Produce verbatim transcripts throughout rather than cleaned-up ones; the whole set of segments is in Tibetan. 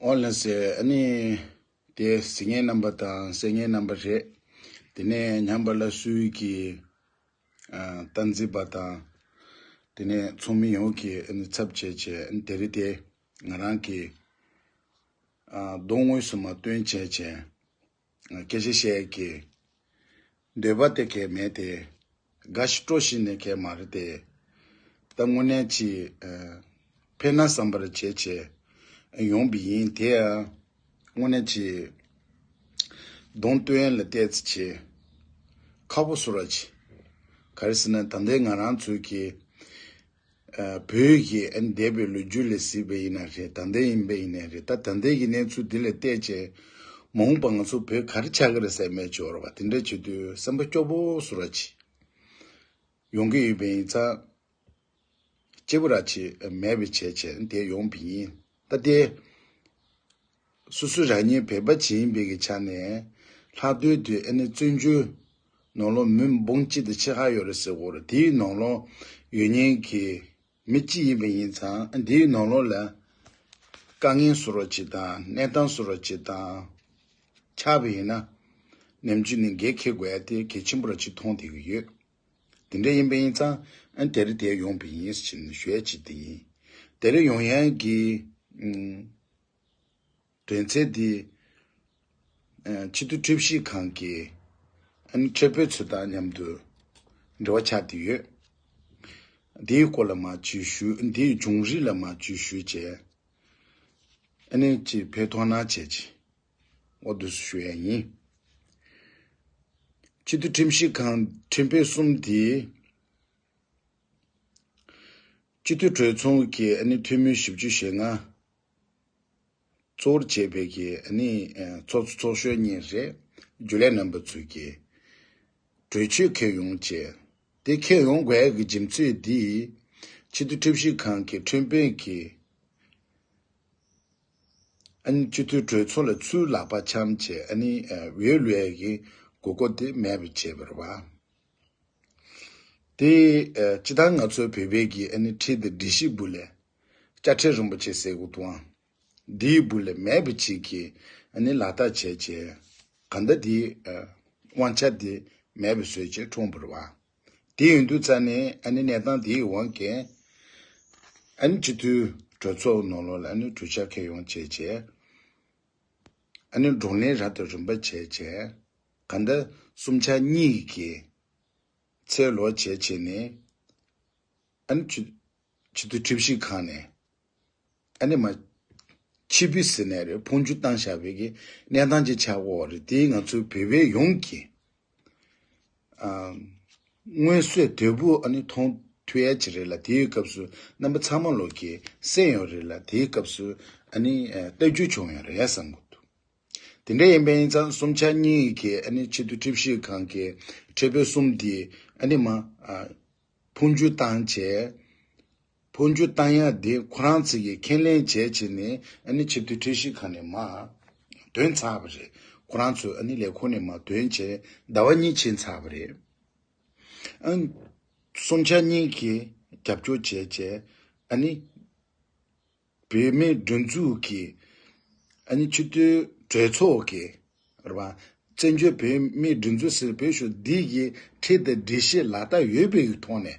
ཨོ་ལགས་སེ། ཨ་ནི་དེ་གཟིགས་མཁན་རྣམ་པ་དང་གསན་མཁན་རྣམ་པ་རེད། དེ་ནས་ཉམས་པ་སླར་གསོའི་གི་ཨ་སྟངས་འཛིན་པ་དང་། དེ་ནས་ཚོགས་མི་ཡོངས་ཀྱིས་ཨ་ནི་ཚབ་བྱས་བྱས། ཨ་ནི་དེ་རིང་དེ་ང་རང་གི་ཨ་གདོང་དངོས་སུ་མ་སྟོན་བྱས་བྱས། སྐད་ཆ་བཤད་ཀྱི་འདོད་པ་དེ་གས་མེད་དེ། དགའ་ཞིག་སྤྲོ་ཞིག་ནས་གས་མ་རེད་དེ། ད་དངོས་གནས་ཅིག་ཨ་ཕན་ན་བསམ་པར་བྱས་བྱས་ཡོང་བ་ཡིན། དེ་ཡང་དངོས་གནས་ཅིག་གདོང་སྟོན་ཡ་ལ་བལྟས་ཚེ་ཆེ་ཁག་པོ་བཟོ་འདྲ་ཅིག་ག་རེ་ཟེར་ན། ད་ལྟའི་ང་རང་ཚོའི་གི་ཨ་བོད་ཀྱི་ཨ་ནི་འདས་པའི་ལོ་རྒྱུས་ལ་གཟིགས་པ་ཡིན་ན་རེད། ད་ལྟ་ཡིན་པ་ཡིན་ན་རེད། ད་ད་ལྟའི་གི་གནས་ཚུལ་འདི་ལ་བལྟས་བྱས། མ་འོངས་པ་ང་ཚོ་བོད་ག་རེ་ཆགས་ཀྱི་རེད་ཟེར་མེད་ཅོག་ར་བ་དེ་འདྲ་བྱེད་དུས་སེམས་པ་སྐྱོ་པོ་བཟོ་འདྲ་ཅིག་ཡོང་གི་ཡོད་པ་ཡིན་ཙང་། སྐྱིད་པོ་འདྲ་ཅིག་མེད་པ་བྱས་བྱས་དེ་ཡོང་བ་ཡིན། ད་དེ་སོ་སོ་རང་ཉིད་བོད་པ་ཅིག་ཡིན་པའི་གི་ཆ་ནས། ལྷག་དོན་དུ་ཨ་ནི་བཙན་བྱོལ་ནང་ལོགས་མི་འབུམ་གཅིག་དང་ཕྱེད་ཀ་ཡོད་རེད་ཟེར་གོ་རེད། དེའི་ནང་ལོགས་ཡོད་མཁན་གྱི་མི་གཅིག་ཡིན་པ་ཡིན་ཙང་། དེའི་ནང་ལོགས་ལ་དཀའ་ངལ་བཟོ་འདྲ་ཅིག་དང་གནས་སྟངས་བཟོ་འདྲ་ཅིག་དང་ཆགས་པ་ཡིན་ན། ནམ་རྒྱུན་ནས་འགན་འཁྱེར་དགོས་ཡ་དེ་གལ་ཆེན་པོ་འདྲ་ཅིག་མཐོང་བསྡད་ཀྱི་ཡོད། དེ་འདྲ་ཡིན་པ་ཡིན་ཙང་། ཨ་ནི་དེ་རིང་དེ་ཡོང་བ་ཡིན་ཟེར་ནས་ཞུ་ཡ་ཅིག་དེ་ཡིན། དེ་རིང་ཡོང་ཡ་གི་ཨུམ་དོན་ཚན་དེ། ཨ་སྤྱི་འཐུས་ཁྲིམས་ཞིབ་ཁང་གི་ཨ་ནི་ཁྲིམས་དཔོན་ཚོ་དང་མཉམ་དུ་འབྲེལ་བ་ཆགས་བསྡད་ཡོད། འདིའི་སྐོར་ལ་མར་ཅིག་ཞུ། འདིའི་བྱུང་རིམ་ལ་མར་ཅིག་ཞུས་བྱས། ཨ་ནི་ཅིག་ཕན་ཐོགས་ན་བྱས་ཅིག་འོ་འདུག་སེ་ཞུ་ཡ་ཡིན། སྤྱི་འཐུས་ཁྲིམས་ཞིབ་ཁང་ཁྲིམས་དཔོན་གསུམ་དེ། སྤྱི་འཐུས་གྲོས་ཚོགས་ཀྱི་ཨ་ནི་འཐུས་མི་བཞི་བཅུ་ཞེ་ལྔ་གཙོ་བོར་བྱས་པའི་གི་ཨ་ནི་ཨ་ཚོགས་གཙོ་ཚོགས་གཞོན་གཉིས་རེད། རྒྱུན་ལས་རྣམ་པ་ཚོས་ཀྱི་གྲོས་ཆོད་འཁྱེར་ཡོང་བྱས། དེ་འཁྱེར་ཡོང་དགོས་ཡ་གི་རྒྱུ་མཚན་འདི། སྤྱི་འཐུས་ཁྲིམས་ཞིབ་ཁང་གི་ཁྲིམས་དཔོན་གྱིས་ཨ་ནི་སྤྱི་འཐུས་གྲོས་ཚོགས་ལ་ཚུར་ལག་པ་འཆང་བྱས། ཨ་ནི་ཨ་འོས་བླུག་ཡ་གི་དགོས་མཁོ་དེ་མེད་པ་བྱས་པ་རེད་བ། དེ་ཨ་སྤྱིར་བཏང་ང་ཚོའི་བོད་པའི་གི་ཨ་ནི་ཁྲིམས་དང་སྒྲིག་གཞི་སྦུག་ལས་དཔྱ་ཁྲལ་རིན་པོ་ཆེ་ཟེར་དགོས་འདུག་ཨང་། འདིའི་སྦུག་ལས་མེད་པ་ཅིག་གི་ཨ་ནི་ལག་བསྟར་བྱས་བྱས། གང་ལྟར་འདིའི་ཨ་དབང་ཆ་དེ་མེད་པ་བཟོས་བྱས་འཁྲུངས་པ་རེད་བ། དེ་ཡིན་དུས་ཙ་ནས་ཨ་ནི་གནས་སྟངས་དེའི་དབང་གིས་ཨ་ནི་སྤྱི་འཐུས་གྲོས་ཚོགས་ནང་ལོགས་ལ་ཨ་ནི་གྲོས་འཆར་འཁྱེར་ཡོང་བྱས་བྱས། ཨ་ནི་བགྲོ་གླེང་རབ་དང་རིམ་པ་བྱས་བྱས། གང་ལྟར་གསུམ་ཆ་གཉིས་ཀྱི་ཚད་ལོག་བྱས་བྱས་ནས། ཨ་ནི་སྤྱི་སྤྱི་འཐུས་ཁྲིམས་ཞིབ་ཁང་ནས་ཨ་ནི་མར་ཕྱིར་འབུད་ཟེར་ནའི་རེད། འཕོ་འགྱུར་བཏང་བཞག་པའི་གི་གནས་སྟངས་ཅིག་ཆགས་ཡོད་རེད། དེ་ང་ཚོའི་བོད་པའི་ཡོངས་ཀྱི་ཨ་མངོན་གསལ་དོད་པོ་ཨ་ནི་མཐོང་ཐུབ་ཡ་ཅིག་རེད་ལ། དེའི་སྐབས་སུ་རྣམ་པ་ཚང་མ་ལོག་གིས་གསན་ཡོད་རེད་ལ། དེའི་སྐབས་སུ་ཨ་ནི་ཨ་ལྟ་རྒྱུ་བྱུང་ཡོད་རེད་བསམ་གྱི་འདུག་དེ་འདྲ་ཡིན་པ་ཡིན་ཙང་། གསུམ་ཆ་གཉིས་ཀྱི་ཨ་ནི་སྤྱི་འཐུས་ཁྲིམས་ཞིབ་ཁང་གི་ཁྲིམས་དཔོན་གསུམ་དེ་ཨ་ནི་མར་ཨ་འཕོ་འགྱུར་བཏང་བྱས། འཕོ་འགྱུར་བཏང་ཡ་དེ་ཁོ་རང་ཚོ་གིས་ཁས་ལེན་བྱས་བྱས་ནས། ཨ་ནི་སྤྱི་འཐུས་ཁྲིམས་ཞིབ་ཁང་ནས་མར་འདོན་ཚར་བ་རེད། ཁོ་རང་ཚོའི་ཨ་ནི་ལས་ཁུངས་ནས་མར་འདོན་བྱས་ཟླ་བ་གཉིས་ཕྱིན་ཚར་བ་རེད། ཨ་ནི་གསུམ་ཆ་གཉིས་ཀྱིས་རྒྱབ་སྐྱོར་བྱས་བྱས། ཨ་ནི་བོད་མིའི་སྒྲིག་འཛུགས་ཀྱི་ཨ་ནི་སྤྱི་འཐུས་གྲོས་ཚོགས་ཀྱི་རེད་བ། བཙན་བྱོལ་བོད་མིའི་སྒྲིག་འཛུགས་ཟེར། བོད་གཞུང་འདི་གི་ཁྲིམས་དང་སྒྲིག་གཞི་ལག་བསྟར་ཡོད་པའི་གི་ཐོག་ནས་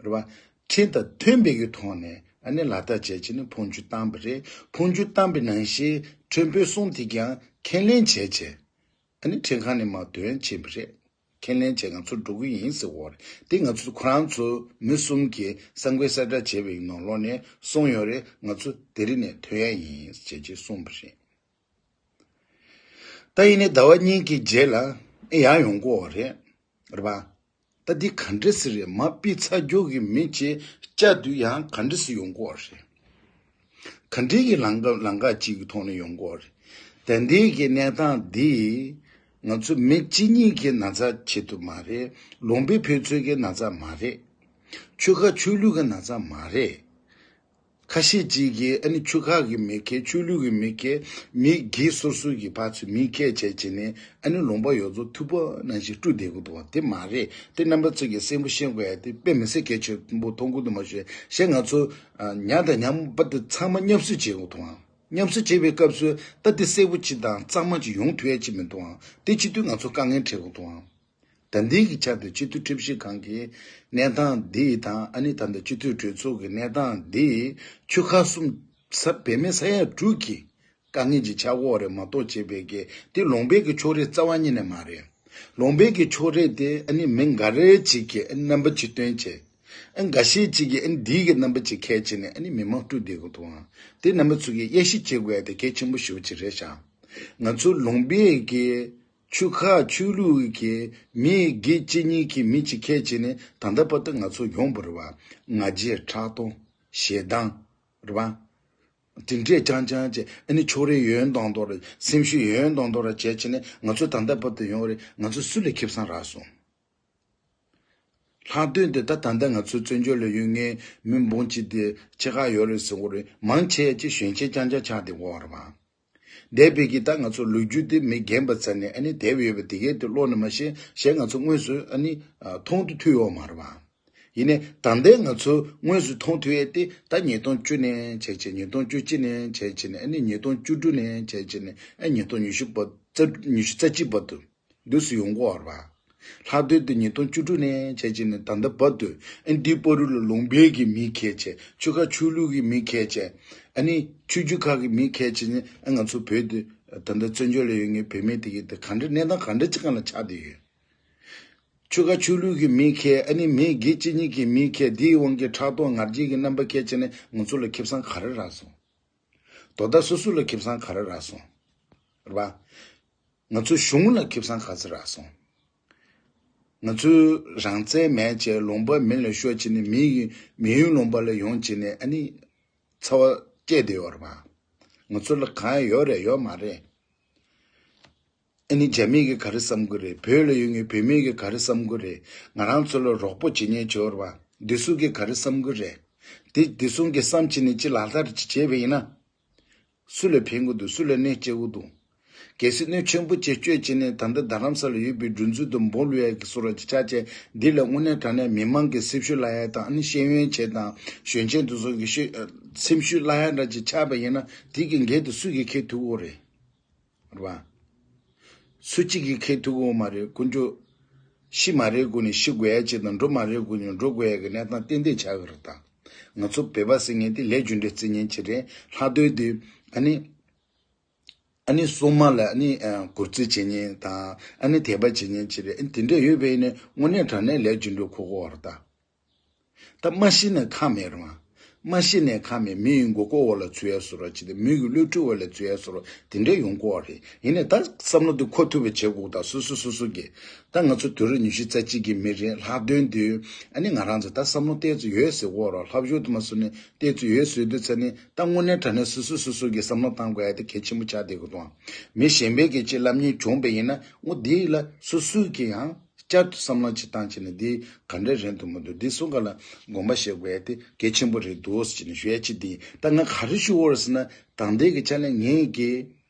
རེད་བ། ཁྲིམས་དང་མཐུན་པའི་གི་ཐོག་ནས་ཨ་ནི་ལག་བསྟར་བྱས་བྱས་ནས་འཕོ་འགྱུར་བཏང་བ་རེད། འཕོ་འགྱུར་བཏང་པའི་ནང་བཞིན་ཁྲིམས་དཔོན་གསུམ་དེ་ཀྱང་ཁས་ལེན་བྱས་བྱས། ཨ་ནི་ཁྲིམས་ཁང་ནས་མར་འདོན་ཕྱིན་པ་རེད། ཁས་ལེན་བྱས་ང་ཚོ་འགྲོ་གི་ཡིན་ཟེར་བ་རེད། དེ་ང་ཚོ་ཁོ་རང་ཚོ་མི་གསུམ་གྱིས་གསར་འགོད་གསལ་བསྒྲགས་བྱས་པའི་ནང་ལོགས་ནས་གསུངས་ཡོད་རེད། ང་ཚོ་དེ་རིང་ནས་ཐོན་ཡ་ཡིན་ཟེར་བྱས་གསུངས་པ་རེད། ད་ཡིན་ནའི་ཟླ་བ་གཉིས་ཀྱི་རྗེས་ལ་ཨེ་ཡར་ཡོང་གི་ཡོད་རེད། རེད་པ། ད་འདི་ག་འདྲ་སེ་རེད། མར་ཕུད་ཚར་རྒྱུ་གི་མི་ཅིག་བཅར་དུས་ཡང་ག་འདྲ་སེ་ཡོང་གི་ཡོད་རེད། ག་འདྲའི་གི་ལམ་ཁ་ལམ་ཁ་ཅིག་གི་ཐོག་ནས་ཡོང་གི་ཡོད་རེད། ད་འདི་གི་གནས་སྟངས་འདི་ང་ཚོ་མི་གཅིག་གཉིས་ཀྱི་ན་ཚ་ཆེད་དུ་མ་རེད། ལུང་པའི་ཕན་ཚུན་གྱི་ན་ཚ་མ་རེད། ཆོལ་ཁ་ཆོས་ལུགས་ཀྱི་ན་ཚ་མ་རེད། ཁ་ཤས་ཅིག་གིས་ཨ་ནི་ཆོལ་ཁ་གི་མི་ཁས། ཆོས་ལུགས་ཀྱི་མི་ཁས། མི་སྒེར་སོ་སོ་གི་ཕར་ཚུར་མི་ཁས་བྱས་བྱས་ནས་ཨ་ནི་ལུང་པ་ཡོངས་རྫོགས་ཐུབ་པ་ནང་བཞིན་དཀྲུགས་བསྡད་ཀྱི་འདུག་བ། དེ་མ་རེད། དེ་རྣམ་པ་ཚོ་གིས་གསལ་པོ་ཤེས་དགོས་ཡ་དེ་དཔེ་མི་སྲིད་གལ་ཆེན་པོ་མཐོང་གི་འདུག་མ་ཤེས་ཤེས། ང་ཚོ་ཨ་ཉ་དང་ཉ་མོ་པ་དེ་ཚང་མ་མཉམ་བསྲེས་བྱེད་དགོས་འདུག་ཨང་། མཉམ་བསྲེས་བྱེད་པའི་སྐབས་སུ་ད་དེ་གསལ་པོ་ཅིག་དང་གཙང་མ་ཅིག་ཡོང་ཐུབ་ཡ་ཅིག་མི་འདུག་ཨང་། དེ་བྱེད་དུས་ང་ཚོ་དཀའ་ངལ་འཕྲད་དགོས་འདུག་ཨང་། ད་ལྟའི་གི་ཆར་དུ་སྤྱི་འཐུས་ཁྲིམས་ཞིབ་ཁང་གི་གནས་སྟངས་འདི་དང་། ཨ་ནི་ད་ལྟ་སྤྱི་འཐུས་གྲོས་ཚོགས་ཀྱི་གནས་སྟངས་འདི་ཆོལ་ཁ་གསུམ་ས་བོད་མི་ས་ཡ་དྲུག་གི་དཀའ་ངལ་ཅིག་ཆགས་ཀྱི་ཡོད་རེད་མ་གཏོགས། བྱས་པའི་གི་དེ་ལུང་པའི་གི་ཕྱོགས་རིས་རྩ་བ་ཉིད་ནས་མ་རེད། ལུང་པའི་གི་ཕྱོགས་རིས་དེ་ཨ་ནི་མི་འགའ་རེ་ཅིག་གིས་ཨ་ནི་རྣམ་པ་ཅིག་སྟོན་བྱས། ཨ་འགའ་ཤས་ཅིག་གིས་ཨ་ནི་འདིའི་གི་རྣམ་པ་ཅིག་ཁས་བྱས་ནས་ཨ་ནི་མི་མང་དཀྲུགས་བསྡད་ཀྱི་འདུག་ཨང་། དེ་རྣམ་པ་ཚོ་གིས་དབྱེ་ཞིབ་བྱེད་དགོས་ཡ་དེ་གལ་ཆེན་པོ་ཞེ་པོ་ཅིག་རེད་ཤག། ང་ཚོ་ལུང་པའི་གི་ཆོལ་ཁ་ཆོས་ལུགས་ཀྱི་མི་སྒེར་གཅིག་གཉིས་ཀྱི་མི་གཅིག་ཁས་བྱས་ནས་ད་ལྟ་བར་དུ་ང་ཚོ་ཡོང་བ་རེད་བ། ང་རྒྱལ། ཕྲག་དོག་ཞེ་སྡང་རེད་བ། དེ་འདྲས་རྐྱང་རྐྱང་བྱས། ཨ་ནི་ཕྱོགས་རིས་ཡོན་མདོག་མདོག་ར། སེམས་ཤུགས་ཡོན་མདོག་མདོག་ར་བྱས་བྱས་ནས་ང་ཚོ་ད་ལྟ་བར་དུ་ཡོང་བ་རེད། ང་ཚོ་སུ་ལ་ཁེ་བཟང་རག་སོང་། ལྷག་དོན་དུ་ད་ད་ལྟ་ང་ཚོའི་བཙན་བྱོལ་ལ་ཡོད་མཁན་མི་འབུམ་གཅིག་དེ་ཕྱེད་ཀ་ཡོད་རེད་ཟེར་གྱི་རེད། མང་ཆེ་ཅིག་གཞོན་སྐྱེས་རྐྱང་རྐྱང་ཆགས་བསྡད་ཡོད་རེད་བ། འདས་པའི་གི་ད་ང་ཚོ་ལོ་རྒྱུས་དེ་མི་རྒན་པ་ཚ་ནས་ཨ་ནི་བསྡད་ཡོད་པ་དེ་གས་དེ་ཀློག་ནས་མ་ཤེས་ཤེས། ང་ཚོ་དངོས་སུ་ཨ་ནི་མཐོང་དུ་ཐུབ་ཡོད་མ་རེད་བ། ཡིན་ནའི་ད་ལྟའི་ང་ཚོ་དངོས་སུ་མཐོང་ཐུབ་ཡས་དེ་ད་ཉིས་སྟོང་བཅུ་ནས་བྱས་བྱས། ཉིས་སྟོང་བཅུ་གཅིག་ནས་བྱས་བྱས་ནས། ཨ་ནི་ཉིས་སྟོང་བཅུ་དྲུག་ནས་བྱས་བྱས་ནས། ཨ་ཉིས་སྟོང་ཉི་ཤུ་བར། ཉི་ཤུ་རྩ་གཅིག་བར་དུ་འདུག་སེ་ཡོང་གི་ཡོད་རེད་བ། ལྷག་དོན་དུ་ཉིས་སྟོང་བཅུ་དྲུག་ནས་བྱས་བྱས་ནས་ད་ལྟ་བར་དུ། ཨ་ནི་འདིའི་བར་དུ་ལ་ལུང་པའི་གི་མི་ཁས་བྱས། ཆོལ་ཁ་ཆོས་ལུགས་ཀྱི་མི་ཁས་བྱས། ཨ་ནི་ཆོས་བརྒྱུད་ཁག་གི་མི་ཁས་བྱས་ནས། ཨ་ང་ཚོ་བོད་དུ་ད་ལྟ་བཙན་བྱོལ་ལ་ཡོད་མཁན་བོད་མི་དེ་གས་དེ་ག་འདྲ་གནས་སྟངས་ག་འདྲ་ཅིག་སྒང་ལ་ཆགས་བསྡད་ཡོད། ཆོལ་ཁ་ཆོས་ལུགས་ཀྱི་མི་ཁས། ཨ་ནི་མི་སྒེར་གཅིག་གཉིས་ཀྱི་མི་ཁས། དེའི་དབང་གིས་ཕྲག་དོག་ང་རྒྱལ་གྱི་རྣམ་པ་ཁས་བྱས་ནས་ང་ཚོ་ལ་ཁེ་བཟང་ག་རེ་རག་སོང་། དོ་བདག་སོ་སོ་ལ་ཁེ་བཟང་ག་རེ་རག་སོང་། རེད་བ། ང་ཚོའི་གཞུང་ལ་ཁེ་བཟང་ག་ཚོད་རག་སོང་། ང་ཚོའི་རང་བཙན་མེད་བྱས་ལུང་པ་མི་ལ་ཤོར་བྱས་ནས། མི་ཡི་མི་ཡུལ་ལུང་པ་ལ་ཡོང་བྱས་ནས་ཨ་ནི་འཚེ་བ་སྐྱེལ་བསྡད་ཡོད་རེད་བ། ང་ཚོ་ལ་གང་ཡང་ཡོད་རེད་ཡོད་མ་རེད། ཨ་ནི་རྒྱ་མི་གིས་ག་རེ་བསམ་གྱི་རེད། བོད་ལ་ཡོད་མཁན་བོད་མི་གིས་ག་རེ་བསམ་གྱི་རེད། ང་རང་ཚོ་ལ་རོགས་པ་བྱེད་མཁན་ཅིག་ཡོད་རེད་བ། བདེ་སྲུང་གིས་ག་རེ་བསམ་གྱི་རེད། དེ་བདེ་སྲུང་གིས་བསམ་བྱས་ནས་ཅིག་ལག་བསྟར་ཅིག་བྱས་པ་ཡིན་ན། སུ་ལ་ཕན་གྱི་འདུག་སུ་ལ་གནོད་སྐྱེལ་གྱི་འདུག་གལ་སྲིད་གནོད་ཆེན་པོ་ཅིག་བསྐྱལ་བྱས་ནས་ད་ལྟ་རྡ་རམ་ས་ལ་ཡོད་པའི་སྒྲིག་འཛུགས་དེ་འབོ་ལུས་ཡག་གི་བཟོ་འདྲ་ཅིག་ཆགས་བྱས། འདི་ལ་དངོས་གནས་དྲང་གནས་མི་མང་གིས་སེམས་ཤུགས་བརླག་ཡ་དང་། ཨ་ནི་ཤེས་ཡོན་ཅན་དང་གཞོན་སྐྱེས་དེ་ཚོ་གིས་ཤུ- ཨ་སེམས་ཤུགས་བརླག་ཡ་འདྲ་ཅིག་ཆགས་པ་ཡིན་ན། དེ་གི་འགན་དེ་སུ་གིས་འཁྱེར་ཐུབ་ཀྱི་ཡོད་རེད། རེད་བ། སུ་གཅིག་གིས་འཁྱེར་ཐུབ་ཀྱི་ཡོད་མ་རེད། དཀོན་མཆོག་ཤི་མ་རན་གོང་ནས་ཤི་དགོས་ཡ་ཅིག་དང་། འགྲོ་མ་རན་གོང་ནས་འགྲོ་དགོས་ཡ་གི་གནས་སྟངས་ཏན་ཏན་ཆགས་ཀྱི་རེད། ད་ང་ཚོ་བོད་པ་ཟེར་མཁན་དེ་ལས་རྒྱུ་འབྲས་བརྩི་མཁན་ཅིག་རེད། ལྷག་དོན་དུ་ཨ་ནི། ཨ་ནི་སྲུང་མ་ལ་ཨ་ནི་ཨ་གུས་བརྩི་བྱེད་མཁན་དང་། ཨ་ནི་དད་པ་བྱེད་མཁན་ཅིག་རེད། ཨ་ནི་དེ་འདྲ་ཡོད་པ་ཡིན་ན་དངོས་གནས་དྲང་གནས་ལས་རྒྱུ་འབྲས་འཁོར་གྱི་ཡོད་རེད་ད། ད་མ་ཤི་ན་ཁག་མེད་རེད་མ། མ་ཤི་ན་ཁག་མེད། མི་ཡི་མགོ་སྐོར་འོག་ལ་ཚུད་ཡ་བཟོ་འདྲ་ཅིག་དང་། མི་གི་གློད་གྲོལ་འོག་ལ་ཚུད་ཡ་བཟོ་འདྲ་དེ་འདྲ་ཡོང་གི་ཡོད་རེད། ཡིན་ནའི་ད་བསམ་བློ་དེ་འཁོར་ཐུབ་པ་བྱེད་དགོས། ད་སོ་སོ་སོ་སོ་གིས། ད་ང་ཚོ་དུས་རབས་ཉི་ཤུ་རྩ་གཅིག་གི་མི་རེད། ལྷག་དོན་དུ་ཨ་ནི་ང་རང་ཚོ་ད་བསམ་བློ་ཏོག་ཙམ་ཡོད་ཟེར་གྱི་ཡོད་རེད། ལྷག་ཞུགས་དུ་མ་བཟོ་ནས་ཏོག་ཙམ་ཡོད་ཟེར་དུས་ཙ་ནི། ད་དངོས་གནས་དྲང་གནས་སོ་སོ་སོ་སོ་གིས་བསམ་བློ་བཏང་དགོས་ཡ་དེ་གལ་ཆེན་པོ་ཆགས་བསྡད་ཀྱི་འདུག་མི་གཞན་པས་གི་ཅིག་ལབ་མཁན་བྱུང་བ་ཡིན་ན། འོ་དེ་ལ་སོ་སོ་གིས་ཡང་བསྐྱར་དུ་བསམ་བློ་ཅིག་བཏང་བྱས་ནས། འདི་ག་འདྲ་རན་འདུག་མི་འདུག་འདི་ཚོ་ག་ལ་དགོངས་པ་བཞེས་དགོས་ཡ་དེ་གལ་ཆེན་པོ་རེད་འདུག་ཟེར་ནས་ཞུ་ཡ་ཅིག་འདི་ཡིན། ད་ང་ག་རེ་ཞུ་དགོས་རེད་ཟེར་ན། ད་ལྟའི་གི་ཆ་ལ་ངས་གི་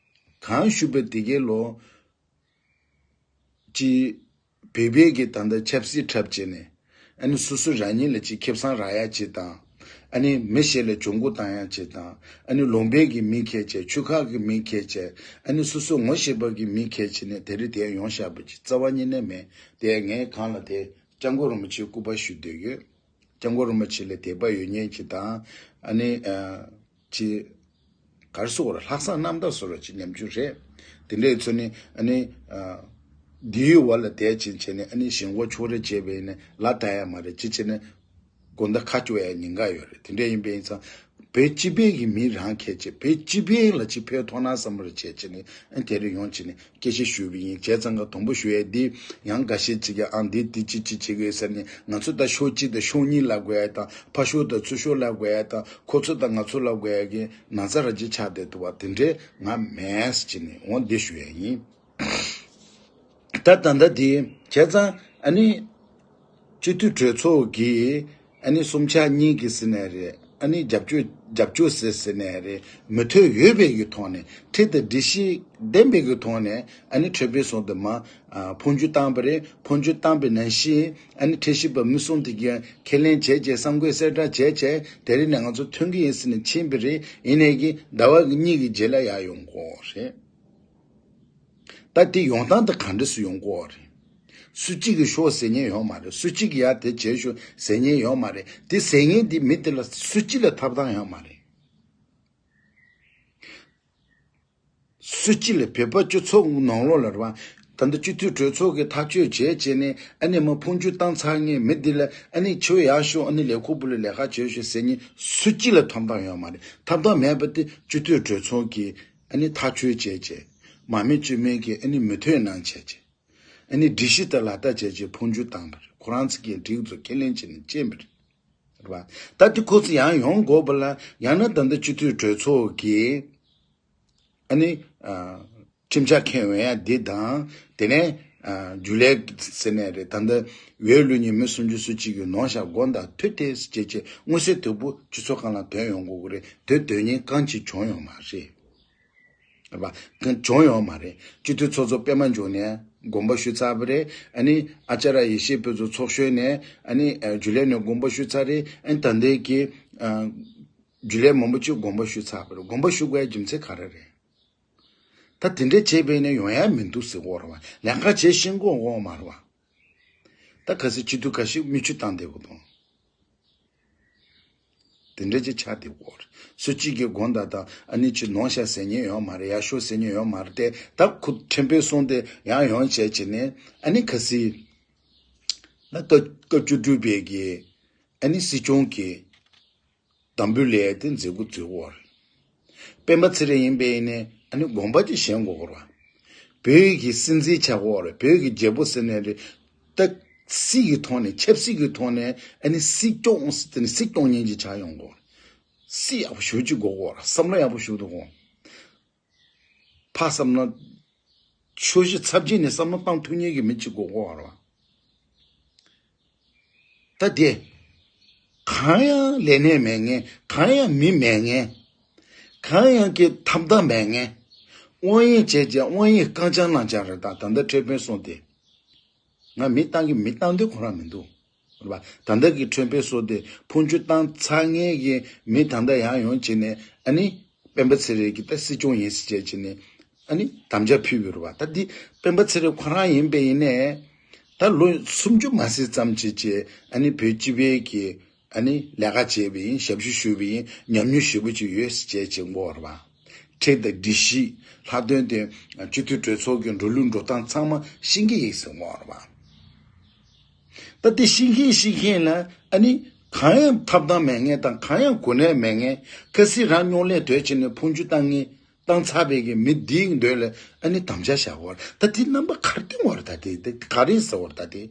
གང་ཞུས་པ་དེ་གའི་ལོ་ཅིག་བོད་པའི་གི་ད་ལྟ་ཆབ་སྲིད་འཁྲབ་བྱས་ནས། ཨ་ནི་སོ་སོ་རང་ཉིད་ལ་ཅིག་ཁེ་བཟང་རག་ཡ་ཅིག་དང་། ཨ་ནི་མི་གཞན་ལ་གྱོང་པོ་བཏང་ཡ་ཅིག་དང་། ཨ་ནི་ལུང་པའི་གི་མི་ཁས་བྱས། ཆོལ་ཁ་གི་མི་ཁས་བྱས། ཨ་ནི་སོ་སོ་ངོ་ཤེས་པ་གི་མི་ཁས་བྱས་ནས་དེ་རིང་དེ་ཡོང་བཞག་པ་ཅིག་རྩ་བ་ཉིད་ནས་མེད། དེ་ངས་གང་ལ་དེ་སྐྱབས་མགོན་རིན་པོ་ཆེའི་སྐུ་པར་ཞུ་འདོད་ཡོད། སྐྱབས་མགོན་རིན་པོ་ཆེ་ལ་དད་པ་ཡོད་མཁན་ཅིག་དང་། ཨ་ནི་ཨ་ཅིག་ག་རེ་ཟེར་དགོས་རེད། ལྷག་བསམ་རྣམ་དག་བཟོ་འདྲ་ཅིག་ཉམ་ཆུང་རེད། དེ་འདྲ་ཡིན་ཚོ་ནི་ཨ་ནི་ཨ་འདིའི་འོག་ལ་བསྡད་ཕྱིན་བྱས་ནས། ཨ་ནི་གཞན་གྱི་ཕྱོགས་རིས་བྱས་པ་ཡིན་ན་ལ་ལྟ་ཡ་མ་རེད། ཅི་བྱས་ནས་དགོང་དག་ཁ་སྐྱོ་ཡ་ཉེན་ཁ་ཡོད་རེད། དེ་འདྲ་ཡིན་པ་ཡིན་ཙང་། བོད་སྤྱི་པའི་གི་མི་རང་ཁས་བྱས། བོད་སྤྱི་པའི་ལ་ཅིག་ཕན་ཐོགས་ན་བསམ་པ་རེ་བྱས་བྱས་ནས། ཨ་ནི་དེ་རིང་ཡོང་བྱས་ནས་སྐད་ཆ་ཞུས་པ་ཡིན། བྱས་ཙང་ཀ་དང་པོ་ཞུ་ཡས་འདི། ཡང་འགའ་ཤས་ཅིག་གིས་ཨ་འདི་འདི་ཅི་ཅི་བྱེད་ཀྱི་ཡོད་ཟེར་ནས། ང་ཚོ་ད་ཕྱོགས་གཅིག་དང་ཕྱོགས་གཉིས་ལབ་དགོས་ཡ་དང་། ཕར་ཕྱོགས་དང་ཚུར་ཕྱོགས་ལབ་དགོས་ཡ་དང་། ཁོ་ཚོ་དང་ང་ཚོ་ལབ་དགོས་ཡ་གི་ན་ཚ་ར་ཅིག་ཆགས་བསྡད་འདུག་བ། དེ་འདྲས་ང་མེད་ཟེར་ནས་འོ་འདི་ཞུ་ཡ་ཡིན། ད་ད་ལྟ་འདི་བྱས་ཙང་། ཨ་ནི་སྤྱི་འཐུས་གྲོས་ཚོགས་ཀྱིས་ཨ་ནི་གསུམ་ཆ་གཉིས་ཀྱི་ཟེར་ནས་རེད། ཨ་ནི་རྒྱབ་སྐྱོར་རྒྱབ་སྐྱོར་ཟེར་ཟེར་ནས་རེད། མུ་མཐུད་ཡོད་པའི་གི་ཐོག་ནས་ཁྲིམས་དང་སྒྲིག་གཞི་ལྡན་པའི་གི་ཐོག་ནས་ཨ་ནི་ཁྲོན་པའི་སོང་དུ་མ་ཨ་འཕོ་འགྱུར་བཏང་པ་རེད། འཕོ་འགྱུར་བཏང་པའི་ནང་བཞིན་ཨ་ནི་ཁྲལ་ཞིབ་པ་མི་གསུམ་དེ་གའི་ཁས་ལེན་བྱས་བྱས་གསང་དགོས་གསལ་བསྒྲགས་བྱས་བྱས་དེ་རིང་ནས་ང་ཚོ་ཐོན་གི་ཡིན་ཟེར་ནས་ཕྱིན་པ་རེད། ཡིན་ནའི་གི་ཟླ་བ་གཉིས་ཀྱི་རྗེས་ལ་ཡར་ཡོང་དགོས་རེད། ད་དེ་ཡོང་སྟངས་དེ་ག་འདྲ་སུ་ཡོང་དགོས་རེད། སུ་གཅིག་གིས་ཤོག་ཟེར་མཁན་ཡོད་མ་རེད། སུ་གཅིག་གིས་ཡ་དེ་བྱེད་ཤོག་ཟེར་མཁན་ཡོད་མ་རེད། དེ་ཟེར་མཁན་དེ་མི་དེ་ལ་སུ་གཅིག་ལ་ཐོབ་ཐང་ཡོད་མ་རེད། སུ་གཅིག་ལ་བོད་པ་སྤྱི་ཚོགས་ནང་ལོགས་ལ་རེད་བ། ད་ལྟ་སྤྱི་འཐུས་གྲོས་ཚོགས་ཀྱི་ཐག་གཅོད་བྱས་བྱས་ནས་ཨ་ནི་མ་འཕོ་འགྱུར་བཏང་ཚར་མཁན་མི་འདི་ལ་ཨ་ནི་ཁྱོད་ཡར་ཤོག་ཨ་ནི་ལས་ཁུངས་པུ་ལ་ལས་ཀ་བྱེད་ཤོག་ཟེར་མཁན་སུ་གཅིག་ལ་ཐོབ་ཐང་ཡོད་མ་རེད། ཐོབ་ཐང་མེད་པ་དེ་སྤྱི་འཐུས་གྲོས་ཚོགས་ཀྱིས་ཨ་ནི་ཐག་གཅོད་བྱས་བྱས། མང་མོས་བཅོས་མིན་གྱིས་ཨ་ནི་མུ་མཐུད་གནང་བྱས་བྱས། ཨ་ནི་སྒྲིག་གཞི་དང་ལག་བསྟར་བྱས་བྱས་འཕོ་འགྱུར་བཏང་བ་རེད། ཁོ་རང་ཚོ་གིས་སྒྲིག་འཛུགས་ཁས་ལེན་བྱས་ནས་བཅད་པ་རེད། རེད་བ། ད་དེ་ཁོ་ཚོ་ཡང་ཡོང་དགོས་པ་ལ་ཡང་ན་ད་ལྟ་སྤྱི་འཐུས་གྲོས་ཚོགས་ཀྱིས་ཨ་ནི་ཨ་ཁྲིམས་འཆར་འཁྱེར་འོང་ཡ་འདི་དང་དེ་ནས་ཨ་རྒྱུན་ལས་ཟེར་ནས་རེད། ད་ལྟ་འོས་བླུག་མཁན་མི་སུམ་ཅུ་སོ་གཅིག་གི་ནང་བཞག་དགོངས་དག་མཐུན་ཏེ་བྱས་བྱས་མངོན་གསལ་དོད་པོ་སྤྱི་ཚོགས་སྒང་ལ་ཐོན་ཡོང་དགོས་ཀྱི་རེད། དེ་འདོད་མཁན་གང་ཅིག་བྱུང་ཡོང་མ་རེད། རེད་པ། གང་བྱུང་ཡོད་མ་རེད། སྤྱི་འཐུས་ཚོགས་གཙོ་པད་མ་འབྱུང་ནས་དགོངས་པ་ཞུས་ཚར་བ་རེད། ཨ་ནི་ཨ་ཅཱརྱ་ཡེ་ཤེས་ཕུན་ཚོགས་ཚོགས་གཞོན་ནས་ཨ་ནི་ཨ་རྒྱུན་ལས་ནས་དགོངས་པ་ཞུས་ཚར་རེད། ཨ་ནི་ད་ལྟའི་གི་ཨ་རྒྱུན་ལས་མང་པོ་ཅིག་དགོངས་པ་ཞུས་ཚར་བ་རེད། དགོངས་པ་ཞུ་དགོས་ཡ་རྒྱུ་མཚན་ག་རེ་རེད། ད་དེ་འདྲ་བྱས་པས་ནས་ཡོང་ཡ་མི་འདུག་ཟེར་གོ་རེད་བ། ལས་ཀ་བྱེད་ཤེས་གོ་གོ་མ་རེད་བ། ད་གལ་སྲིད་སྤྱི་འཐུས་ཁ་ཤས་མིག་ཆུ་བཏང་བསྡད་དགོས་དང་། དེ་འདྲ་ཅིག་ཆགས་བསྡད་ཡོད་རེད། སུ་གཅིག་གིས་དགོངས་དག་དང་ཨ་ནི་ཅིག་ནོར་ཤག་ཟེར་མཁན་ཡོད་མ་རེད། ཡར་ཤོག་ཟེར་མཁན་ཡོད་མ་རེད་དེ། ད་ཁོ་ཁྲིམས་དཔོན་གསུམ་དེ་ཡང་ཡོང་བྱས་བྱས་ནས་ཨ་ནི་ཁ་སི་ན་སྐབས་སྐབས་བཅུ་དྲུག་པའི་གི་ཨ་ནི་སྲིད་སྐྱོང་གི་དམ་འབུལ་ལས་དེ་མཛད་སྒོ་བཙུགས་ཡོད་རེད། སྤེན་པ་ཚེ་རིང་ཡིན་པས་ནས་ཨ་ནི་དགོངས་པ་ཅིག་བཞེས་དགོས་རེད་བ། བོད་ཀྱི་སྲིད་འཛིན་ཆགས་ཡོད་རེད། བོད་ཀྱི་རྒྱལ་པོ་ཟེར་ནས་རེད། ད་སྲིད་ཀྱི་ཐོག་ནས་ཆབ་སྲིད་ཀྱི་ཐོག་ནས་ཨ་ནི་སྲིད་སྐྱོང་ཟེར་ནས་སྲིད་སྐྱོང་མཁན་ཅིག་ཆགས་ཡོང་དགོས། སྲིད་ཡག་པོ་ཞེ་པོ་ཅིག་དགོས་ཀྱི་ཡོད་རེད། བསམ་བློ་ཡག་པོ་ཞེ་པོ་འདུག་གོ། ཕར་བསམ་ན་ཆོས་གཞི་ཚབས་ཆེན་ནས་བསམ་བློ་བཏང་ཐུབ་མཁན་གྱི་མི་གཅིག་དགོས་ཀྱི་ཡོད་རེད་བ། ད་དེ་གང་ཡང་ལས་གནས་མེད་མཁན། གང་ཡང་མི་མེད་མཁན། གང་ཡང་གི་ཐོབ་ཐང་མེད་མཁན། དབང་ཡོད་བྱས་བྱས་དབང་ཡོད་རྐང་བྱང་ལངས་བྱས་རེད། ད་ད་ལྟ་ཁྲིམས་དཔོན་གསུམ་དེ། ང་མི་བཏང་གི་མི་བཏང་འདོད་ཁོ་རང་མི་འདུག་རེད་པ། ད་ལྟ་གི་ཁྲིམས་དཔོན་གསུམ་དེ་འཕོ་འགྱུར་བཏང་ཚར་མཁན་གྱི་མི་ད་ལྟ་ཡང་ཡོང་བྱས་ནས་ཨ་ནི་སྤེན་པ་ཚེ་རིང་གིས་ད་སྲིད་སྐྱོང་ཡིན་ཟེར་བྱས་བྱས་ནས་ཨ་ནི་དམ་བཅའ་ཕུལ་བ་རེད་པ། ད་འདི་སྤེན་པ་ཚེ་རིང་ཁོ་རང་ཡིན་པས་ཡིན་ནས་ད་ལོ་སུམ་ཅུ་མ་ཟིན་ཙམ་ཅིག་བྱས་ཨ་ནི་བོད་སྤྱི་པའི་གི་ཨ་ནི་ལས་ཀ་བྱས་པ་ཡིན། ཞབས་ཞུ་ཞུས་པ་ཡིན། ཉམས་མྱོང་ཞེ་པོ་ཅིག་ཡོད་ཟེར་བྱས་བྱས་དགོས་རེད་པ། ཁྲིམས་དང་སྒྲིག་གཞི། ལྷག་དོན་དེ་སྤྱི་འཐུས་གྲོས་ཚོགས་ཀྱི་འགྲོ་ལུགས་འགྲོ་སྟངས་ཚང་མ་ཤེས་ཀྱི་ཡིན་ཟེར་དགོས་རེད་པ། ད་དེ་ཤེས་མཁན་ཤེས་མཁན་ལ་ཨ་ནི་གང་ཡང་ཐོབ་ཐང་མེད་མཁན་དང་གང་ཡང་གོ་གནས་མེད་མཁན། གལ་སྲིད་རང་རྙོག་གླེང་དོད་བྱས་ནས་འཕོ་འགྱུར་བཏང་མཁན་བཏང་ཚར་བའི་གི་མི་འདིའི་མདུན་ལ་ཨ་ནི་དམ་བཅའ་བཞག་དགོས་རེད། ད་དེ་རྣམ་པ་ག་རེ་བསྟན་དགོས་རེད། ད་དེ་དེ་ག་རེ་ཟེར་དགོས་རེད། ད་དེ་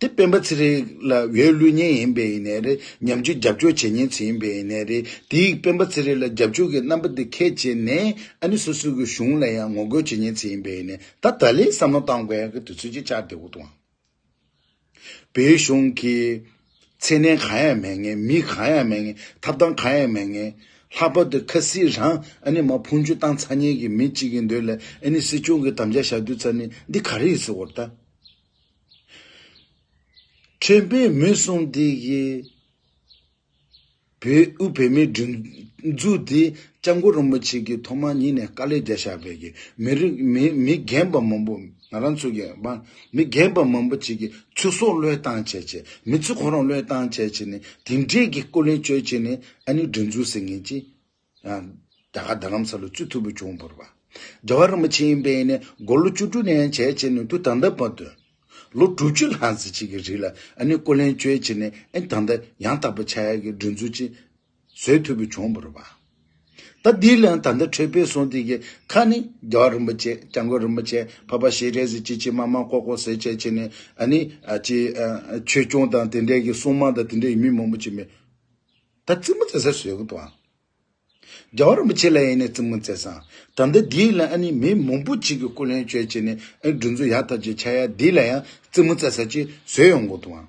དེ་སྤེན་པ་ཚེ་རིང་ལ་འོས་བླུག་མཁན་ཡིན་པས་ཡིན་ནའི་རེད། ཉམས་ཆུང་རྒྱབ་སྐྱོར་བྱེད་མཁན་ཚོ་ཡིན་པས་ཡིན་ནའི་རེད། དེའི་སྤེན་པ་ཚེ་རིང་ལ་རྒྱབ་སྐྱོར་གྱི་རྣམ་པ་དེ་ཁས་བྱས་ནས་ཨ་ནི་སོ་སོ་གི་གཞུང་ལ་ཡང་ངོ་རྒོལ་བྱེད་མཁན་ཚོ་ཡིན་པས་ཡིན་ནའི་ད་ད་ལན་བསམ་བློ་བཏང་དགོས་ཡག་གི་དུས་ཚོད་ཅིག་ཆགས་བསྡད་ཡོད་དོ། བོད་གཞུང་གི་མཚན་གནས་གང་ཡང་མེད་མཁན། མི་གང་ཡང་མེད་མཁན། ཐོབ་ཐང་གང་ཡང་མེད་མཁན། ལྷག་པར་དུ་ཁ་སང་རང་ཨ་ནི་མ་འཕོ་འགྱུར་བཏང་ཚར་མཁན་གྱི་མི་གཅིག་གི་མདུན་ལ་ཨ་ནི་སྲིད་སྐྱོང་གི་དམ་བཅའ་བཞག་དུས་ཙ་ནི་འདི་ག་རེ་ཡིན་ཟེར་བ་རེད་ད། ཁྲིམས་དཔོན་མི་གསུམ་འདི་གིས་བོད་དབུས་བོད་མིའི་སྒྲིག་འཛུགས་འདི་སྐྱབས་མགོན་རིན་པོ་ཆེ་གིས་ཐོག་མ་ཉིད་ནས་དཀའ་ལས་བརྒྱབ་བཞག་པའི་གི་མི་རིགས་མི་མི་རྒན་པ་མང་པོ། ང་རང་ཚོ་གི་མ་མི་རྒན་པ་མང་པོ་ཅིག་གིས་ཚེ་སྲོག་བློས་བཏང་བྱས་བྱས། མི་ཚེ་ཁོ་རང་བློས་བཏང་བྱས་བྱས་ནས་དེ་འདྲས་ཀྱི་རྐུ་ལེན་བྱས་བྱས་ནས་ཨ་ནི་སྒྲིག་འཛུགས་ཟེར་མཁན་ཅིག་ཨ་རྒྱ་གར་རྡ་རམ་ས་ལ་བཙུགས་ཐུབ་པ་བྱུང་བ་རེད་པ། རྒྱལ་བ་རིན་པོ་ཆེ་ཡིན་པས་ནས་དགུང་ལོ་བཅུ་དྲུག་ནས་བྱས་བྱས་ནས་དུས་ད་ལྟ་བར་དུ་ལོ་དྲུག་ཅུ་ལྷག་ཙམ་ཅིག་གི་རིང་ལ་ཨ་ནི་རྐུ་ལེན་བྱས་བྱས་ནས་ཨ་ནི་ད་ལྟ་ཡང་དག་པ་ཆགས་ཡག་གི་སྒྲིག་འཛུགས་ཅིག་བཟོས་ཐུབ་པ་བྱུང་བ་རེད་པ། ད་འདི་ལ་ད་ལྟ་ཁྲིམས་དཔོན་གསུམ་དེ་གི་ཁ་ནི་རྒྱལ་བ་རིན་པོ་ཆེ། སྐྱབས་མགོན་རིན་པོ་ཆེ། འཕགས་པ་སྤྱན་རས་གཟིགས། ཅི་ཅི་མ་མ་ཀོ་ཀོ་ཟེར་བྱས་བྱས་ནས་ཨ་ནི་ཨ་ཅི་ཨ་ཆོས་སྐྱོང་དང་དེ་འདྲའི་གི་སྲུང་མ་དང་དེ་འདྲའི་མི་མང་པོ་ཅིག་མེད། ད་རྩེད་མོ་རྩེ་ས་བཟོས་གི་འདུག་ཨ། རྒྱལ་བ་རིན་པོ་ཆེ་ལ་ཡིན་ནའི་རྩེད་མོ་རྩེ་ས། ད་ལྟ་འདི་ལ་ཨ་ནི་མི་མང་པོ་ཅིག་གིས་རྐུ་ལེན་བྱས་བྱས་ནས་ཨ་ནི་སྒྲིག་འཛུགས་ཡག་ཐག་ཆོད་ཆགས་ཡ་འདི་ལ་ཡང་རྩེད་མོ་རྩེ་ས་ཅིག་བཟོས་ཡོང་གི་འདུག་ཨ།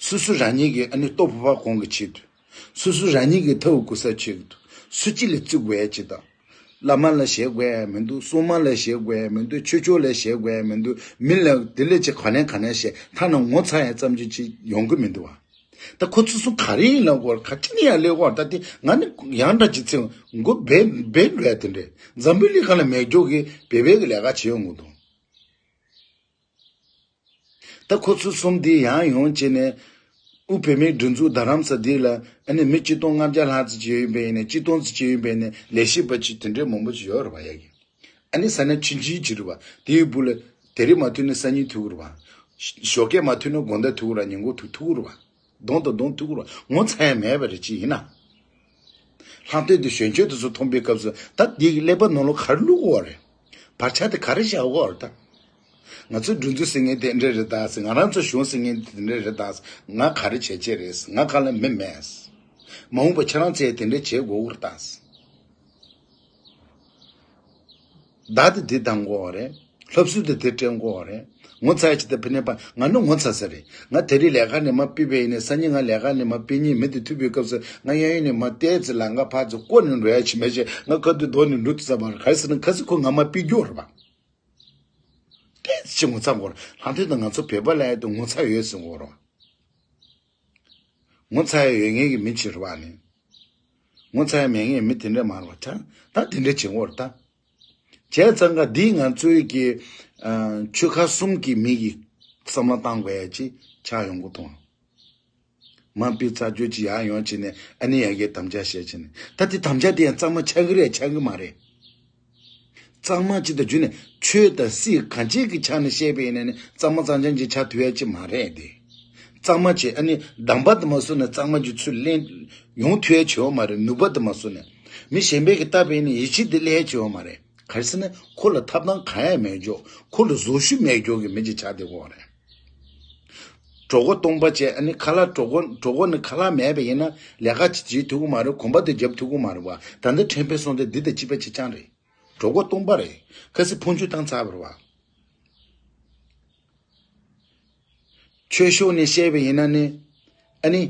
སོ་སོ་རང་ཉིད་ཀྱི་ཨ་ནི་ལྟོ་ཕོར་པ་གོང་གི་ཆེད་དུ། སོ་སོ་རང་ཉིད་ཀྱི་ཐབས་གོ་ས་བྱེད་ཀྱི་འདུག་སུ་གཅིག་ལ་བརྩི་དགོས་ཡ་ཅིག་དང་། བླ་མ་ལ་ཞེད་དགོས་ཡ་མི་འདུག་སྲུང་མ་ལ་ཞེད་དགོས་ཡ་མི་འདུག་ཆོས་ཕྱོགས་ལ་ཞེད་དགོས་ཡ་མི་འདུག་མི་ལ་དེ་ལས་ཅིག་ག་ནས་ག་ནས་ཞེད་ཐ་ན་ངོ་ཚ་ཡ་ཙམ་ཅིག་ཅིག་ཡོང་གི་མི་འདུག་བ། ད་ཁོ་ཚོ་སུ་ག་རེ་ཡིན་ལབ་དགོས་ག་ཅི་ནས་ཡ་ལས་དགོས་ད་དེ་ང་ནི་ཡང་འདྲ་ཅིག་ཚེ་མགོ་སྦས་སྦས་འགྲོ་ཡ་དེ་འདྲས་འཛམ་བུ་གླིང་ག་ལ་མེད་འཇོག་གི་བེ་བེ་གི་ལས་ཀ་བྱེད་ཡོང་གི་འདུག་ད་ཁོ་ཚོ་གསུམ་དེ་ཡང་ཡོང་བྱས་ནས་དབུས་བོད་མིའི་སྒྲིག་འཛུགས་རྡ་རམ་ས་དེ་ལ་ཨ་ནི་མི་གཅིག་སྟོང་ལྔ་བརྒྱ་ལྷག་ཙམ་ཅིག་ཡོད་པས་ཡིན་ནས་གཅིག་སྟོང་ཙམ་ཅིག་ཡོད་པས་ནས་ལས་བྱེད་པ་ཅིག་དེ་འདྲའི་མང་པོ་ཅིག་ཡོད་རེད་བ་ཡ་གི། ཨ་ནི་ས་གནས་ཆུང་ཆུང་ཅིག་རེད་བ། དེའི་བུ་ལ་དེ་རིང་མ་ཐུག་ན་སང་ཉིན་ཐུག་གི་རེད་བ། ཞོགས་ཀས་མ་ཐུག་ན་དགོང་དག་ཐུག་གི་རེད་བ། ཉིན་གུང་ཐུག་ཐུག་གི་རེད་བ། གདོང་དང་གདོང་ཐུག་གི་རེད་བ། ངོ་ཚ་ཡ་མེད་པ་རེད་ཅི་ཡིན་ན། ལྷག་དོན་དུ་གཞོན་སྐྱེས་དེ་ཚོ་མཐོང་པའི་སྐབས་སུ་ད་འདི་གི་ཀླད་པ་ནང་ལོགས་ག་རེ་བླུག་དགོས་རེད། བར་ཆད་དེ་ག་རེ་བཞག་དགོས་རེད་ད། ང་ཚོ་སྒྲིག་འཛུགས་ཟེར་མཁན་དེ་འདྲ་རེད་ད་ཟེར། ང་རང་ཚོ་གཞུང་ཟེར་མཁན་དེ་འདྲ་རེད་ད་ཟེར། ང་ག་རེ་བྱས་བྱས་རེད་ཟེར། ང་ག་ལ་མི་མེད་ཟེར། མ་འོངས་པ་ཁྱེད་རང་ཚོས་དེ་འདྲ་བྱེད་དགོས་རེད་ད་ཟེར། བརྡ་དེ་དེ་བཏང་དགོས་རེད། ལྷབ་སུ་དེ་དེ་སྤྲད་དགོས་རེད། ངོ་ཚ་ཡ་ཅིག་དང་ཕི་ནས་པ་ང་ནི་ངོ་ཚ་ས་རེད། ང་དེ་རིང་ལས་ཀ་ནས་མ་ཕེབས་པ་ཡིན་ནའི་སང་ཉིན་ང་ལས་ཀ་ནས་མ་ཕེབས་ཉིན་མི་དེ་ཐུག་པའི་སྐབས་སུ་ང་གཡས་གཡོན་ནས་མ་བལྟས་ཚེ་ལམ་ཁ་ཕར་ཚུར་བསྐོར་ནས་འགྲོ་ཡ་ཅིག་མེད་ཅེས་ང་ཁ་དུ་རྡོ་ནས་འགྲོ་ཐུབ་ས་མ་རེད། ག་རེ་ཟེར་ན་ཁ་སང་ཁོ་ང་མ་ཕེབས་རྒྱུ་རེད་པ། ཏོག་ཙམ་ངོ་ཚ་དགོས་རེད། ལྷག་དོན་དུ་ང་ཚོ་བོད་པ་ལ་ཡ་དུ་ངོ་ཚ་ཡོད་ཟེར་དགོས་རེད། ངོ་ཚ་ཡ་ཡོད་མཁན་གྱི་མི་ཅིག་རེད་པ་ནི། ངོ་ཚ་ཡ་མེད་མཁན་མི་དེ་འདྲ་མ་རེད་པ། ད་ད་དེ་འདྲ་བྱེད་དགོས་རེད་ད། བྱས་ཙང་ཀ་འདིས་ང་ཚོའི་གི་ཨ་ཆོལ་ཁ་གསུམ་གྱི་མི་གི་བསམ་བློ་བཏང་དགོས་ཡ་ཅིག་ཆགས་ཡོང་གི་མཐོང་། མ་ཕེབས་ཚར་རྒྱུ་ཅིག་ཡར་ཡོང་བྱས་ནས་ཨ་ནི་ཡ་གིའི་དམ་བཅའ་བཞག་བྱས་ནས་ད་དེ་དམ་བཅའ་དེ་ཡང་གཙང་མ་ཆགས་ཀྱི་རེད་ཆགས་ཀྱི་མ་རེད། གཙང་མ་ཅིག་ཏུ་བརྒྱུད་ནས་ཆོས་དང་སྲིད་གང་ཅིའི་གི་ཆ་ནས་བཤད་པ་ཡིན་ན་ནི་གཙང་མ་གཙང་རྐྱང་ཅིག་ཆགས་ཐུབ་ཡ་ཅིག་མ་རེད་དེ། གཙང་མ་ཅིག་ཨ་ནི་གདམས་པ་དུ་མ་སོང་ནས་གཙང་མ་ཅིག་ཚུར་ལེན་ཡོང་ཐུབ་ཡ་ཅིག་ཡོད་མ་རེད། ནུས་པ་དུ་མ་སོང་ནས་མི་གཞན་པས་གི་ལྟ་བ་ཡིན་ན་ཡིད་ཆེས་དེ་སླེབས་ཡ་ཅིག་ཡོད་མ་རེད། ག་རེ་ཟེར་ན་ཁོ་ལ་ཐབས་སྣང་གང་ཡང་མེད་འཇོག་ཁོ་ལ་བཟོ་ཤུགས་མེད་འཇོག་གི་མི་ཅིག་ཆགས་བསྡད་ཡོད་རེད། གྲོད་ཁོག་སྟོང་པ་བྱས་ཨ་ནི་ཁ་ལག་གྲོད་ཁོག་གྲོད་ཁོག་ནི་ཁ་ལག་མེད་པ་ཡིན་ན་ལས་ཀ་ཅིག་བྱེད་ཐུབ་ཀྱི་མ་རེད། གོམ་པ་དེ་རྒྱབ་ཐུབ་ཀྱི་མ་རེད་བ། ད་ལྟ་ཕྲན་བུ་སོང་སྟེ་འདི་དང་གཅིག་པ་གཅིག་རྐྱང་རེད། གྲོད་ཁོག་སྟོང་པ་རེད། ཁ་སི་འཕོ་འགྱུར་བཏང་ཚར་བ་རེད་བ། ཆོས་ཕྱོགས་ནས་བཤད་པ་ཡིན་ན་ནི་ཨ་ནི་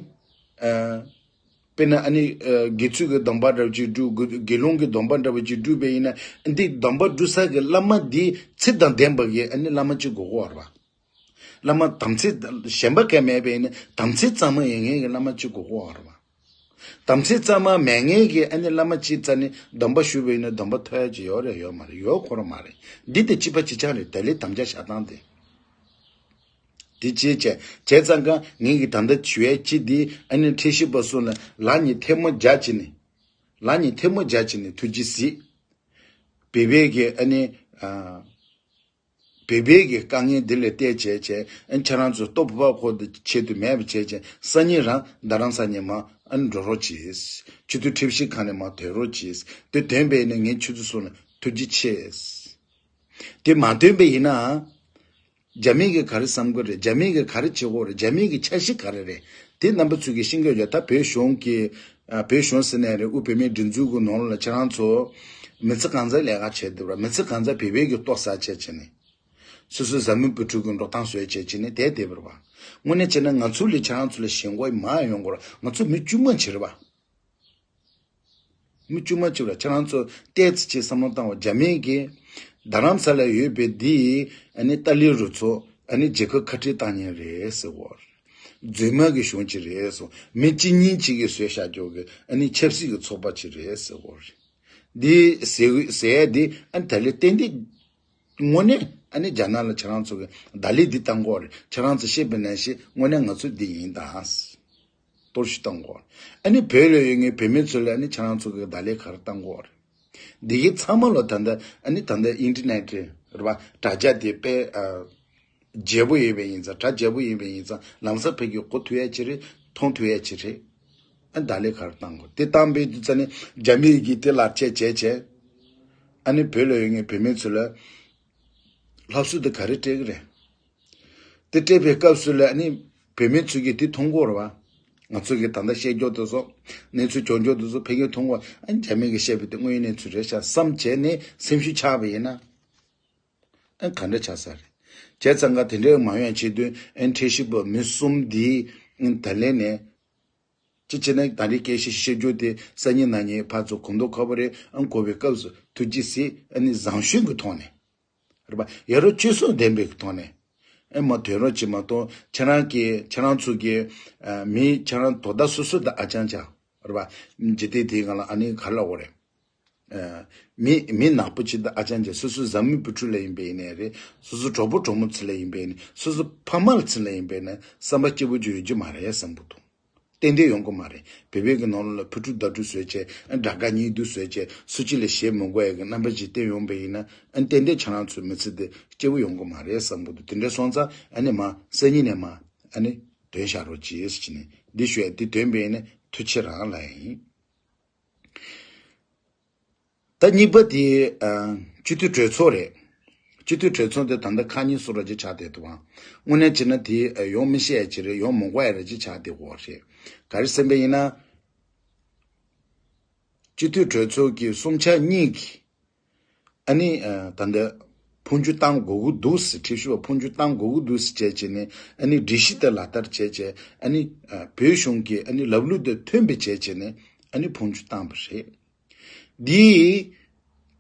ཨ་དཔེར་ན་ཨ་ནི་ཨ་དགེ་ཚུལ་གྱི་སྡོམ་པ་འདྲ་བ་ཅིག་སྒྲུབ། དགེ་སློང་གི་སྡོམ་པ་འདྲ་བ་ཅིག་སྒྲུབ་པ་ཡིན་ན་འདི་སྡོམ་པ་སྒྲུབ་ས་གི་བླ་མ་འདི་ཚེ་དང་ལྡན་པ་གི་ཨ་ནི་བླ་མ་ཅིག་དགོས་ཀྱི་ཡོད་རེད་བ། བླ་མ་དམ་ཚིག་གཞན་པ་གང་མེད་པས་ནི་དམ་ཚིག་གཙང་མ་ཡིན་མཁན་གྱི་བླ་མ་གཅིག་དགོས་ཀྱི་ཡོད་རེད་བ། དམ་ཚིག་གཙང་མ་མེད་མཁན་གྱི་ཨ་ནི་བླ་མ་གཅིག་རྩ་ནས་སྡོམ་པ་ཞུས་པ་ཡིན་ན་སྡོམ་པ་ཐོབ་ཡ་ཅིག་ཡོད་རེད་ཡོད་མ་རེད། ཡོད་ཁོ་རང་མ་རེད། འདི་དེ་གཅིག་པ་གཅིག་རྐྱང་རེད། ད་ལས་དམ་བཅའ་བཞག་སྟངས་དེ། དེ་ཅིའི་ཕྱིར་བྱས་ཙང་ཀ་ངེད་ཀྱི་ད་ལྟ་ཞུ་ཡ་གཅིག་འདི་ཨ་ནི་ཁྲིད་ཤིག་པ་སོགས་ལ་ལག་གཉིས་ཐལ་མོ་སྦྱར་བྱས་ནས་ལག་གཉིས་ཐལ་མོ་སྦྱར་བྱས་ནས་ཐུགས་རྗེས་གཟིགས། བོད་པའི་གི་ཨ་ནི་ཨ། བོད་པའི་གི་དཀའ་ངལ་འདི་ལ་བལྟས་བྱས་བྱས་ཨ་ཁྱེད་རང་ཚོ་ལྟོ་ཕོར་པ་ཁོ་འདི་ཆེད་དུ་མེད་པ་བྱས་བྱས་སང་ཉིན་རང་རྡ་རམ་ས་ནས་མར་ཨ་ནི་འགྲོ་རོགས་གྱིས། ཁྱེད་ཚོ་ཁྲིད་ཤིག་ཁང་ནས་མར་ཐོན་རོགས་གྱིས། དེ་ཐོན་པས་ནི་ངས་ཁྱེད་ཚོ་སོགས་ལ་ཐུགས་རྗེ་ཆེ། དེ་མ་ཐོན་པ་ཡིན་ན། རྒྱ་མི་གིས་ག་རེ་བསམ་གི་རེད། རྒྱ་མི་གིས་ག་རེ་བྱེད་དགོས་རེད། རྒྱ་མི་གི་འཆར་གཞི་ག་རེ་རེད། དེ་རྣམ་པ་ཚོས་ཀྱིས་ཤེས་ཀྱི་ཡོད། ད་བོད་གཞུང་གི་ཨ་བོད་གཞུང་ཟེར་ནའི་རེད། དབུས་བོད་མིའི་སྒྲིག་འཛུགས་ཀྱི་ནང་ལ་ཁྱེད་རང་ཚོ་མི་ཚེ་གང་ཚ་ལས་ཀ་བྱས་འདུག་ར། མི་ཚེ་གང་ཚ་བོད་པའི་གི་ལྟོ་ཟ་བྱས་བྱས་ནས། སོ་སོའི་བཟའ་མི་བུ་ཕྲུག་གི་འགྲོ་སྟངས་བཟོས་བྱས་བྱས་ནས་བསྡད་བསྡད་པ་རེད་བ། དངོས་གནས་བྱས་ན་ང་ཚོ་ལས་ཁྱེད་རང་ཚོ་ལ་ཞེན་ཁོག་མང་ཡོང་གི་རེད། ང་ཚོ་མི་དཀྱུས་མ་ཅིག་རེད་བ། མི་དཀྱུས་མ་གཅིག་ལ་ཁྱེད་རང་ཚོ་ཏོག་ཙམ་ཅིག་བསམ་བློ་བཏང་བ། རྒྱ་མི་གིས་རྡ་རམ་ས་ལ་ཡོད་པའི་འདི་ཨ་ནི་ཏཱ་ལའི་རུ་ཚོ་ཨ་ནི་རྒྱལ་ཁབ་ཁ་བྲལ་བཏང་མཁན་རེད་ཟེར་བ། རྫུན་མ་གི་གཞུང་ཅིག་རེད་ཟེར། མི་གཅིག་གཉིས་ཅིག་གིས་བཟོས་བཞག་རྒྱུ་གི་ཨ་ནི་ཆབ་སྲིད་ཀྱི་ཚོགས་པ་ཅིག་རེད་ཟེར་བ། འདི་ཟེར་ཟེར་ཡ་འདི་ཨ་ནི་ད་ལས་ཏན་ཏན་དངོས་གནས་ཨ་ནི་རྒྱ་ནག་ལ་ཁྱེད་རང་ཚོ་གི་བརྡ་ལན་འདི་བཏང་གི་ཡོད་རེད། ཁྱེད་རང་ཚོ་ཤེས་པ་ནང་བཞིན་དངོས་གནས་ང་ཚོ་འདི་ཡིན་ད། གཏོར་བཤིག་བཏང་གོ། ཨ་ནི་བོད་ལ་ཡོད་མཁན་བོད་མི་ཚོ་ལ་ཨ་ནི་ཁྱེད་རང་ཚོ་གི་བརྡ་ལན་ག་རེ་བཏང་གོ་རེད། འདི་གའི་ཚང་མ་ལོ་ད་ལྟ་ཨ་ནི་ད་ལྟ་ཨིན་ཊར་ནེ་ཊི་རེད་བ། དྲ་རྒྱ་དེ་དཔེ་ཨ་རྒྱས་པོ་ཡིན་པ་ཡིན་ཙང་། དྲ་རྒྱས་པོ་ཡིན་པ་ཡིན་ཙང་ལམ་སང་ཕ་གི་གོ་ཐུབ་ཡ་ཅིག་རེད། མཐོང་ཐུབ་ཡ་ཅིག་རེད། ཨ་བརྡ་ལན་ག་རེ་བཏང་གོ། དེ་བཏང་པའི་དུས་ཙ་ནི་རྒྱ་མི་ཡི་གི་དེ་ལག་ཆད་བྱས་བྱས། ཨ་ནི་བོད་ལ་ཡོད་མཁན་བོད་མི་ཚོ་ལ་ལྷབ་སུ་དེ་ག་རེ་སྤྲད་གི་རེད། དེ་སྤྲད་པའི་སྐབས་སུ་ལ་ཨ་ནི་བོད་མི་ཚོས་ཀྱིས་དེ་མཐོང་གི་ཡོད་རེད་བ། ང་ཚོ་གིས་ད་ལྟ་བཤད་རྒྱུ་དེ་ཚོ་གནས་ཚུལ་འབྱོར་རྒྱུ་དེ་ཚོ་ཕ་གིར་མཐོང་གི་ཡོད། ཨ་ནི་རྒྱ་མི་གིས་བཤད་པའི་དེ་དངོས་ཡོད་གནས་ཚུལ་རེད་ཤག་བསམ་བྱས་ནས་སེམས་ཤུགས་ཆག་པ་ཡིན་ན། ཨ་ག་འདྲ་ཆགས་ས་རེད། བྱས་ཙང་ཀ་དེ་འདྲའི་མ་ཡོང་ཆེད་དུ་ཨ་ནི་ཁྲིད་ཤིག་པ་མི་གསུམ་འདིས་ཨ་ནི་ད་ལན་ནས་ ཅི་བྱས་ན་ད་རེས་སྐད་ཆ་བཤད་རྒྱུ་དེ་སང་ཉིན་གནངས་ཉིན་ཕར་ཚུར་གོ་ཐོས་ཁ་པོ་རེད། ཨང་གོ་བའི་སྐབས་སུ་ཐུགས་རྗེ་གཟིགས། ཨ་ནི་བཟང་སྤྱོད་ཀྱི་ཐོག་ནས། རེད་པ། ཡ་རབས་སྤྱོད་བཟང་ལྡན་པའི་ཐོག་ནས། ཨེ་མ་དོན་རོགས་བྱེད་མ་གཏོགས་ཁྱེད་རང་གིས་ཁྱེད་རང་ཚོ་གིས་ཨ་མི་ཁྱེད་རང་དོ་བདག་སོ་སོ་དང་ཨ་ཅང་ཅང་། རེད་པ། འཇིག་རྟེན་དེའི་སྒང་ལ་ཨ་ནི་ག་རེ་ལབ་དགོས་རེད། ཨ་མི་མི་ནག་པོ་ཅིག་དང་ཨ་ཅང་ཅང་། སོ་སོའི་བཟའ་མི་བུ་ཕྲུག་ལ་ཡིན་པ་ཡིན་ནའི་རེད། སོ་སོའི་གྲོགས་པོ་གྲོགས་མོ་ཚོ་ལ་ཡིན་པ་ཡིན་ནའི། སོ་སོའི་ཕ་མ་ལ་ཚོ་ལ་ཡིན་པ་ཡིན་ནའི་བསམ་པ་སྐྱིད་པོ་ཅིག་ཡོད་རྒྱུ་མ་རེད་བསམ་གྱི་འདུག་ཏན་ཏན་ཡོང་གི་མ་རེད། བོད་པའི་གི་ནང་ལོགས་ལ་ཕུ་དཀྲུག་མདའ་དཀྲུག་བཟོས་བྱས། ཨ་དགྲ་དགའ་གཉེན་སྡུག་བཟོས་བྱས། སུ་གཅིག་ལ་ཞེད་མི་དགོས་ཡ་གི་རྣམ་པ་ཅིག་བསྟན་ཡོང་པ་ཡིན་ན། ཨ་ཏན་ཏན་ཁྱེད་རང་ཚོའི་མི་ཚེ་འདི་སྐྱིད་པོ་ཡོང་གི་མ་རེད་བསམ་གྱི་འདུག་དེ་འདྲ་སོང་ཙང་ཨ་ནི་མ་སང་ཉིན་ནས་མ་ཨ་ནི་འདོན་བཞག་རོགས་གྱིས་ཟེར་ནས་འདི་ཞུ་ཡ། འདི་འདོན་པ་ཡིན་ན་ཐུགས་རྗེ་རང་ལ་ཡིན། ད་གཉིས་པ་དེ་ཨ་སྤྱི་འཐུས་གྲོས་ཚོགས་རེད། སྤྱི་འཐུས་གྲོས་ཚོགས་དེ་ད་ལྟ་ཁག་གཉིས་སུ་ར་ཅིག་ཆགས་བསྡད་འདུག་ཨང་། དངོས་གནས་བྱས་ན་དེ་ཨ་ཡོང་མི་ཤེས་ཡ་ཅིག་རེད། ཡོང་མི་དགོས་ཡ་ར་ཅིག་ཆགས་བསྡད་ཡོད་རེད། ག་རེ་ཟེར་བ་ཡིན་ན། སྤྱི་འཐུས་གྲོས་ཚོགས་ཀྱི་གསུམ་ཆ་གཉིས་ཀྱིས་ཨ་ནི་ཨ་ད་ལྟ་འཕོ་འགྱུར་བཏང་དགོས་ཀྱི་འདུག་ཟེར། ཁྲིམས་ཞིབ་པ་འཕོ་འགྱུར་བཏང་དགོས་ཀྱི་འདུག་ཟེར་བྱས་བྱས་ནས། ཨ་ནི་སྒྲིག་གཞི་དང་ལག་བསྟར་བྱས་བྱས། ཨ་ནི་ཨ་བོད་གཞུང་གི་ཨ་ནི་ལམ་ལུགས་དང་མཐུན་པ་བྱས་བྱས་ནས་ཨ་ནི་འཕོ་འགྱུར་བཏང་བ་རེད། འདི་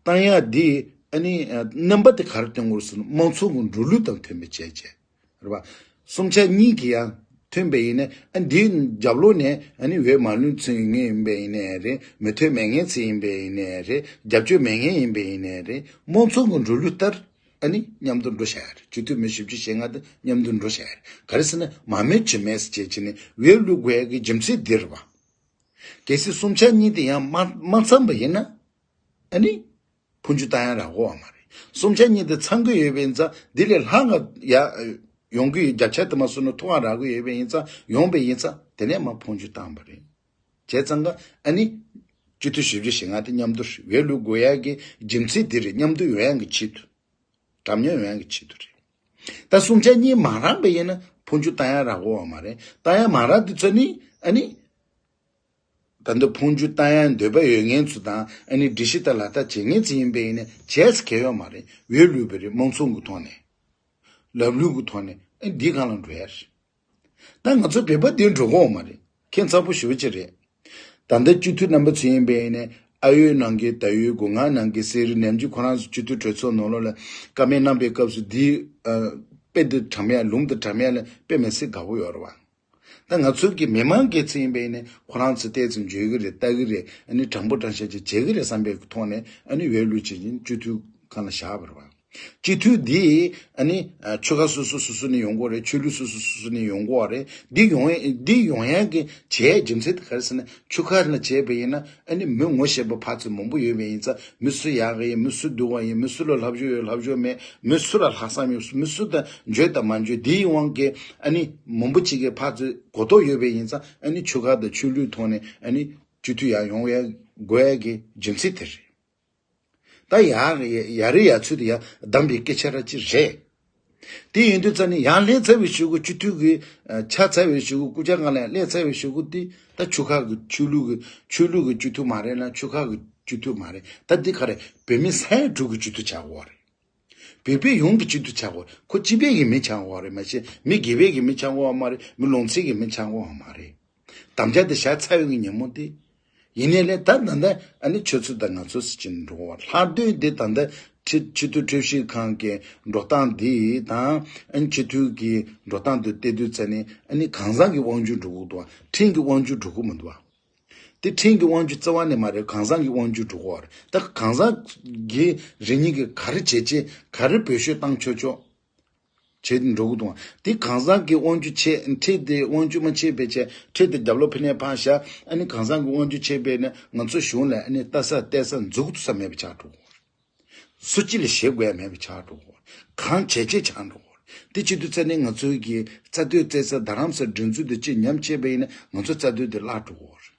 བཏང་ཡག་འདི་ཨ་ནི་ཨ་རྣམ་པ་དེ་ག་རེ་སྟོན་དགོས་ཟེར་ན། དམངས་གཙོ་གི་འགྲོ་ལུགས་དང་མཐུན་པ་བྱས་བྱས། རེད་པ། གསུམ་ཆ་གཉིས་ཀྱིས་ཡང་མཐུན་པ་ཡིན་ན། ཨ་འདིའི་རྒྱབ་ལོགས་ནས་ཨ་ནི་འོས་མ་ལོན་ཚུལ་ཡིན་ངེས་ཡིན་པ་ཡིན་ནའི་རེད། མོས་མཐུན་མེད་མཁན་ཚོ་ཡིན་པ་ཡིན་ནའི་རེད། རྒྱབ་སྐྱོར་མེད་མཁན་ཡིན་པ་ཡིན་ནའི་རེད། དམངས་གཙོ་གི་འགྲོ་ལུགས་ལྟར་ཨ་ནི་མཉམ་དུ་འགྲོ་བྱ་ཡ་རེད། སྤྱི་འཐུས་མི་བཞི་བཅུ་ཞེ་ལྔ་དང་མཉམ་དུ་འགྲོ་བྱ་ཡ་རེད། ག་རེ་ཟེར་ན་མང་མོས་བྱེད་མེད་ཟེར་བྱས་བྱས་ནས་འོས་བླུག་དགོས་ཡ་གི་རྒྱུ་མཚན་འདི་རེད་པ། གལ་སྲིད་གསུམ་ཆ་གཉིས་དེ་ཡང་མ་མ་འཚམས་པ་ཡིན་ན། ཨ་ནི། འཕོ་འགྱུར་བཏང་ཡ་རག་གི་ཡོད་མ་རེད། གསུམ་ཆ་གཉིས་དེ་འཚམས་ཀྱི་ཡོད་པ་ཡིན་ཙང་། འདི་ལས་ལྷག་ག་ཡ་ཡོང་གི་ཡོད། བརྒྱ་ཆ་དེ་མ་སོང་ན་མཐོ་བ་རག་གི་ཡོད་པ་ཡིན་ཙང་། ཡོང་པ་ཡིན་ཙང་དེ་ནས་མ་འཕོ་འགྱུར་བཏང་བ་རེད། བྱས་ཙང་ཀ་ཨ་ནི། སྤྱི་འཐུས་བཞི་བཅུ་ཞེ་ལྔ་དེ་མཉམ་དུ་འོས་བླུག་དགོས་ཡ་གི་རྒྱུ་མཚན་དེ་རེད། མཉམ་དུ་ཡོང་ཡ་གི་ཆེད་དུ། འདྲ་མཉམ་ཡོང་ཡ་གི་ཆེད་དུ་རེད། ད་གསུམ་ཆ་གཉིས་མ་རག་པ་ཡིན་ན་འཕོ་འགྱུར་བཏང་ཡ་རག་གི་ཡོད་མ་རེད། བཏང་ཡ་མ་རག་དུས་ཚོད་ནི་ཨ་ནི། ད་འདི་འཕོ་འགྱུར་བཏང་ཡ་འདོད་པ་ཡོད་མཁན་ཚོ་དང་། ཨ་ནི་སྒྲིག་གཞི་ལྟར་ལག་བསྟར་བྱེད་མཁན་ཚོ་ཡིན་པ་ཡིན་ན་བྱས་ཟེར་གྱི་ཡོད་མ་རེད། འོས་བླུགས་པ་རེད། དམངས་གཙོ་གི་ཐོག་ནས། ལམ་ལུགས་ཀྱི་ཐོག་ནས། ཨ་འདི་སྒང་ལ་འགྲོ་ཡ་རེད། ད་ང་ཚོ་བོད་པ་འདི་འགྲོ་གི་ཡོད་མ་རེད། ཁྱད་མཚར་པོ་ཞེ་པོ་ཅིག་རེད། ད་ལྟ་སྤྱི་འཐུས་རྣམ་པ་ཚོ་ཡིན་པ་ཡིན་ན། ཨ་ཡོད་ནང་གི་ད་ཡོད། སྒོ་ང་ནང་གི་ཟེར་རེད། ནམ་རྒྱུན་ཁོ་རང་ཚོ་སྤྱི་འཐུས་གྲོས་ཚོགས་ནང་ལོགས་ལ་བཀའ་མོལ་གནང་པའི་སྐབས་སུ་འདི་ཨ་དཔེ་འདི་དྲ་མ་ལུང་འདི་དྲ་མ་ལ་དཔེ་མི་སྲིད་དགའ་པོ་ཡོད་རེད་བ། ད་ང་ཚོ་གི་མི་མང་གི་ཚོ་ཡིན་པ་ཡིན་ན་ཁོ་རང་ཚོ་ཏོག་ཙམ་འཇོན་གི་རེད། ལྟ་གི་རེད། ཨ་ནི་དྲང་པོ་དྲང་བཞག་ཅིག་བྱེད་གི་རེད་བསམ་པའི་ཐོག་ནས་ཨ་ནི་འོས་བླུགས་བྱེད་ཀྱིན་སྤྱི་འཐུས་སྒང་ལ་བཞག་པ་རེད་བ། སྤྱི་འཐུས་འདི་ཨ་ནི་ཨ་ཆོལ་ཁ་སོ་སོ་སོ་སོ་ནས་ཡོང་གི་ཡོད་རེད། ཆོས་ལུགས་སོ་སོ་སོ་སོ་ནས་ཡོང་གི་ཡོད་རེད། འདི་ཡོང་ཡ་འདི་ཡོང་ཡ་གི་བྱས་རྒྱུ་མཚན་དེ་ག་རེ་ཟེར་ན། ཆོལ་ཁ་ནང་བྱས་པ་ཡིན་ན་ཨ་ནི་མི་ངོ་ཤེས་པ་ཕར་ཚུར་མང་པོ་ཡོད་པ་ཡིན་ཙང་། མི་སུ་ཡག་གི་ཡིན། མི་སུ་སྡུག་པ་ཡིན། མི་སུ་ལ་ལྷག་ཕྱོགས་ཡོད། ལྷག་ཕྱོགས་མེད། མི་སུ་ལ་ལྷག་བསམ་ཡོད། མི་སུ་དང་འཇོན་དང་མ་འཇོན་འདིའི་དབང་གིས་ཨ་ནི་མང་པོ་ཅིག་གིས་ཕར་ཚུར་གོ་རྟོགས་ཡོད་པ་ཡིན་ཙང་། ཨ་ནི་ཆོལ་ཁ་དང་ཆོས་ལུགས་ཐོག་ནས་ཨ་ནི་སྤྱི་འཐུས་ཡར་ཡོང་ཡ་དགོས་ཡ་གི་རྒྱུ་མཚན་དེ་རེད། ད་ཡ་ཡ་རེ་ཡ་ཚུལ་དེ་ཡ་གདམས་པའི་སྐད་ཆ་ར་ཅིག་རེད། དེ་ཡིན་དུས་ཙ་ནི་ཡང་སླེབས་ཚར་བའི་གཞུག་གུ། སྤྱི་འཐུས་ཀྱི་ཨ་ཆགས་ཚར་བའི་གཞུག་གུ། སྐུ་བཅར་ཁང་ལ་ཡང་སླེབས་ཚར་བའི་གཞུག་གུ་དེ། ད་ཆོལ་ཁ་གི་ཆོས་ལུགས་ཀྱི་ཆོས་ལུགས་ཀྱི་སྤྱི་འཐུས་མ་རེད་ན། ཆོལ་ཁ་གི་སྤྱི་འཐུས་མ་རེད། ད་འདི་ག་རེ། བོད་མི་ས་ཡ་དྲུག་གི་སྤྱི་འཐུས་ཆགས་ཡོད་རེད། བོད་པའི་ཡོངས་ཀྱི་སྤྱི་འཐུས་ཆགས་ཡོད་རེད། ཁོ་སྤྱི་པའི་གི་མི་ཆགས་ཡོད་རེད་མ་གཞི། མི་སྒེར་པའི་གི་མི་ཆགས་ཡོད་མ་རེད། མི་ལུང་ཚན་གྱི་མི་ཆགས་ཡོད་མ་རེད། དམ་བཅའ་དེ་བཞག་ཚར་བའི་ཉིན་མོ་དེ། ཡིན་ནའི་ལས་ད་ད་ལྟ་ཨ་ནི་ཆུ་ཚོད་དང་ང་ཚོ་ཟེར་གྱིན་འགྲོ་བ། ལྷག་དོན་དེ་ད་ལྟ་ཁྲི་སྤྱི་འཐུས་ཁྲིམས་ཞིབ་ཁང་གི་འགྲོ་སྟངས་དེ་དང་། ཨ་ནི་སྤྱི་འཐུས་ཀྱི་འགྲོ་སྟངས་དེ་བལྟས་དུས་ཙ་ནི། ཨ་ནི་གང་ཟག་གི་དབང་སྒྱུར་འགྲོ་གི་འདུག་བ། ཁྲིམས་ཀྱི་དབང་སྒྱུར་འགྲོ་གི་མི་འདུག་བ། དེ་ཁྲིམས་ཀྱི་དབང་སྒྱུར་རྩ་བ་ནས་མ་རེད། གང་ཟག་གི་དབང་སྒྱུར་འགྲོ་གི་ཡོད་རེད། ད་གང་ཟག་གི་རེ་སྙིང་གི་ག་རེ་བྱེད་ཆེད། ག་རེ་བེད་སྤྱོད་བཏང་ཆོག་ཆོག་བྱེད་འགྲོ་གི་འདུག་བ། དེ་གང་ཟག་གི་དབང་སྒྱུར་བྱེད། ཁྲིམས་དེ་དབང་སྒྱུར་མ་བྱས་པའི་ཆེད། ཁྲིམས་དེ་རྒྱབ་ལོགས་ཕི་ནས་ཕར་བཞག། ཨ་ནི་གང་ཟག་གི་དབང་སྒྱུར་བྱས་པས་ན། ང་ཚོ་གཞུང་ལ་ཨ་ནི་ལྟ་ས་བལྟ་ས་འཛུགས་ཐུབ་ས་མེད་པ་ཆགས་འགྲོ་གི་ཡོད་རེད། སུ་གཅིག་ལ་ཞེད་དགོས་ཡ་མེད་པ་ཆགས་འགྲོ་གི་ཡོད་རེད། གང་བྱས་བྱས་ཆགས་འགྲོ་གི་ཡོད་རེད། དེ་བྱེད་དུས་ཙ་ནི་ང་ཚོའི་གི་རྩ་དོན་བཙལ་ས། རྡ་རམ་ས་ལ་སྒྲིག་འཛུགས་དེ་གཅིག་ཉམས་བྱས་པ་ཡིན་ན། ང་ཚོ་རྩ་དོན་དེ་བརླག་འགྲོ་གི་ཡོད་རེད།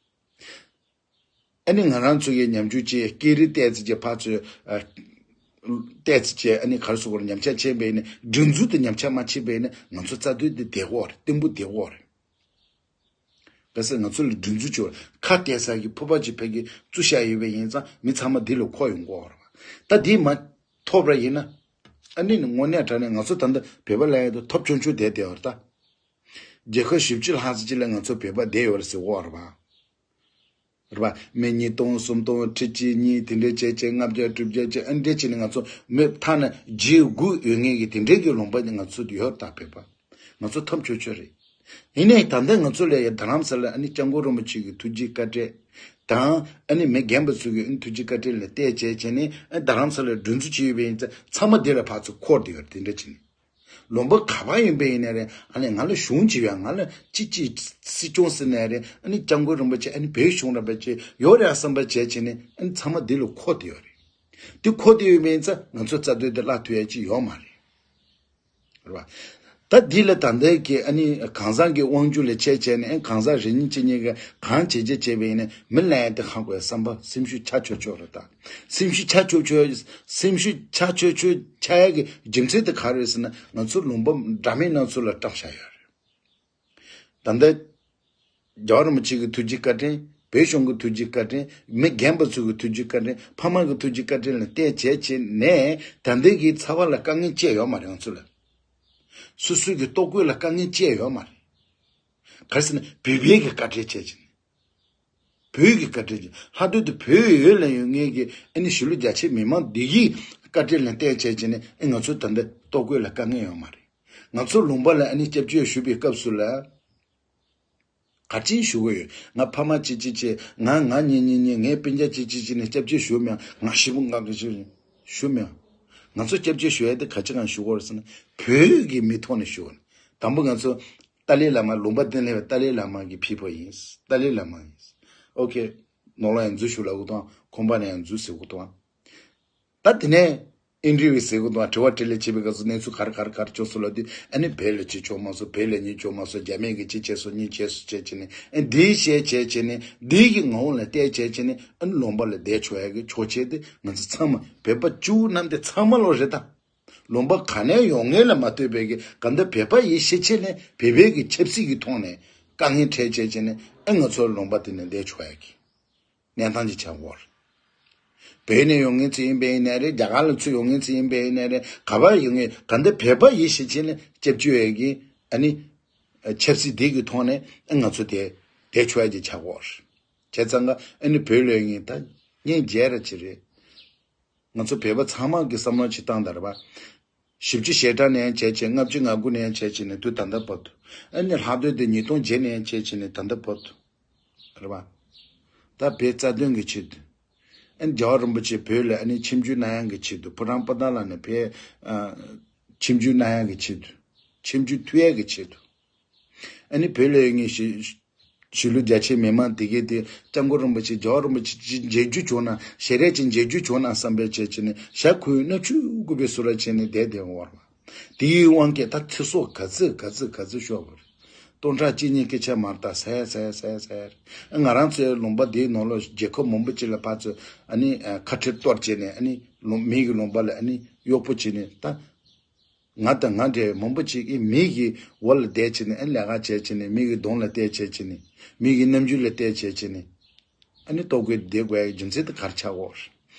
ཨ་ནི་ང་རང་ཚོ་གི་ཉམས་འགྱུར་བཅས། སྐད་རིགས་བལྟས་ཚེ་བཅས། ཕར་ཚུར་ཨ་བལྟས་ཚེ་བཅས། ཨ་ནི་ག་རེ་ཟེར་དགོས་རེད། ཉམས་ཆག་ཕྱིན་པ་ཡིན་ན། སྒྲིག་འཛུགས་དེ་ཉམས་ཆག་མ་ཕྱིན་པ་ཡིན་ན། ང་ཚོ་རྩ་དོན་དེ་བདེ་པོ་རེད། བརྟན་པོ་བདེ་པོ་རེད། གལ་སྲིད་ང་ཚོ་ལ་སྒྲིག་འཛུགས་བྱས་ཁ་གཏད་ས་གི་ཕོར་པ་ཅིག་ཕ་གིར་བཙུགས་བཞག་ཡོད་པ་ཡིན་ཙང་། མི་ཚང་མ་འདི་ལ་མཁོ་ཡོང་གི་ཡོད་རེད་པ། ད་འདི་མ་ཐོབ་ར་ཡིན་ན། ཨ་ནི་དངོས་གནས་དྲང་གནས་ང་ཚོ་ད་ལྟ་བོད་པ་ལབ་ཡ་དེ་ཐོབ་ཆུང་ཆུང་བསྡད་བསྡད་ཡོད་རེད་ད། རྒྱལ་ཁབ་བཞི་བཅུ་ལྷག་ཙམ་ཅིག་ལ་ང་ཚོ་བོད་པ་བསྡད་ཡོད་རེད་ཟེར་གོ་རེད་པ། རེད་པ། མི་ཉིས་སྟོང་སུམ་སྟོང་ཁྲི་གཅིག་གཉིས་དེ་འདྲས་བྱས་བྱས་ལྔ་བརྒྱ་དྲུག་བརྒྱ་བྱས་ཨ་འདྲས་བྱས་ནས་ང་ཚོ་མི་ཐ་ན་བརྒྱད་དགུ་ཡོད་མཁན་གྱི་དེ་འདྲས་ཀྱི་ལུང་པ་ང་ཚོ་ཡོད་ད་བོད་པ། ང་ཚོ་ཐབས་ཆོད་ཆོད་རེད། ཡིན་ནའི་ད་ལྟ་ང་ཚོ་ལ་ཡ་རྡ་རམ་ས་ལ་ཨ་ནི་སྐྱབས་མགོན་རིན་པོ་ཆེ་གི་ཐུགས་རྗེ་བཀའ་དྲིན་དང་ཨ་ནི་མི་རྒན་པ་ཚོ་གི་ཨ་ནི་ཐུགས་རྗེ་བཀའ་དྲིན་ལ་བལྟས་བྱས་བྱས་ནས་ཨ་རྡ་རམ་ས་ལ་སྒྲུབ་འཛུགས་བྱས་ཡོད་པ་ཡིན་ཙང་ཚང་མ་དེ་ལ་ཕར་ཚུར་འཁོར་བསྡད་ཡོད་རེད། དེ་འདྲ་བྱས་ནས་ལུང་པ་ག་པར་ཡིན་པ་ཡིན་ནའི་རེད། ཨ་ནི་ང་ལ་གཞུང་ཅིག་ཡོད། ང་ལ་ཅི་ཅི་སྲིད་སྐྱོང་ཟེར་ནའི་རེད། ཨ་ནི་སྐྱབས་མགོན་རིན་པོ་ཆེ་ཨ་ནི་བོད་གཞུང་རིན་པོ་ཆེ་ཡོད་རེད་བསམ་པ་བྱས་བྱས་ནས་ཨ་ནི་ཚང་མ་འདི་ལ་འཁོར་བསྡད་ཡོད་རེད། འདི་འཁོར་བསྡད་ཡོད་པ་ཡིན་ཙང་ང་ཚོ་རྩ་དོན་དེ་བརླག་ཐུབ་ཡ་ཅིག་ཡོད་མ་རེད། རེད་བ། ད་འདི་ལ་ད་ལྟའི་གི་ཨ་ནི་གང་ཟག་གི་དབང་སྒྱུར་ལ་བྱས་བྱས་ནས་ཨ་གང་ཟག་རེ་གཉིས་གཅིག་གཉིས་ཀྱིས་གང་བྱེད་བྱེད་བྱས་པ་ཡིན་ན་མི་ལ་ཡ་དེ་ཧ་གོ་ཡ་བསམ་པ་སེམས་ཤུགས་ཆག་ཆོག་ཆོག་རེད་ད། སེམས་ཤུགས་ཆག་ཆོག་ཆོག་སེམས་ཤུགས་ཆག་ཆོག་ཆོག་ཆག་ཡ་གི་རྒྱུ་མཚན་དེ་ག་རེ་རེད་ཟེར་ན་ང་ཚོ་ལུང་པ་འདྲ་མིན་སྣ་ཚོགས་ལ་བཀྲམ་བཞག་ཡོད་རེད། ད་ལྟ་རྒྱལ་བ་རིན་པོ་ཆེ་གི་ཐུགས་རྗེ་བཀའ་དྲིན། བོད་གཞུང་གི་ཐུགས་རྗེ་བཀའ་དྲིན། མི་རྒན་པ་ཚོ་གི་ཐུགས་རྗེ་བཀའ་དྲིན། ཕ་མ་གི་ཐུགས་རྗེ་བཀའ་དྲིན་ལ་བརྟེན་བྱས་བྱས་ནས་ད་ལྟའི་གི་ཚ་བ་ལ་དཀའ་ངལ་སྐྱེས་ཡོད་མ་རེད་ང་ཚོ་ལ། སོ་སོའི་གི་ལྟོ་གོས་ལ་དཀའ་ངལ་སྐྱེས་ཡོད་མ་རེད། ག་རེ་ཟེར་ན་བོད་པའི་གི་བཀའ་དྲིན་བྱས་བྱས་ནས། བོད་ཀྱི་བཀའ་དྲིན་གྱིས་ལྷག་དོན་དུ་བོད་ཡུལ་ལ་ཡོད་མཁན་གྱི་ཨ་ནི་གཞིས་ལུས་རྒྱ་ཆེ་མི་མང་འདི་གི་བཀའ་དྲིན་ལ་བརྟེན་བྱས་བྱས་ནས་ཨ་ང་ཚོ་ད་ལྟ་ལྟོ་གོས་ལ་དཀའ་ངལ་ཡོད་མ་རེད། ང་ཚོ་ལུང་པ་ལ་ཨ་ནི་སྐྱབས་བཅོལ་ཞུས་པའི་སྐབས་སུ་ལ་ག་ཅིན་ཞུ་གི་ཡོད། ང་ཕ་མ་ཅི་ཅི་ཅི་ང་ང་ཉེ་ཉེ་ཉེ་ངའི་སྤུན་ཀྱག་ཅི་ཅི་ཅི་ནས་སྐྱབས་བཅོལ་ཞུ་མེད། ང་ཞེ་པོ་ང་གི་ཞུ་མེད། ང་ཚོ་སྐྱབས་བཅོལ་ཞུ་ཡ་དེ་ག་ཅི་གང་ཞུ་གི་ཡོད་ཟེར་ན་བོད་ཀྱི་མི་ཐོག་ནས་ཞུ་གི་ཡོད། དང་པོ་ང་ཚོ་ཏཱ་ལའི་བླ་མ་ལུང་པ་བསྟན་ལས་པའི་ཏཱ་ལའི་བླ་མ་གི་ཕི་པོ་ཡིན། ཏཱ་ལའི་བླ་མ་ཡིན། ཨོ་ཁེ། ནོར་ལ་ཡང་འཛུལ་ཞུགས་ལ་འུ་ཐང་ཁོང་པ་ནས་ཡང་འཛུལ་ཟེར་འུ་ཐང་། ད་དེ་ནས་ཨིན་དྲི་བི་ཟེར་འུ་ཐང་དྲི་བ་དྲིས་ལན་བྱེད་པའི་སྐབས་སུ་གནས་ཚུལ་ག་རེ་ག་རེ་ག་རེ་བྱུང་སོང་ལབ་དུས་ཨ་ནི་བོད་ལ་ཅི་བྱུང་མ་སོང་། བོད་ལ་གཉིས་བྱུང་མ་སོང་། རྒྱ་མིས་གི་ཅི་བྱས་སོང་གཉིས་བྱས་སོང་བྱས་བྱས་ནས་ཨ་འདིའི་བཤད་བྱས་བྱས་ནས་འདིའི་གི་ངོ་བོ་ལ་བལྟས་བྱས་བྱས་ནས་ཨ་ནི་ལུང་པ་ལ་བསྡད་ཆོག་ཡ་གི་ཆོག་མཆན་དེ་ང་ཚོ་ཚང་མ་བོད་པ་བཅུ་དགུ་རྣམས་དེ་ཚང་མ་ལོ་རེད་ད། ལུང་པ་ག་ནས་ཡོང་མཁན་ལ་མ་ལྟོས་པའི་གི་ག་འདི་བོད་པ་ཡིན་ཤེས་བྱས་ནས་བོད་པའི་གི་ཆབ་སྲིད་ཀྱི་ཐོག་ནས་དཀའ་ངལ་འཕྲད་བྱས་བྱས་ནས་ཨེ་ང་ཚོ་ལུང་པ་དེ་ནས་བསྡད་ཆོག་ཡ་གི་གནས་སྟངས་ཅིག་ཆགས་ཡོད་རེད། བོད་ནས་ཡོང་མཁན་ཚོ་ཡིན་པ་ཡིན་ནའི་རེད། རྒྱ་གར་ལ་ཚུར་ཡོང་མཁན་ཚོ་ཡིན་པ་ཡིན་ནའི་རེད། ག་པར་ཡོང་མཁན་ག་འདི་བོད་པ་ཡིན་ཤེས་བྱས་ནས་སྐྱབས་བཅོལ་ཡ་གི་ཨ་ནི་ཆབ་སྲིད་འདི་གི་ཐོག་ནས་ཨེ་ང་ཚོ་དེ་བསྡད་ཆོག་ཡ་ཅིག་ཆགས་ཡོད་རེད། བྱས་ཙང་ཀ་ཨ་ནི་བོད་ལ་ཡོང་མཁན་ད་གཉེན་རྒྱལ་ར་ཅིག་རེད། ང་ཚོ་བོད་པ་ཚང་མ་གི་བསམ་བློ་ཅིག་བཏང་དང་རེད་པ། བཞི་བཅུ་ཞེ་གྲངས་ནས་ཡང་བྱས་བྱས་ལྔ་བཅུ་ང་དགུ་ནས་ཡང་བྱས་བྱས་ནས་དུས་ད་ལྟ་བར་དུ། ཨ་ནི་ལྷག་དོན་དེ་ཉིས་སྟོང་བརྒྱད་ནས་ཡང་བྱས་བྱས་ནས་ད་ལྟ་བར་དུ། རེད་པ། ད་བོད་རྩ་དོན་གྱི་ཆེད་དུ། ཨ་ནི་རྒྱལ་བ་རིན་པོ་ཆེ་བོད་ལ་ཨ་ནི་ཆིབས་བསྒྱུར་གནང་ཡག་གི་ཆེད་དུ་ཕོ་བྲང་པོ་ཏཱ་ལ་ནས་ཕེབས། ཨ། ཆིབས་བསྒྱུར་གནང་ཡག་གི་ཆེད་དུ། ཆིབས་བསྒྱུར་ཐུབ་ཡག་གི་ཆེད་དུ། ཨ་ནི་བོད་ལ་ཡོད་མཁན་གཞིས་གཞིས་ལུས་རྒྱ་ཆེའི་མི་མང་དེ་གས་དེ་སྐྱབས་མགོན་རིན་པོ་ཆེ་རྒྱལ་བ་རིན་པོ་ཆེ་ཅིག་མཇལ་རྒྱུ་བྱུང་ན་ཞལ་རས་ཅིག་མཇལ་རྒྱུ་བྱུང་ན་བསམ་པའི་བྱས་བྱས་ནས་ཞྭ་ཁོའི་སྣ་ཆུ་དགུ་པའི་བཟོ་འདྲ་བྱས་ནས་བསྡད་བསྡད་འོང་བ་རེད། དེའི་དབང་གིས་ད་ཚེ་སྲོག་ག་ཚོད་ག་ཚོད་ག་ཚོད་ཤོར་བ་རེད། སྟོང་ཕྲག་གཅིག་གཉིས་སྐད་ཆ་མ་རེད་ད་ཟེར་ཟེར་ཟེར་ཟེར། ང་རང་ཚོའི་ལུང་པ་འདིའི་ནང་ལོགས་རྒྱལ་ཁབ་མང་པོ་ཅིག་ལ་ཕར་ཚུར་ཨ་ནི་ཁ་ཁྲལ་གཏོར་བྱས་ནས་ཨ་ནི་ལུང་མི་གི་ལུང་པ་ལ་ཨ་ནི་གཡོག་པོ་བྱས་ནས་ད། ང་དང་ང་འདྲའི་མང་པོ་ཅིག་གིས་མི་གི་འོག་ལ་བསྡད་བྱས་ནས་ཨ་ལས་ཀ་བྱས་བྱས་ནས་མི་གི་གདོང་ལ་བལྟས་བྱས་བྱས་ནས་མི་གི་རྣམ་འགྱུར་ལ་བལྟས་བྱས་བྱས་ནས་ཨ་ནི་ལྟོ་གོས་བསྡད་དགོས་ཡ་རྒྱུ་མཚན་དེ་ག་རེ་ཆགས་ཡོད་རེད།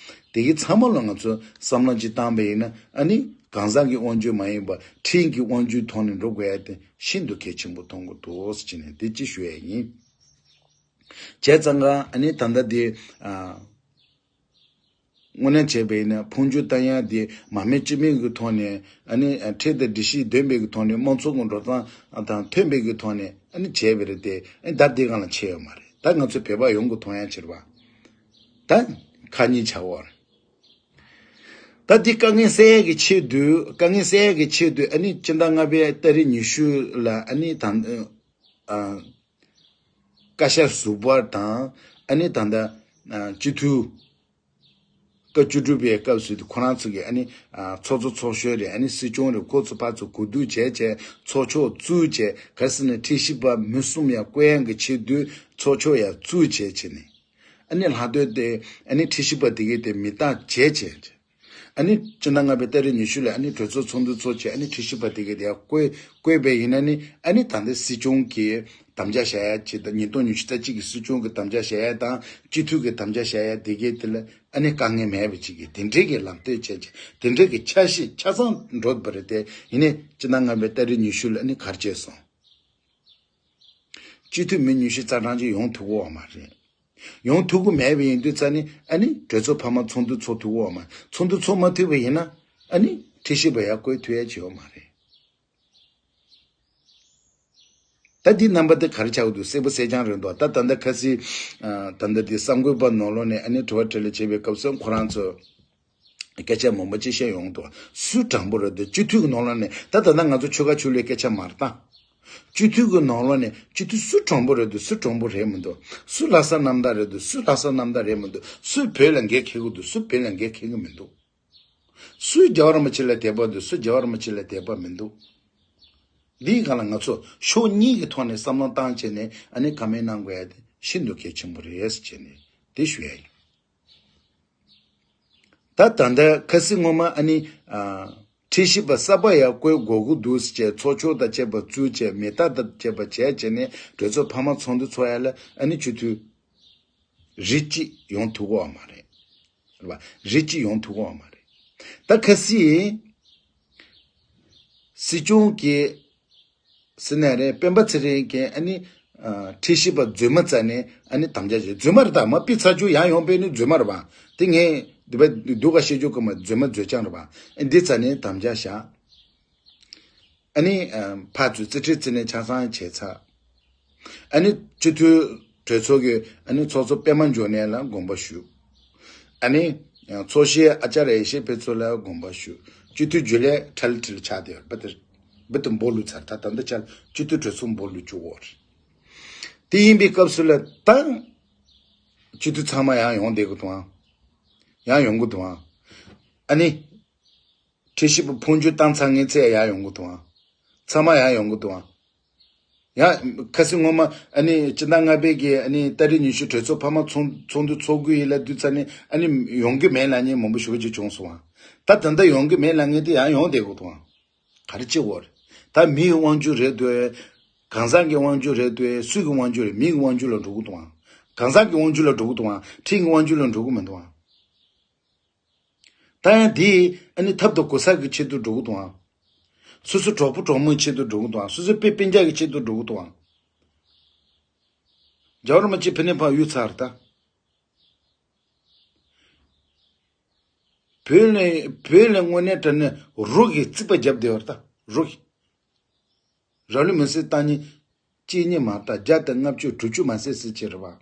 དེ་གི་ཚང་མ་ལ་ང་ཚོ་བསམ་བློ་ཅིག་བཏང་པ་ཡིན་ན་ཨ་ནི་གང་ཟག་གི་དབང་སྒྱུར་མ་ཡིན་པར་ཁྲིམས་ཀྱི་དབང་སྒྱུར་ཐོག་ནས་འགྲོ་དགོས་ཡ་དེ་ཤིན་ཏུ་གལ་ཆེན་པོ་མཐོང་གི་འདུག་ཟེར་བྱས་ནས་དེ་ཅིག་ཞུ་ཡ་ཡིན། བྱས་ཙང་ཀ་ཨ་ནི་ད་ལྟ་དེ་ཨ། དངོས་གནས་བྱས་པ་ཡིན་ན་འཕོ་འགྱུར་བཏང་ཡ་དེ་མ་མི་སྤྱི་མི་གི་ཐོག་ནས་ཨ་ནི་ཁྲལ་དང་སྒྲིག་གཞི་ལྡན་པའི་གི་ཐོག་ནས་དམངས་གཙོ་གི་འགྲོ་སྟངས་དང་མཐུན་པའི་གི་ཐོག་ནས་ཨ་ནི་བྱས་པ་རེད་དེ་ཨ་ནི་ད་དེ་སྒང་ལ་བྱས་ཡོད་མ་རེད། ད་ང་ཚོ་བོད་པ་ཡོངས་ཀྱི་མཐོང་ཡ་ཕྱིར་བ་ད་ཁ་ཉིན་ཆ་བོར། ད་དེ་དཀའ་ངལ་སེལ་ཡ་གི་ཆེད་དུ་དཀའ་ངལ་སེལ་ཡ་གི་ཆེད་དུ་ཨ་ནི་སྤྱི་ཟླ་ལྔ་པའི་ཏ་རིག་ཉི་ཤུ་ལ་ཨ་ནི་ད། ཨ། བཀའ་ཤག་ཟུར་པ་དང་ཨ་ནི་ད་ལྟ་ཨ་སྤྱི་འཐུས་བཀའ་བཅུ་དྲུག་པའི་སྐབས་སུ་ཁོ་རང་ཚོ་གིས་ཨ་ནི་ཨ་ཚོགས་གཙོ་ཚོགས་གཞོན་རེད། ཨ་ནི་སྲིད་སྐྱོང་རེད། ཁོ་ཚོ་ཕར་ཚུར་གོ་བསྡུར་བྱས་བྱས་ཚོགས་ཆོག་བཙུགས་བྱས་ག་རེ་ཟེར་ན་ཁྲིམས་ཞིབ་པ་མི་གསུམ་ཡང་བསྐོ་ཡག་གི་ཆེད་དུ་ཚོགས་ཆོག་ཡང་བཙུགས་བྱས་བྱས་ནས་ཨ་ནི་ལྷག་དོན་དེ་ཨ་ནི་ཁྲིམས་ཞིབ་པ་དེ་གས་དེ་མི་རྟག་བྱས་བྱས། ཨ་ནི་སྤྱི་ཟླ་ལྔ་པའི་ཏ་རིག་ཉི་ཤུ་ལ་ཨ་ནི་གྲོས་ཚོགས་ཚོགས་འདུ་ཚོགས་བྱས་ཨ་ནི་ཁྲིམས་ཞིབ་པ་དེ་གས་དེ་བསྐོས་བསྐོས་པ་ཡིན་ན་ནི་ཨ་ནི་ད་ལྟ་སྲིད་སྐྱོང་གི་དམ་བཅའ་བཞག་ཡ་ཅིག་དང་ཉིས་སྟོང་ཉི་ཤུ་རྩ་གཅིག་གི་སྲིད་སྐྱོང་གི་དམ་བཅའ་བཞག་ཡ་དང་སྤྱི་འཐུས་ཀྱི་དམ་བཅའ་བཞག་ཡ་དེ་གས་དེ་ལ་ཨ་ནི་དཀའ་ངལ་མེད་པ་ཅིག་གིས་དེ་འདྲས་ཀྱི་ལམ་སྟོན་བྱས་ཀྱི་དེ་འདྲས་ཀྱི་འཆར་གཞི་ཆ་ཚང་འགྲོ་བ་རེད་དེ་ཡིན་ནའི་སྤྱི་ཟླ་ལྔ་པའི་ཏ་རིག་ཉི་ཤུ་ལ་ཨ་ནི་ག་རེ་བྱས་སོང་། སྤྱི་འཐུས་མི་ཉི་ཤུ་རྩ་གྲངས་ཅིག་ཡོང་ཐུབ་ཀྱི་ཡོད་མ་རེད། ཡོང་ཐུབ་ཀྱི་མེད་པ་ཡིན་དུས་ཙ་ནི་ཨ་ནི་གྲོས་ཚོགས་འཕར་མ་ཚོགས་འདུ་ཚོགས་ཐུབ་ཀྱི་ཡོད་མ་རེད། ཚོགས་འདུ་ཚོགས་མ་ཐུབ་པ་ཡིན་ན་ཨ་ནི་ཁྲིམས་ཞིབ་པ་ཡར་བསྐོ་ཐུབ་ཡ་ཅིག་ཡོད་མ་རེད། ད་འདི་རྣམ་པ་དེ་ག་རེ་ཆགས་ཀྱི་འདུག་གསལ་པོ་གསལ་རྐྱང་རེད་འདུག་ད་ད་ལྟ་ཁ་སང་ད་ལྟ་དེ་གསར་འགོད་པ་ནང་ལོགས་ནས་ཨ་ནི་དྲི་བ་དྲིས་ལན་བྱེད་པའི་སྐབས་སུ་ཁོ་རང་ཚོ་སྐད་ཆ་མང་པོ་ཅིག་བཤད་ཡོང་འདུག་སུ་དྲང་པོ་རེད་འདུག་སྤྱི་འཐུས་ཀྱི་ནང་ལོགས་ནས་ད་ད་ལྟ་ང་ཚོ་ཆོལ་ཁ་ཆོས་ལུགས་སྐད་ཆ་མ་རེད་ད། སྤྱི་འཐུས་ཀྱི་ནང་ལོགས་ནས་སྤྱི་འཐུས་སུ་དྲང་པོ་རེད་འདུག་སུ་དྲང་པོ་རེད་མི་འདུག་སུ་ལྷག་བསམ་རྣམ་དག་རེད་འདུག་སུ་ལྷག་བསམ་རྣམ་དག་རེད་མི་འདུག་སུ་བོད་ལ་འགན་འཁྱེར་གྱི་འདུག་སུ་བོད་ལ་འགན་འཁྱེར་གྱི་མི་འདུག་སུས་རྒྱལ་བ་རིན་པོ་ཆེ་ལ་དད་པ་འདུག་སུས་རྒྱལ་བ་རིན་པོ་ཆེ་ལ་དད་པ་མི་འདུག་འདིའི་སྒང་ལ་ང་ཚོ་ཕྱོགས་གཉིས་ཀྱི་ཐོག་ནས་བསམ་བློ་བཏང་བྱས་ནས་ཨ་ནི་བཀའ་མོལ་གནང་དགོས་ཡ་དེ་ཤིན་ཏུ་གལ་ཆེན་པོ་རེད་ཟེར་བྱས་ནས་དེ་ཞུ་ཡ་ཡིན། ད་ད་ལྟ་ཁ་སང་སྔོན་མ་ཨ་ནི་ཨ་ཁྲིམས་ཞིབ་པ་གསར་པ་ཡར་བསྐོ་དགོས་ཀྱི་འདུག་ཟེར་བྱས་ཚོགས་ཆོས་དང་བཅས་པ་བཙུགས་བྱས་མི་རྟག་དང་བཅས་པ་བྱས་བྱས་ནས་གྲོས་ཚོགས་འཕར་མ་ཚོགས་འདུ་ཚོགས་ཡ་ལ་ཨ་ནི་སྤྱི་འཐུས་རིགས་གཅིག་ཡོང་ཐུབ་ཀྱི་ཡོད་མ་རེད། རེད་པ། རིགས་གཅིག་ཡོང་ཐུབ་ཀྱི་ཡོད་མ་རེད། ད་ཁ་སང་སྲིད་སྐྱོང་གིས་ཟེར་ནས་རེད། སྤེན་པ་ཚེ་རིང་གིས་ཨ་ནི་ཨ་ཁྲིམས་ཞིབ་པ་རྫུན་མ་བཙལ་ནས་ཨ་ནི་དམ་བཅའ་བཞེས། རྫུན་མ་རེད་ད། མ་ཕུད་ཚར་རྒྱུ་ཡང་ཡོང་པས་ནི་རྫུན་མ་རེད་པ། དེ་ངས་འདི་པ་སྡུག་ག་བཤད་རྒྱུ་གི་མ་རྫུན་མ་རྫུན་རྐྱང་རེད་པ། ཨ་འདི་བཙལ་ནས་དམ་བཅའ་བཞག་ཨ་ནི་ཨ་ཕར་ཚུར་རྩིས་ཁྲའི་རྩིས་ནས་ཆ་ཚང་བྱས་ཚར། ཨ་ནི་སྤྱི་འཐུས་གྲོས་ཚོགས་ཀྱི་ཨ་ནི་ཚོགས་གཙོ་པད་མ་འབྱུང་གནས་ལ་དགོངས་པ་ཞུ། ཨ་ནི་ཚོགས་གཞོན་ཨ་ཅར་ཡེ་ཤེས་ཕུན་ཚོགས་ལ་དགོངས་པ་ཞུ། སྤྱི་འཐུས་རྒྱུན་ལས་ཁྲལ་ཁྲིལ་ཆགས་བསྡད་ཡོད་རེད་པ། དེར་བུ་དུ་འབོ་ལུ་ཚར། ད་ད་ལྟ་ཆར་སྤྱི་འཐུས་གྲོས་ཚོགས་འབོ་ལུ་བཅུག་འོར། དེ་ཡིན་པའི་སྐབས་སུ་ལ་ད་སྤྱི་འཐུས་ཚང་མ་ཡང་ཡོང་བསྡད་དགོས་དང་། ཡང་ཡོང་དགོས་དང་། ཨ་ནི། ཁྲིམས་ཞིབ་པ་འཕོ་འགྱུར་བཏང་ཚར་མཁན་ཚོ་ཡང་ཡོང་གི་འདུག་ཨང་། ཚང་མ་ཡང་ཡོང་གི་འདུག་ཨང་། ཡང་ཁ་སང་སྔོན་མ་ཨ་ནི་སྤྱི་ཟླ་ལྔ་པའི་གི་ཨ་ནི་ཏ་རིག་ཉི་ཤུ་གྲོས་ཚོགས་འཕར་མ་ཚོགས་ཚོགས་འདུ་ཚོགས་དགོས་ཡིན་ལབ་དུས་ཙ་ནི་ཨ་ནི་ཡོང་གི་མེད་ལབ་མཁན་མང་པོ་ཞེ་པོ་ཅིག་བྱུང་སོང་ཨང་། ད་ད་ལྟ་ཡོང་གི་མེད་ལབ་མཁན་དེ་ཡང་ཡོང་བསྡད་གི་འདུག་ཨང་། ག་རེ་བྱེད་དགོས་རེད། ད་མིའི་དབང་སྒྱུར་རེད་འདུག་ཨེ། གང་ཟག་གི་དབང་སྒྱུར་རེད་འདུག་ཨེ། སུ་གི་དབང་སྒྱུར་རེད། མི་གི་དབང་སྒྱུར་ལ་འགྲོ་གི་འདུག་ཨང་། གང་ཟག་གི་དབང་སྒྱུར་ལ་འགྲོ་གི་འདུག་ཨང་། ཁྲིམས་ཀྱི་དབང་སྒྱུར་ལ་འགྲོ་གི་མི་འདུག་ཨང་། ད་ཡང་དེ་ཨ་ནི་ཐབས་དང་གོ་ས་གི་ཆེད་དུ་འགྲོ་གི་འདུག་ཨང་། སོ་སོ་གྲོགས་པོ་གྲོགས་མོའི་ཆེད་དུ་འགྲོ་གི་འདུག་ཨང་། སོ་སོའི་དཔེ་སྤུན་ཀྱག་གི་ཆེད་དུ་འགྲོ་གི་འདུག་ཨང་། རྒྱལ་བ་རིན་པོ་ཆེ་ཕ་ནས་ཕར་གཡུག་ཚར་ད། བོད་ནས་བོད་ནས་དངོས་གནས་དྲང་གནས་རོགས་ཀྱིས་རྩིག་པ་བརྒྱབ་བསྡད་པ་རེད་ད། རོགས་ཀྱིས། རང་ལུས་མེར་སྲེག་བཏང་མཁན་གཅིག་གཉིས་མ་རེད་ད། བརྒྱ་དང་ལྔ་བཅུ་དྲུག་ཅུ་མ་ཟད་ཟེར་བྱས་རེད་པ།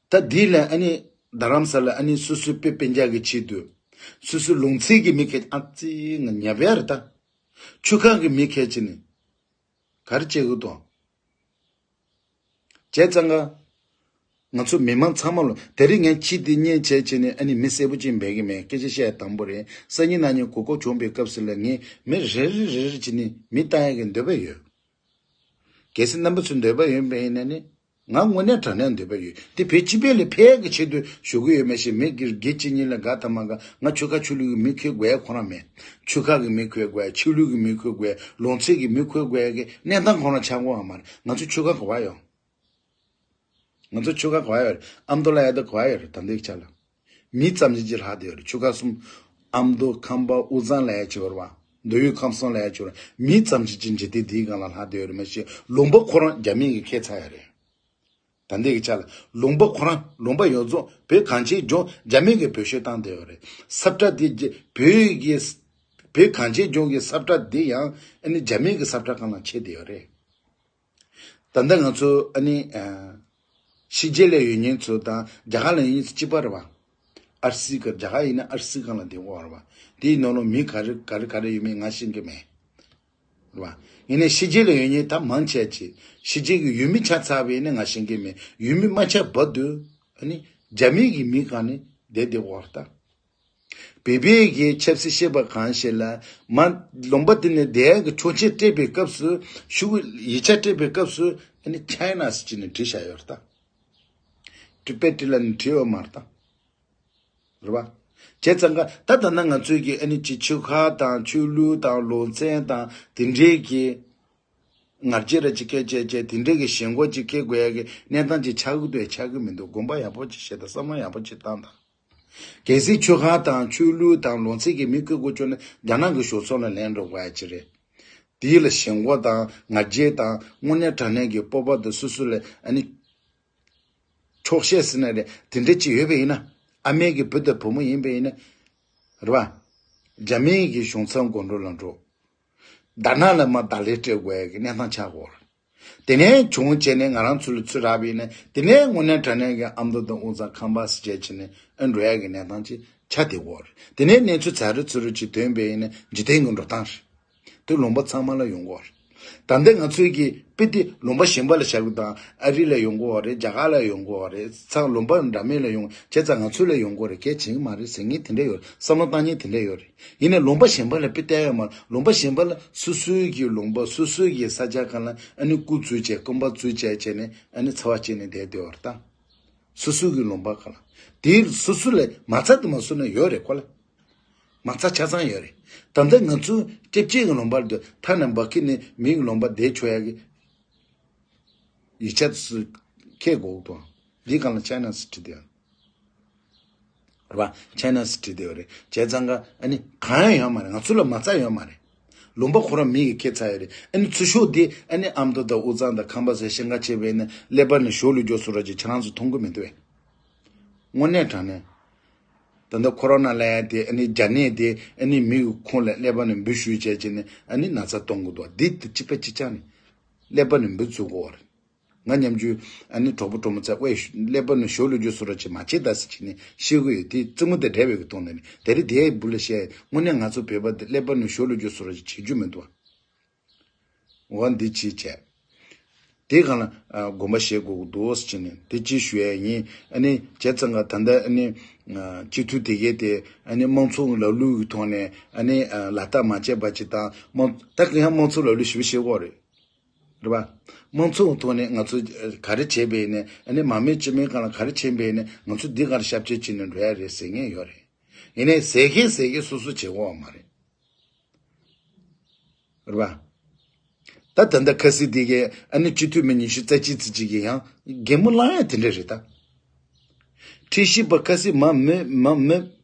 ད་འདི་ལ་ཨ་ནི་རྡ་རམ་ས་ལ་ཨ་ནི་སོ་སོའི་དཔེ་སྤུན་ཀྱག་གི་ཆེད་དུ། སོ་སོའི་ལུང་ཚན་གྱི་མི་ཁས་ཨ་ཙི་ང་ཉབ་ཡ་རེད་ད། ཆོལ་ཁ་གི་མི་ཁས་ཅི་ནི། ག་རེ་བྱེད་དགོས་དང་། བྱས་ཙང་ཀ་ང་ཚོ་མི་མང་ཚང་མ་ལ་དེ་རིང་ངས་ཁྱི་འདི་རྙེད་བྱས་བྱས་ནས་ཨ་ནི་མི་གསལ་པོ་ཅིག་འབད་གི་མེད། སྐད་ཆ་བཤད་ཡ་དང་པོ་རེད། སང་ཉིན་གནངས་ཉིན་གོ་སྐབས་བྱུང་པའི་སྐབས་སུ་ལ་ངས་མི་རེ་རེ་རེ་རེ་བྱས་ནས་མི་བཏང་ཡ་གི་འདོད་པ་ཡོད། གལ་སྲིད་རྣམ་པ་ཚོའི་འདོད་པ་ཡོད་པ་ཡིན་ན་ནི། ང་དངོས་གནས་དྲང་གནས་འདོད་པ་ཡོད། དེ་བོད་སྤྱི་པའི་ལ་ཕན་གྱི་ཆེད་དུ་ཞུ་གི་ཡོད་མ་གཞི་མི་སྒེར་སྒེར་གཅིག་གཉིས་ལ་དགའ་ཐ་མ་དགའ། ང་ཆོལ་ཁ་ཆོས་ལུགས་ཀྱི་མི་འཁོད་དགོས་ཡ་ཁོ་རང་མེད། ཆོལ་ཁ་གི་མི་འཁོད་དགོས་ཡ། ཆོས་ལུགས་ཀྱི་མི་འཁོད་དགོས་ཡ། ལུང་ཚན་གྱི་མི་འཁོད་དགོས་ཡ་གི་གནས་སྟངས་ཁོ་རང་ཆགས་དགོས་ཡ་མ་རེད། ང་ཚོ་ཆོལ་ཁ་ག་པར་ཡོད། ང་ཚོ་ཆོལ་ཁ་ག་པར་ཡོད་རེད། ཨ་མདོ་ལ་ཡ་ད་ག་པར་ཡོད་རེད། ད་འདི་ཆ་ལ། མི་ཙམ་ཞིག་ཅིག་ལྷག་བསྡད་ཡོད་རེད། ཆོལ་ཁ་གསུམ། ཨ་མདོ་ཁམས་པ་དབུས་གཙང་ལ་ཡ་ཅིག་ཡོད་རེད་པ། མདོ་དབུས་ཁམས་གསུམ་ལ་ཡ་ཅིག་ཡོད་རེད། མི་ཙམ་ཞིག་ཅིག་འཇིག་རྟེན་འདིའི་སྒང་ལ་ལྷག་བསྡད་ཡོད་རེད་མ་གཞི་ལུང་པ་ཁོ་རང་རྒྱ་མི་གིས་ཁྱེར་ཚར་ཡོད་རེད། ད་འདི་གི་ཆ་ལ་ལུང་པ་ཁོ་རང་ལུང་པ་ཡོངས་རྫོགས་བོད་གངས་ཅན་ལྗོངས་རྒྱ་མི་གིས་བེད་སྤྱོད་བཏང་བསྡད་ཡོད་རེད། ས་བཀྲ་འདི་རྒྱ་བོད་ཀྱི་བོད་གངས་ཅན་ལྗོངས་ཀྱི་ས་བཀྲ་འདི་ཡང་ཨ་ནི་རྒྱ་མི་གི་ས་བཀྲ་སྒང་ལ་ཁྱེར་བསྡད་ཡོད་རེད། ད་ལྟ་ང་ཚོ་ཨ་ནི་ཨ་ཕྱི་རྒྱལ་ལ་ཡོད་མཁན་ཚོ་དང་རྒྱ་གར་ལ་ཡོད་མཁན་ཚོ་གཅིག་པ་རེད་པ། ཨར་སི་ག་རྒྱ་གར་ཡིན་ན་ཨར་སི་སྒང་ལ་བསྡད་ཡོད་རེད་པ། དེའི་ནང་ལ་མི་ག་རེ་ག་རེ་ག་རེ་ཡོད་མེད་ང་ཤེས་ཀྱི་མེད། རེད་པ། ཡིན་ནའི་ཕྱི་རྒྱལ་ལ་ཡོད་མཁན་ད་མང་ཆེ་ཅིག་ཕྱི་རྒྱལ་གྱི་ཡུལ་མི་ཆགས་ཚར་བ་ཡིན་ན་ང་ཤེས་ཀྱི་མེད། ཡུལ་མི་མ་ཆགས་བར་དུ་ཨ་ནི་རྒྱ་མི་གི་མི་སྒང་ནས་བསྡད་བསྡད་ཡོད་རེད་ད། བོད་པའི་གི་ཆབ་སྲིད་བཤད་པ་གང་ཞིག་ལ་མ་ལུང་པ་དེ་ནས་བསྡད་ཡག་གི་ཆོག་མཆན་སྤྲད་པའི་སྐབས་སུ་ཤོག་གུ་ཡིག་ཆ་སྤྲད་པའི་སྐབས་སུ་ཨ་ནི་ཅའི་ན་ཟེར་གྱི་ནས་བྲིས་བཞག་ཡོད་རེད་ད། ཊི་བེ་ཊི་ལ་ནི་བྲིས་ཡོད་མ་རེད་ད། རེད་པ། བྱས་ཙང་ཀ་ད་ད་ན་ང་ཚོའི་གི་ཨ་ནི་ཅི་ཆོལ་ཁ་དང་ཆོས་ལུགས་དང་ལུང་ཚན་དང་དེ་འདྲའི་གི་ང་རྒྱལ་ར་ཅིག་སྐད་བཅད་བཅད་དེ་འདྲའི་གི་ཞེན་ཁོག་ཅིག་སྐྱེ་དགོས་ཡ་གི་གནས་སྟངས་ཅིག་ཆགས་ཀྱི་འདུག་ཆགས་ཀྱི་མི་འདུག་དགོངས་པ་ཡག་པོ་ཅིག་བཞེས་དང་བསམ་བློ་ཡག་པོ་ཅིག་བཏང་དང་། གལ་སྲིད་ཆོལ་ཁ་དང་ཆོས་ལུགས་དང་ལུང་ཚན་གྱི་མི་བཀོད་དགོས་བྱུང་ན་རྒྱ་ནག་གི་གཞུང་ཚབ་ལ་ལན་འགྲོ་དགོས་ཡ་ཅིག་རེད། དེ་ལ་ཞེན་ཁོག་དང་ང་རྒྱལ་དང་དངོས་གནས་དྲང་གནས་ཀྱི་སྤོབས་པ་དང་སོ་སོ་ལ་ཨ་ནི། འཕྲོག་བཤད་ཟེར་ན་རེད། དེ་འདྲ་ཅིག་ཡོད་པ་ཡིན་ན། ཨ་མའི་གི་བུ་དང་བུ་མོ་ཡིན་པ་ཡིན་ན། རེད་པ། རྒྱ་མིའི་གི་གཞུང་ཚབ་སྒོ་འགྲོ་ལ་འགྲོ། ཟླ་ནག་ལ་མ་ཟླ་ལེ་སྤྲད་དགོས་ཡ་གི་གནས་སྟངས་ཆགས་ཀྱི་ཡོད་རེད། དེ་ནས་བྱུང་བྱས་ནས་ང་རང་ཚོ་ལ་ཚུར་རག་པ་ཡིན་ན། དེ་ནས་དངོས་གནས་དྲང་གནས་ཀྱི་ཨ་མདོ་དང་དབུས་གཙང་ཁམས་པ་ཟེར་བྱས་བྱས་ནས་ཨ་འགྲོ་ཡ་གི་གནས་སྟངས་ཅིག་ཆགས་བསྡད་ཀྱི་ཡོད་རེད། དེ་ནས་གནས་ཚུལ་ཚ་རུ་ཚུ་རུ་ཅིག་ཐོན་པ་ཡིན་ན་འཇིག་རྟེན་གྱི་འགྲོ་སྟངས་རེད། དེ་ལུང་པ་ཚང་མ་ལ་ཡོང་གི་ཡོད་རེད། ད་ལྟ་ང་ཚོའི་གི་དཔེ་དེ་ལུང་པ་གཞན་པ་ལ་བཞག་གི་དང་། ཨ་རི་ལ་ཡོང་གི་ཡོད་རེད། རྒྱ་གར་ལ་ཡོང་གི་ཡོད་རེད། ཚང་ལུང་པ་འདྲ་མིན་ལ་ཡོང་བྱས་ཙང་ང་ཚོ་ལ་ཡོང་གི་ཡོད་རེད། གལ་ཆེན་གྱི་མ་རེད་ཟེར་མཁན་དེ་འདྲ་ཡོད་རེད། བསམ་བློ་བཏང་མཁན་དེ་འདྲ་ཡོད་རེད། ཡིན་ནའི་ལུང་པ་གཞན་པ་ལ་དཔེ་བལྟས་ཡོད་མ་རེད། ལུང་པ་གཞན་པ་ལ་སོ་སོའི་གི་ལུང་པ་སོ་སོའི་གི་ས་ཆ་གང་ལ་ཨ་ནི་སྐུ་འཛུལ་བྱས། སྐུ་པར་འཛུལ་བྱས་བྱས་ནས་ཨ་ནི་ཚ་བ་བྱས་ནས་བསྡད་བསྡད་ཡོད་རེད་ད། སོ་སོའི་གི་ལུང་པ་གང་ལ། དེའི་སོ་སོ་ལ་མ་རྩ་དེ་མ་བཟོ་ན་ཡོད་རེད་ཁོ་ལ། མ་རྩ་ཆ་ཚང་ཡོད་རེད། ད་ལྟ་ང་ཚོ་ཀྱེ་ཀྱེ་གི་ལུང་པར་དུ་ཐ་ན་འབའ་ཁི་ནི་མི་གི་ལུང་པ་བསྡད་ཆོག་ཡ་གི་ཡིག་ཆ་སུ་ཁྱེད་དགོས་དང་། འདི་གང་ལ་ཆའི་ན་སི་ཊི་དེ་ཡང་། རེད་པ། ཆའི་ན་སི་ཊི་དེ་ཡོད་རེད། བྱས་ཙང་ཀ་ཨ་ནི་གང་ཡང་ཡོད་མ་རེད། ང་ཚོ་ལ་མ་རྩ་ཡོད་མ་རེད། ལུང་པ་ཁོ་རང་མི་གི་ཁྱེད་ཚ་ཡོད་རེད། ཨ་ནི་ཚུར་ཤོག་དེ་ཨ་ནི་ཨ་མདོ་དང་དབུས་གཙང་དང་ཁམས་པ་ཟེར་ཤེས་འགའ་བྱས་པས་ནི་ཀླད་པ་ནི་ཞོར་ལ་འགྱོ་སོང་ར་ཅིག་ཁྱེད་རང་ཚོ་མཐོང་གི་མི་འདུག་བས། དངོས་གནས་དྲང་གནས། ད་ལྟ་ཁོ་རོ་ན་ལབ་ཡ་དེ་ཨ་ནི་རྒྱ་ནད་དེ་ཨ་ནི་མི་གི་ཁོང་ལ་ཀླད་པ་ནས་འབུ་བཤུས་བྱས་བྱས་ནས་ཨ་ནི་ན་ཚ་གཏོང་གི་འདུག་འདི་དེ་གཅིག་པ་གཅིག་རྐྱང་ནས་ཀླད་པ་ནས་འབུ་འཛུགས་ཀྱི་ཡོད་རེད། ང་ཉམ་ཆུང་ཨ་ནི་གྲོགས་པོ་གྲོགས་མོ་ཚོ་ཝེ་ཀླད་པ་ནས་ཞོར་ལ་འགྱོ་སོང་ར་ཅིག་མ་བྱེད་ད་ཟེར་བྱས་ནས་བཤད་ཀྱི་ཡོད། དེ་རྩེད་མོ་དེ་འདྲ་བའི་གི་ཐོག་ནས་རེད། དེ་རིང་དེའི་འབུ་ལ་བཤད། དངོས་གནས་ང་ཚོ་བོད་པ་དེ་ཀླད་པ་ནས་ཞོར་ལ་འགྱོ་སོང་ར་ཅིག་བྱེད་རྒྱུ་མི་འདུག་ཨ། འོ་འདི་ཅིག་བྱས། དེ་གང་ལ་ཨ་དགོངས་པ་བཞེས་དགོས་ཀྱི་འདུག་ཟེར་ནས་དེ་ཅིག་ཞུ་ཡ་ཡིན། ཨ་ནི་བྱས་ཙང་ཀ་ད་ལྟ་ཨ་ནི་ཨ་སྤྱི་འཐུས་དེ་གས་དེ་ཨ་ནི་དམངས་གཙོའི་ལམ་ལུགས་ཀྱི་ཐོག་ནས་ཨ་ནི་ཨ་ལག་བསྟར་མ་བྱས་པ་ཅིག་དང་། དམངས་ད་གང་ཡང་དམངས་གཙོའི་ལམ་ལུགས་ཞིབ་བཤད་དགོས་རེད། རེད་པ། དམངས་གཙོའི་ཐོག་ནས་ང་ཚོ་ག་རེ་བྱས་པ་ཡིན་ནའི་ཨ་ནི་མང་མོས་སྤྱི་མོས་གང་ལ་ག་རེ་བྱས་པ་ཡིན་ནའི་ང་ཚོ་འདི་གར་ཞབས་ཕྱི་བྱས་ནས་འགྲོ་ཡ་རེད་ཟེར་མཁན་ཡོད་རེད། ཡིན་ནའི་ཟེར་མཁན་ཟེར་མཁན་སོ་སོ་བྱེད་དགོས་པ་མ་རེད། རེད་པ། ད་ད་ལྟ་ཁ་སང་དེ་གས་ཨ་ནི་སྤྱི་འཐུས་མི་ཉི་ཤུ་རྩ་གཅིག་ཙམ་ཅིག་གིས་ཡང་གད་མོ་བླངས་ཡ་དེ་འདྲ་རེད་ད། ཁྲིམས་ཞིབ་པ་ཁ་སང་མ་མི་མ་མི་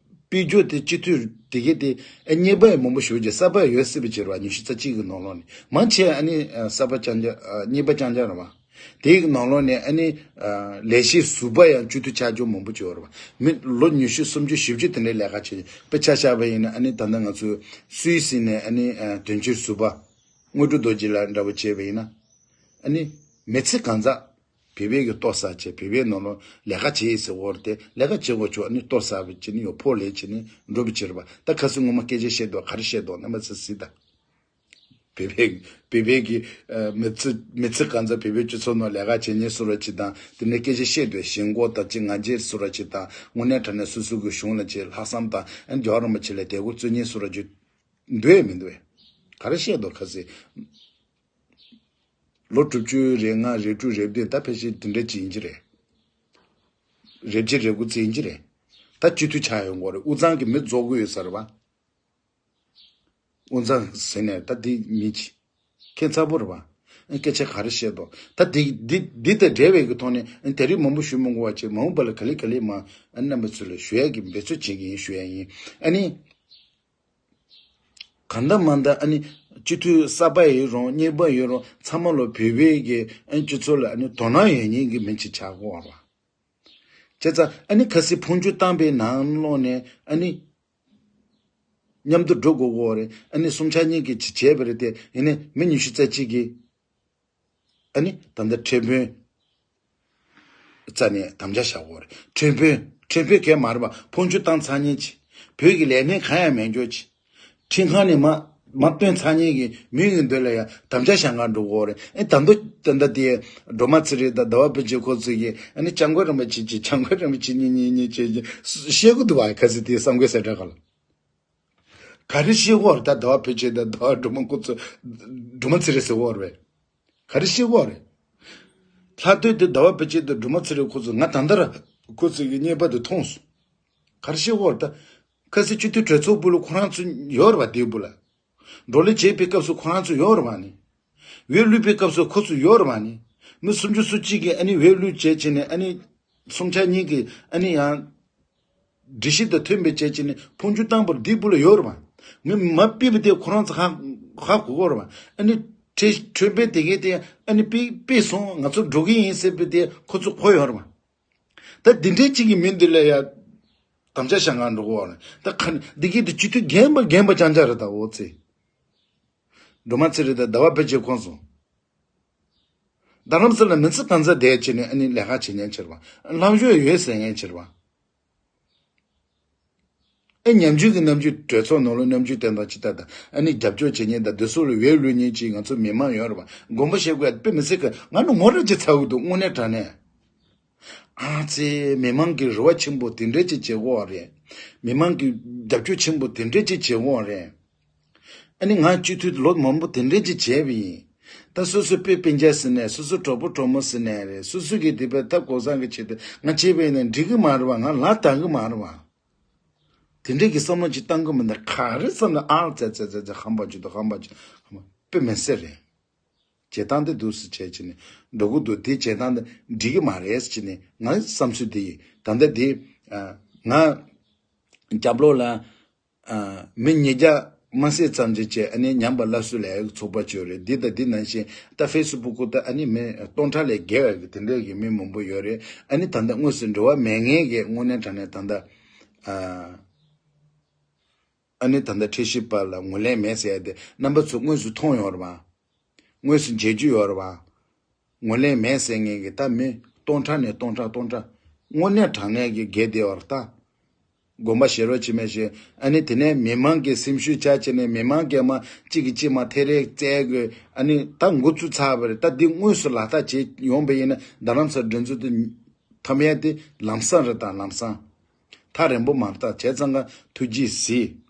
དཔེ་བརྗོད་དེ་སྤྱི་འཐུས་དེ་གས་དེ་ཨ་གཉིས་པ་ཡང་མང་པོ་ཞུ་རྒྱུ་གསར་པ་ཡོད་སྲིད་པ་བྱེད་ར། ཉི་ཤུ་རྩ་གཅིག་གི་ནང་ལོགས་ནས་མང་ཆེ་ཨ་ནི་ཨ་གསར་པ་རྐྱང་རྐྱང་ཨ་གཉིས་པ་རྐྱང་རྐྱང་རེད་པ། དེའི་ནང་ལོགས་ནས་ཨ་ནི་ཨ་ལས་བྱེད་ཟུར་པ་ཡང་སྤྱི་འཐུས་ཆགས་རྒྱུ་མང་པོ་ཅིག་ཡོད་རེད་པ། མི་ལོ་ཉི་ཤུ་སུམ་ཅུ་བཞི་བཅུ་དེ་འདྲའི་ལས་ཀ་བྱེད། དཔེ་ཆ་བཞག་པ་ཡིན་ན་ཨ་ནི་ད་ལྟ་ང་ཚོ་སུད་སི་ནས་ཨ་ནི་ཨ་དོན་གཅོད་ཟུར་པ་དངོས་གྲུབ་རྡོ་རྗེ་ལགས་འདྲ་བོ་བྱས་པ་ཡིན་ན། ཨ་ནི་མི་ཚེ་གང་ཟག་བོད་པའི་གི་ལྟོ་ཟ་བྱས། བོད་པའི་ནང་ལོགས་ལས་ཀ་བྱེད་ཟེར་བ་རེད་དེ། ལས་ཀ་བྱེད་དགོས་ཆོག་ཨ་ནི་ལྟོ་ཟ་བ་བྱས་ནི་ཡོད། ཕོགས་ལེན་བྱས་ནི་འགྲོ་བ་བྱེད་རེད་པ། ད་ཁ་སང་ངོ་མ་སྐད་ཆ་བཤད་འདུག་ག་རེ་བཤད་འདུག་རྣམ་པ་ཚོས་གཟིགས་དང་། བོད་པའི་བོད་པའི་གི་ཨ་མི་ཚེ་མི་ཚེ་གང་ཚ་བོད་པའི་སྤྱི་ཚོགས་ནང་ལས་ཀ་བྱེད་མཁན་སུ་ར་ཅིག་དང་དེ་ནས་སྐད་ཆ་བཤད་དུས་ཞེན་ཁོག་དང་ཅིག་ང་རྒྱལ་སུ་ར་ཅིག་དང་། དངོས་གནས་དྲང་གནས་སོ་སོ་གི་གཞུང་ལ་ཅིག་ལྷག་བསམ་དང་ཨ་རྒྱལ་བ་རིན་པོ་ཆེ་ལ་དད་གུས་བརྩོན་མཁན་སུ་ར་ཅིག་འདུག་ཨེ་མི་འདུག་ཨེ། ག་རེ་བཤད་འདུག་ཁ་སང་ལོ་དྲུག་ཅུ་རེ་ལྔ་རེ་དྲུག་རེ་བདུན་ད་ཕལ་ཆེར་དེ་འདྲ་ཅིག་ཡིན་གྱི་རེད། རེ་བརྒྱད་རེ་དགུ་ཙམ་ཡིན་གྱི་རེད། ད་སྤྱི་འཐུས་ཆགས་ཡོང་གི་ཡོད་རེད། དབུས་གཙང་གི་མི་རྫོགས་ཀྱི་ཡོད་ས་རེད་པ། དབུས་གཙང་ཟེར་ནས་ད་འདི་མི་ཅིག་ཁྱད་མཚར་པོ་རེད་པ། ཨ་སྐད་ཆ་ག་རེ་བཤད་འདུག་ད་འདི་འདི་འདི་དང་འབྲེལ་བའི་གི་ཐོག་ནས་ཨ་དེ་རིང་མང་པོ་ཞུ་མི་དགོས་པ་བྱས། མ་འོངས་པ་ལ་ག་ལེ་ག་ལེ་མ་ཨ་རྣམ་པ་ཚོ་ལ་ཞུ་ཡ་གི་འབད་རྩོལ་བྱེད་ཀྱི་ཡིན་ཞུ་ཡ་ཡིན། ཨ་ནི་གང་ལྟར་མ་ལྟར་ཨ་ནི་སྤྱི་འཐུས་གསར་པ་ཡིན་རུང་རྙིང་པ་ཡིན་རུང་ཚང་མ་ལོ་བོད་པའི་གི་ཨ་ནི་སྤྱི་ཚོགས་ལ་ཨ་ནི་དོ་སྣང་ཡོད་མཁན་གྱི་མི་ཅིག་ཆགས་དགོས་པ་རེད་པ། བྱས་ཙང་ཨ་ནི་ཁ་སང་འཕོ་འགྱུར་བཏང་པའི་ནང་ལོགས་ནས་ཨ་ནི་མཉམ་དུ་འགྲོ་དགོས་ཀྱི་ཡོད་རེད། ཨ་ནི་གསུམ་ཆ་གཉིས་ཀྱིས་ཅིག་བྱས་པ་རེད་དེ། ཡིན་ནའི་མི་ཉི་ཤུ་རྩ་གཅིག་གིས་ཨ་ནི་ད་ལྟ་ཁྲེལ་དཔོན་རྩ་ནས་དམ་བཅའ་བཞག་ཡོད་རེད། ཁྲེལ་དཔོན་ཁྲེལ་དཔོན་གང་ཡང་མ་རེད་པ། འཕོ་འགྱུར་བཏང་ཚར་མཁན་ཅིག་བོད་ཀྱི་ལས་སྣེ་གང་ཡང་མེད་འགྱོ་ཅིག་ཁྲིམས་ཁང་ནས་མ་མ་བཏོན་ཚར་མཁན་གྱི་མི་གི་མདུན་ལ་ཡང་དམ་བཅའ་བཞག་གར་འགྲོ་གི་ཡོད་རེད། ཨེ་ད་དུང་ད་ལྟ་དེ་སྒྲོལ་མ་ཚེ་རིང་དང་ཟླ་བ་བེ་ཆེ་ཁོ་ཚོ་གིས་ཨ་ནི་སྐྱབས་མགོན་རིན་པོ་ཆེ་ཅིག་སྐྱབས་མགོན་རིན་པོ་ཆེ་གཉིས་གཉིས་གཉིས་བྱས་ཀྱི་བཤད་གི་འདུག་བ། ཁ་སང་དེ་གསར་འགོད་གསལ་བསྒྲགས་སྒང་ལ། ག་རེ་བཤད་ཀྱི་ཡོད་རེད། ད་ཟླ་བ་བེ་ཆེ་དང་ཟླ་བ་སྒྲོལ་མ་ཁོ་ཚོ་སྒྲོལ་མ་ཚེ་རིང་ཟེར་གྱི་ཡོད་རེད། ག་རེ་བཤད་ཀྱི་ཡོད་རེད། ལྷག་དོན་དེ་ཟླ་བ་བེ་ཆེ་དང་སྒྲོལ་མ་ཚེ་རིང་ཁོ་ཚོ་ང་ད་ལྟ་ར་ཁོ་ཚོ་གི་བརྙན་པར་དེ་མཐོང་སོང་། ག་རེ་བཤད་ཀྱི་ཡོད་རེད། ད་ཁ་སང་སྤྱི་འཐུས་གྲོས་ཚོགས་སྦུག་ལ་ཁོ་རང་ཚོ་ཡོད་རེད་པ། དེའི་སྦུག་ལ་བགྲོ་གླེང་བྱེད་པའི་སྐབས་སུ་ཁོ་རང་ཚོ་ཡོད་རེད་པ། ནི་འོས་བླུགས་པའི་སྐབས་སུ་ཁོ་ཚོ་ཡོད་རེད་པ། ནི་མི་སུམ་ཅུ་སོ་གཅིག་གིས་ཨ་ནི་འོས་བླུགས་བྱས་བྱས་ནས་ཨ་ནི་གསུམ་ཆ་གཉིས་ཀྱིས་ཨ་ནི་ཡང་སྒྲིག་གཞི་དང་མཐུན་པའི་བྱས་བྱས་ནས་འཕོ་འགྱུར་བཏང་པར་འདི་སྦུག་ལ་ཡོད་རེད་པ། མི་མ་ཕུད་པ་དེ་ཁོ་རང་ཚོ་ཧ་ཧ་གོ་གི་ཡོད་རེད་པ། ཨ་ནི་ཁྲེ་ཁྲེལ་དཔོན་དེ་གས་དེ་ཨ་ནི་ཕུད་ཕུད་སོང་ང་ཚོ་འགྲོ་གི་ཡིན་ཟེར་བ་དེ་ཁོ་ཚོ་གོ་ཡོད་རེད་པ། ད་འདི་འདྲའི་གཅིག་གི་མི་འདི་ལ་ཡ་དམ་བཅའ་བཞག་ག་འགྲོ་གོ་རེད། ད་ཁ་ནས་འདི་གི་དེ་སྤྱི་འཐུས་རྒན་པ་རྒན་པ་རྐྱང་རྐྱང་རེད། ད་འོ་ཙི། སྒྲོལ་མ་ཚེ་རིང་དང་ཟླ་བ་ཕལ་ཆེར་ཁོང་ཚོ། རྡ་རམ་ས་ལ་མི་ཚེ་གང་ཚ་བསྡད་བྱས་ནས་ཨ་ནི་ལས་ཀ་བྱེད་མཁན་ཕྱིར་བ། ལྷག་ཞུ་ཡོད་ཟེར་མཁན་ཕྱིར་བ། ཨེ་ཉམ་ཆུང་གི་ནམ་རྒྱུན་གྲོས་ཚོགས་ནང་ལ་ནམ་རྒྱུན་དེ་དང་ཅི་ལྟར་དང་ཨ་ནི་རྒྱབ་སྐྱོར་བྱེད་མཁན་དང་དེ་ཚོ་ལ་འོས་བླུག་མཁན་ཅིག་ང་ཚོ་མི་མང་ཡོད་རེད་བ། དགོངས་པ་བཞེས་དགོས་དཔེ་མི་སྲིད་གི། ང་ནི་ངོ་རེ་ཅིག་ཚ་འུ་འདུག་དངོས་གནས་དྲང་གནས། ཨ་ཙི། མི་མང་གི་རེ་བ་ཆེན་པོ་དེ་འདྲས་ཅིག་བྱེད་དགོས་རེད། མི་མང་གི་རྒྱབ་སྐྱོར་ཆེན་པོ་དེ་འདྲས་ཅིག་བྱེད་དགོས་རེད། ཨ་ནི་ང་སྤྱི་འཐུས་ལོ་མང་པོ་དེ་འདྲས་ཅིག་བྱས་པ་ཡིན། ད་སོ་སོ་སྤུན་སྤུན་ཀྱག་ཟེར་ནས། སོ་སོ་གྲོགས་པོ་གྲོགས་མོ་ཟེར་ནས་རེད། སོ་སོ་གི་དེ་བས་ཐབས་གོ་ས་གི་ཆེད་དུ་ང་བྱས་པ་ཡིན་ན་འགྲིག་གི་མ་རེད་བ། ང་ལ་དགའ་གི་མ་རེད་བ། དེ་འདྲས་ཀྱི་བསམ་བློ་ཅིག་བཏང་གི་མི་འདུག་ག་རེ་བསམ་ན་ཨ་ཙེ་ཙེ་ཙེ་ཙེ་ཧམ་པ་ཅིག་འདུག་ཧམ་པ་ཅིག་ཧམ་པ་དཔེ་མི་སྲིད་རེད། བྱེད་སྟངས་དེ་འདུག་སེ་བྱས་བྱས་ནས་འགྲོ་གི་འདུག་དེ་བྱེད་སྟངས་དེ་འགྲིག་གི་མ་རེད་ཟེར་བྱས་ནས་ངའི་བསམ་ཚུལ་དེ་ཡིན། ད་ལྟ་དེ་ང་རྒྱབ་ལོགས་ལ་མི་ཉིས་བརྒྱ་མ་ཟིན་ཙམ་ཅིག་བྱས། ཨ་ནི་ཉམས་པ་སླར་གསོ་ལས་ཚོགས་པ་བྱས་རེད། འདི་དང་འདི་ནང་བཞིན་ད་ཕེ་སི་བུག་ད་ཨ་ནི་མི་སྟོང་ཕྲག་ལས་བརྒལ་བ་གི་དེ་འདྲ་གི་མི་མང་པོ་ཡོད་རེད། ཨ་ནི་ད་ལྟ་དངོས་སུ་འབྲེལ་བ་མེད་མཁན་གྱི་དངོས་གནས་དྲང་གནས་ད་ལྟ་ཨ་ནི་ད་ལྟ་ཁྲི་ཤི་པ་ལ་ངོས་ལེན་མེད་ཟེར་ཡ་དེ་རྣམ་པ་ཚོས་དངོས་སུ་མཐོང་ཡོད་རེད་བ། དངོས་སུ་མཇལ་རྒྱུ་ཡོད་རེད་བ། ངོས་ལེན་མེད་ཟེར་མཁན་གྱི་ད་མི་སྟོང་ཕྲག་ནས་སྟོང་ཕྲག་སྟོང་ཕྲག་དངོས་གནས་དྲང་གནས་ཀྱི་འགལ་བསྡད་པ་རེད་ད། དགོངས་པ་བཞེས་རོགས་བྱེད་མེད་ཞེས། ཨ་ནི་དེ་ནས་མི་མང་གི་སེམས་ཤུགས་ཆག་བྱས་ནས་མི་མང་གིས་མ་གཅིག་གིས་གཅིག་མ་ཐེ་རེ་བཙལ་དགོས། ཨ་ནི་ད་འགོ་བཙུགས་ཚར་བ་རེད། ད་འདི་དངོས་སུ་ལག་བསྟར་བྱེད་ཡོང་པ་ཡིན་ན་རྡ་རམ་ས་མགྲོན་ཚོགས་དེ་ཐམས་ཅད་དེ་ལམ་སང་རེད་ད། ལམ་སང་ཐག་རིང་པོ་མ་རེད་ད། བྱས་ཙང་ཀ་ཐུགས་རྗེས་གཟིགས།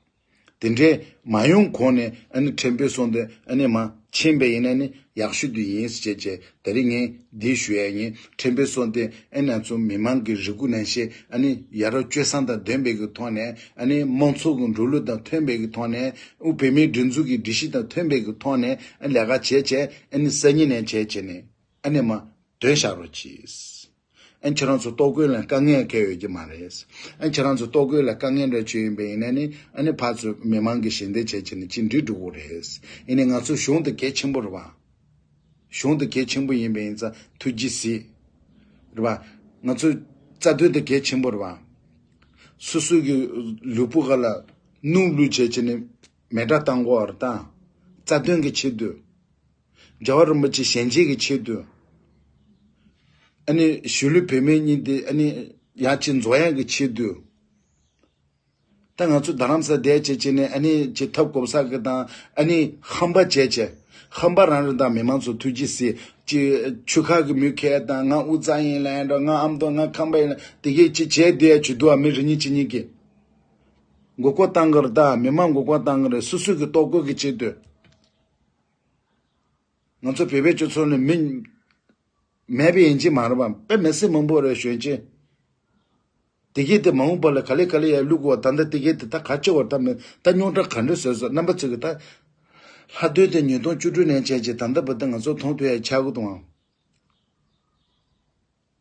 དེ་འདྲའི་མ་ཡོང་གོང་ནས་ཨ་ནི་ཁྲིམས་དཔོན་གསུམ་དེ་ཨ་ནི་མ་ཕྱིན་པ་ཡིན་ན་ནི་ཡག་ཤོས་དེ་ཡིན་ཟེར་བྱས། དེ་རིང་ངས་འདི་ཞུ་ཡ་ཡིན། ཁྲིམས་དཔོན་གསུམ་དེ་ཨ་ནི་ང་ཚོ་མི་མང་གི་རེ་སྐུལ་ནང་བཞིན་ཨ་ནི་ཡ་རབས་སྤྱོད་བཟང་དང་ལྡན་པའི་གི་ཐོག་ནས། ཨ་ནི་དམངས་གཙོ་གི་འགྲོ་ལུགས་དང་མཐུན་པའི་གི་ཐོག་ནས། ཨུ་བོད་མིའི་སྒྲིག་འཛུགས་ཀྱི་སྒྲིག་གཞི་དང་མཐུན་པའི་གི་ཐོག་ནས་ཨ་ནི་ལས་ཀ་བྱས་བྱས། ཨ་ནི་སང་ཉིན་ནས་བྱས་བྱས་ནས་ཨ་ནི་མ་འདོན་བཞག་རོགས་གྱིས། ཨ་ཁྱེད་རང་ཚོ་ལྟོ་གོས་ལ་དཀའ་ངལ་གང་ཡོད་ཀྱི་མ་རེད། ཨ་ཁྱེད་རང་ཚོ་ལྟོ་གོས་ལ་དཀའ་ངལ་འདྲ་བྱུང་ཡིན་པ་ཡིན་ན་ནི། ཨ་ནི་ཕར་ཚུར་མི་མང་གི་ཞལ་འདེབས་བྱས་བྱས་ནས་ཅི་འགྲིག་འགྲོ་གི་རེད། ཡིན་ནའི་ང་ཚོ་གཞུང་དེ་གལ་ཆེན་པོ་རེད་བ། གཞུང་དེ་གལ་ཆེན་པོ་ཡིན་པ་ཡིན་ཙང་ཐུགས་རྗེས་གཟིགས། རེད་བ། ང་ཚོ་རྩ་དོན་དེ་གལ་ཆེན་པོ་རེད་བ། སོ་སོ་གི་ལུས་པོ་ག་ལ་སྣུམ་བླུགས་བྱས་བྱས་ནས་མེ་དགྲ་བཏང་དགོས་པ་རེད་ད། རྩ་དོན་གྱི་ཆེད་དུ། རྒྱལ་བ་རིན་པོ་ཆེ་ཞལ་མཇལ་གྱི་ཆེད་དུ། ཨ་ནི་གཞིས་ལུས་བུད་མེད་གཉིས་དེ་ཨ་ནི་ཡར་ཅིག་འཛོམས་ཡག་གི་ཆེད་དུ། ད་ང་ཚོ་རྡ་རམ་ས་བསྡད་བྱས་བྱས་ནས་ཨ་ནི་ཅིག་ཐབས་གོ་ས་གི་དང་ཨ་ནི་ཧམ་པ་བྱས་བྱས། ཧམ་པ་རང་རེད་ད། མི་མང་ཚོ་ཐུགས་རྗེ་གཟིགས། ཅིག་ཆུ་ཁ་གི་མི་ཁས་དང་། ང་དབུ་རྩ་ཡིན་ལབ་འགྲོ། ང་ཨ་མདོ་ང་ཁམས་པ་ཡིན་ལབ། དེ་གས་ཅིག་བྱས་བསྡད་ཡ་ཅིག་འདུག་ཨ། མི་རེ་གཉིས་གཅིག་གཉིས་ཀྱིས་མགོ་སྐོར་བཏང་གི་རེད་ད། མི་མང་མགོ་སྐོར་བཏང་གི་རེད། སོ་སོ་གི་ལྟོ་གོས་ཀྱི་ཆེད་དུ། ང་ཚོ་བོད་པའི་སྤྱི་ཚོགས་ནི་མི་མེད་པ་ཡིན་གཅིག་མ་རེད་པ། དཔེ་མི་སྲིད་མང་པོ་རེད་གཞོན་སྐྱེས། དེ་གས་དེ་མ་འོངས་པ་ལ་ག་ལེ་ག་ལེ་ཡར་བླུག་དགོས་པ། ད་ལྟ་དེ་གས་དེ་ད་ག་ཅི་བར་ད་མི་ད་རྙོག་དྲ་ག་འདྲ་བཟོས་སོང་། རྣམ་པ་ཚོ་གི་ད་ལྷག་དོན་དེ་ཉིས་སྟོང་བཅུ་དྲུག་ནས་བྱས་བྱས་ད་ལྟ་བར་དུ་ང་ཚོ་མཐོང་ཐུབ་ཡ་ཆགས་ཀྱི་འདུག་ཨང་།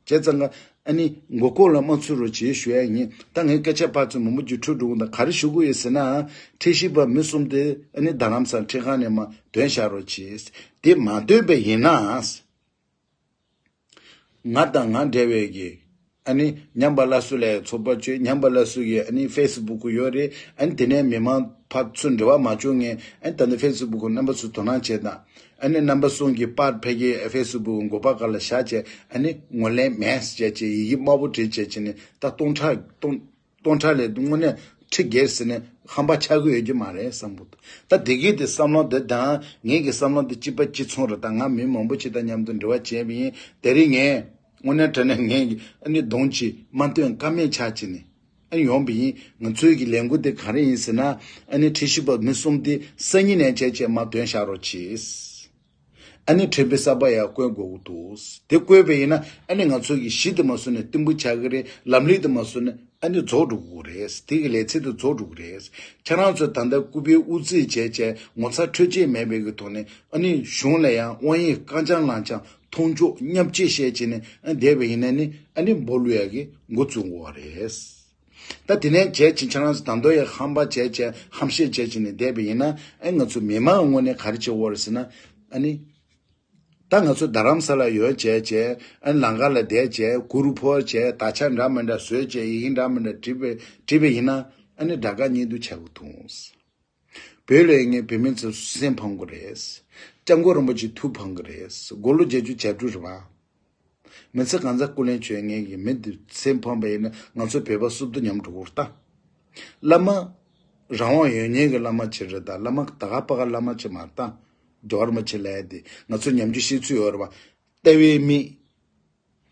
བྱས་ཙང་ཀ་ཨ་ནི་མགོ་སྐོར་ལ་མ་ཚུད་རོགས་བྱེད་ཞུ་ཡ་ཡིན། ད་ངའི་སྐད་ཆ་ཕར་ཚུར་མང་པོ་ཅིག་འཁྲུལ་འགྲོ་གི་འདུག་ག་རེ་ཞུ་གི་ཡོད་ཟེར་ན། ཁྲིམས་ཞིབ་པ་མི་གསུམ་དེ་ཨ་ནི་རྡ་རམ་ས་ཁྲིམས་ཁང་ནས་མར་འདོན་བཞག་རོགས་བྱེད། དེ་མ་འདོན་པ་ཡིན་ན། ང་དང་ང་འབྲེལ་བའི་གི་ཨ་ནི་ཉམས་པ་སླར་གསོ་ལས་ཚོགས་པ་བཅས། ཉམས་པ་སླར་གསོ་གི་ཨ་ནི་ཕེ་སི་བུག་ཡོད་རེད། ཨ་ནི་དེ་ནས་མི་མང་ཕར་ཚུར་འབྲེལ་བ་མ་བྱུང་མཁན། ཨ་ནི་ད་ནི་ཕེ་སི་བུག་རྣམ་པ་ཚོས་དོ་སྣང་བྱེད་དང་། ཨ་ནི་རྣམ་པ་གསུམ་གྱི་པར་ཕ་གིའི་ཕེ་སི་བུག་མགོ་པ་སྒང་ལ་བཞག་བྱས། ཨ་ནི་ངོས་ལེན་མེད་ཟེར་བྱས་ཡི་གེ་དམར་པོ་བྲིས་བྱས་བྱས་ནས་ད་སྟོང་ཕྲག་སྟོང་སྟོང་ཕྲག་ལས་དངོས་གནས་ཁྲི་བརྒལ་ཟེར་ནས་ཧམ་པ་ཆགས་ཀྱི་ཡོད་ཀྱི་མ་རེད་བསམ་གྱི་འདུག་ད་དེ་གས་དེ་བསམ་བློ་དེ་དང་ངེད་ཀྱི་བསམ་བློ་དེ་གཅིག་པ་གཅིག་མཚུངས་རེད། ད་ང་མི་མང་པོ་ཅིག་དང་མཉམ་དུ་འབྲེལ་བ་བྱས་པ་ཡིན། དེ་རིང་ངས་དངོས་གནས་དྲང་གནས་ངས་ཀྱི་ཨ་ནི་གདོང་ཅིག་མ་སྟོན་ཀ་མེད་ཆགས་ཀྱི་ནས་ཨ་ནི་ཡོང་པ་ཡིན། ང་ཚོའི་གི་ལས་འགུལ་དེ་ག་རེ་ཡིན་ཟེར་ན། ཨ་ནི་ཁྲིམས་ཞིབ་པ་མི་གསུམ་དེ་སང་ཉིན་ནས་བྱས་བྱས་མར་འདོན་བཞག་རོགས་གྱིས། ཨ་ནི་ཁྲིམས་དཔོན་གསར་པ་ཡར་བསྐོ་དགོས་ཀྱི་འདུག་དེ་བསྐོས་པ་ཡིན་ན་ཨ་ནི་ང་ཚོ་གི་གཞི་དེ་མ་བཟོ་ནས་བརྟན་པོ་ཆགས་ཀྱི་རེད། ལམ་ལུགས་དེ་མ་བཟོ་ན་ཨ་ནི་རྫོགས་འགྲོ་གི་རེད། དེ་གི་ལས་ཚིག་དེ་རྫོགས་འགྲོ་གི་རེད། ཁྱེད་རང་ཚོ་ད་ལྟ་ལྐུགས་པའི་དབུ་རྩེད་བྱས་བྱས་ངོ་ཚ་ཁྲོ་སྐྱེད་མེད་པའི་གི་ཐོག་ནས་ཨ་ནི་གཞུང་ལ་ཡང་དབང་ཡིག་རྐང་འཆང་ལག་འཆང་མཐོང་ཕྱོགས་མཉམ་སྐྱེད་བཤད་བྱས་ནས་ཨ་བསྡད་པ་ཡིན་ན་ནི་ཨ་ནི་འབོ་ལུ་ཡ་གི་འགོ་བཙུགས་དགོས་པ་རེད། ད་དེ་ནས་བྱས་ཅིང་ཁྱེད་རང་ཚོ་ད་དུང་ཡང་ཧམ་པ་བྱས་བྱས་ཧམ་བཤད་བྱས་བྱས་ནས་བསྡད་པ་ཡིན་ན། ཨེ་ང་ཚོ་མི་མང་ངོས་ནས་ག་རེ་བྱེད་འོ་རེད་ཟེར་ན། ཨ་ནི་ ད་ང་ཚོ་རྡ་རམ་ས་ལ་ཡོད་བྱས་བྱས། ཨ་ནི་ལམ་ཁ་ལ་བསྡད་བྱས། གུར་ཕོར་བྱས། དར་ཆ་འདྲ་མི་འདྲ་བཟོས་བྱས། ཡི་གེ་འདྲ་མི་འདྲ་བྲིས་པ་བྲིས་པ་ཡིན་ན། ཨ་ནི་དགྲ་དགའ་གཉེན་སྡུག་བྱེད་དགོས་ཐུག་བོད་ལ་ཡོད་མཁན་བོད་མི་ཚོ་སེམས་ཕམ་གི་རེད། སྐྱབས་མགོན་རིན་པོ་ཆེ་ཐུགས་ཕམ་གི་རེད། དགུང་ལོ་བརྒྱད་ཅུ་གྱ་དྲུག་རེད་པ། མི་ཚེ་གང་ཚ་སྐུ་ལས་བྱོན་མཁན་གྱི་མི་འདི་སེམས་ཕམ་པ་ཡིན་ན། ང་ཚོ་བོད་པ་སུབ་ཏུ་ཉམས་འགྲོ་གི་རེད་ད། བླ་མ་རང་དབང་ཡོད་མཁན་གྱི་བླ་མ་ཅིག་རེད་ད། བླ་མ་ད་ག་པ་ག་བླ་མ་ཅིག་མ་རེད་ད། རྒྱལ་བ་རིན་པོ་ཆེ་ལབ་ཡ་དེ་ང་ཚོ་ཉམས་རྒྱུ་ཤེས་ཚུལ་ཡོད་རེད་པ། ལྟ་བའི་མིག་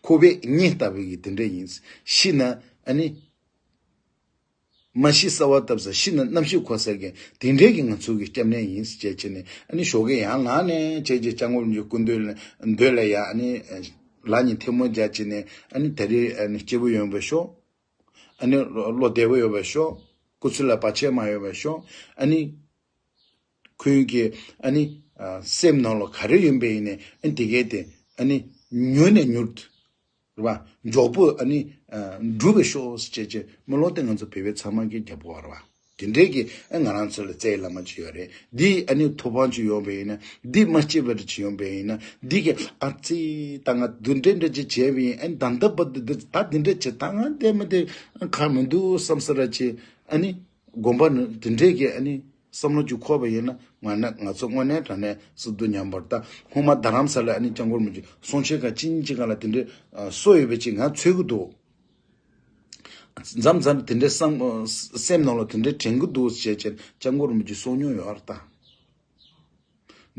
ཁོག་པའི་གཉེན་ལྟ་བུ་གི་དེ་འདྲ་ཡིན། ཤི་ན་ཨ་ནི། མ་ཤི་གསོལ་བ་བཏབ་ས། ཤི་ན་རྣམ་ཤེས་འཁོར་ས་གི་དེ་འདྲའི་གི་ང་ཚོ་གི་སྐྱབས་གནས་ཡིན་ཟེར་བྱས་བྱས་ནས། ཨ་ནི་ཞོགས་ཀས་ཡར་ལངས་ནས་བྱས་བྱས། སྐྱབས་མགོན་རིན་པོ་ཆེའི་སྐུ་མདུན་ལ་མདུན་ལ་ཡར་ཨ་ནི་ལག་གཉིས་ཐལ་མོ་སྦྱར་བྱས་ནས། ཨ་ནི་ད་རེས་ཨ་ནི་སྐྱིད་པོ་ཡོང་བར་ཤོག། ཨ་ནི་བློ་བདེ་པོ་ཡོང་བར་ཤོག། སྐུ་ཚེ་ལ་བར་ཆད་མ་ཡོང་བར་ཤོག། ཨ་ནི་ཁོང་གི་ཨ་ནི་ཨ་སེམས་ནང་ལ་ག་རེ་ཡོད་པ་ཡིན་ནའི། ཨ་ནི་དེ་གས་དེ་ཨ་ནི་མྱུར་ནས་མྱུར་དུ། རེད་པ། མགྱོགས་པོ་ཨ་ནི་ཨ་འགྲུབ་པ་ཤོག་ཟེར་བྱས་བྱས། སྨོན་ལམ་དེ་ང་ཚོ་བོད་པའི་ཚང་མ་གིས་རྒྱབ་དགོས་རེད་པ། དེ་འདྲའི་གི་ཨ་ང་རང་ཚོ་ལ་རྩ་བའི་བླ་མ་ཅིག་ཡོད་རེད། འདི་ཨ་ནི་ཐོབ་དབང་ཅིག་ཡོད་པ་ཡིན་ན། འདི་མ་སྐྱེས་པ་ཅིག་ཡོད་པ་ཡིན་ན། འདི་གི་ཨ་ཙི་ད་ང་འདི་འདྲ་འདྲ་ཅིག་བྱས་པ་ཡིན། ཨ་ནི་ད་ལྟ་བར་དུ་འདི་ད་འདི་འདྲ་བྱས། ད་ང་བསྡད་མི་བསྡད་ཁག་མི་འདུག་བསམ་ས་ར་ཅིག། ཨ་ནི་དགོངས་པ་ནི་དེ་འདྲའི་གི་ཨ་ནི་བསམ་བློ་ཅིག་འཁོར་བ་ཡིན་ན། ང་ན་ང་ཚོ་དངོས་གནས་དྲང་གནས་སུབ་ཏུ་ཉམས་པ་རེད་ད། སྔོན་མ་རྡ་རམ་ས་ལ་ཨ་ནི་སྐྱབས་མགོན་རིན་པོ་ཆེ་གསུང་ཆོས་ཁང་གཅིག་གཉིས་ཀྱི་སྒང་ལ་དེ་འདྲའི་ཨ་སྲོལ་ཡོད་པ་ཅིག་ང་འཚོལ་གི་འདུག། མཚམས་མཚམས་དེ་འདྲའི་བསམ་སེམས་ནང་ལ་དེ་འདྲའི་དྲན་གི་འདུག་ཟེར་བྱས་བྱས། སྐྱབས་མགོན་རིན་པོ་ཆེ་གསུང་མྱོང་ཡོད་རེད་ད།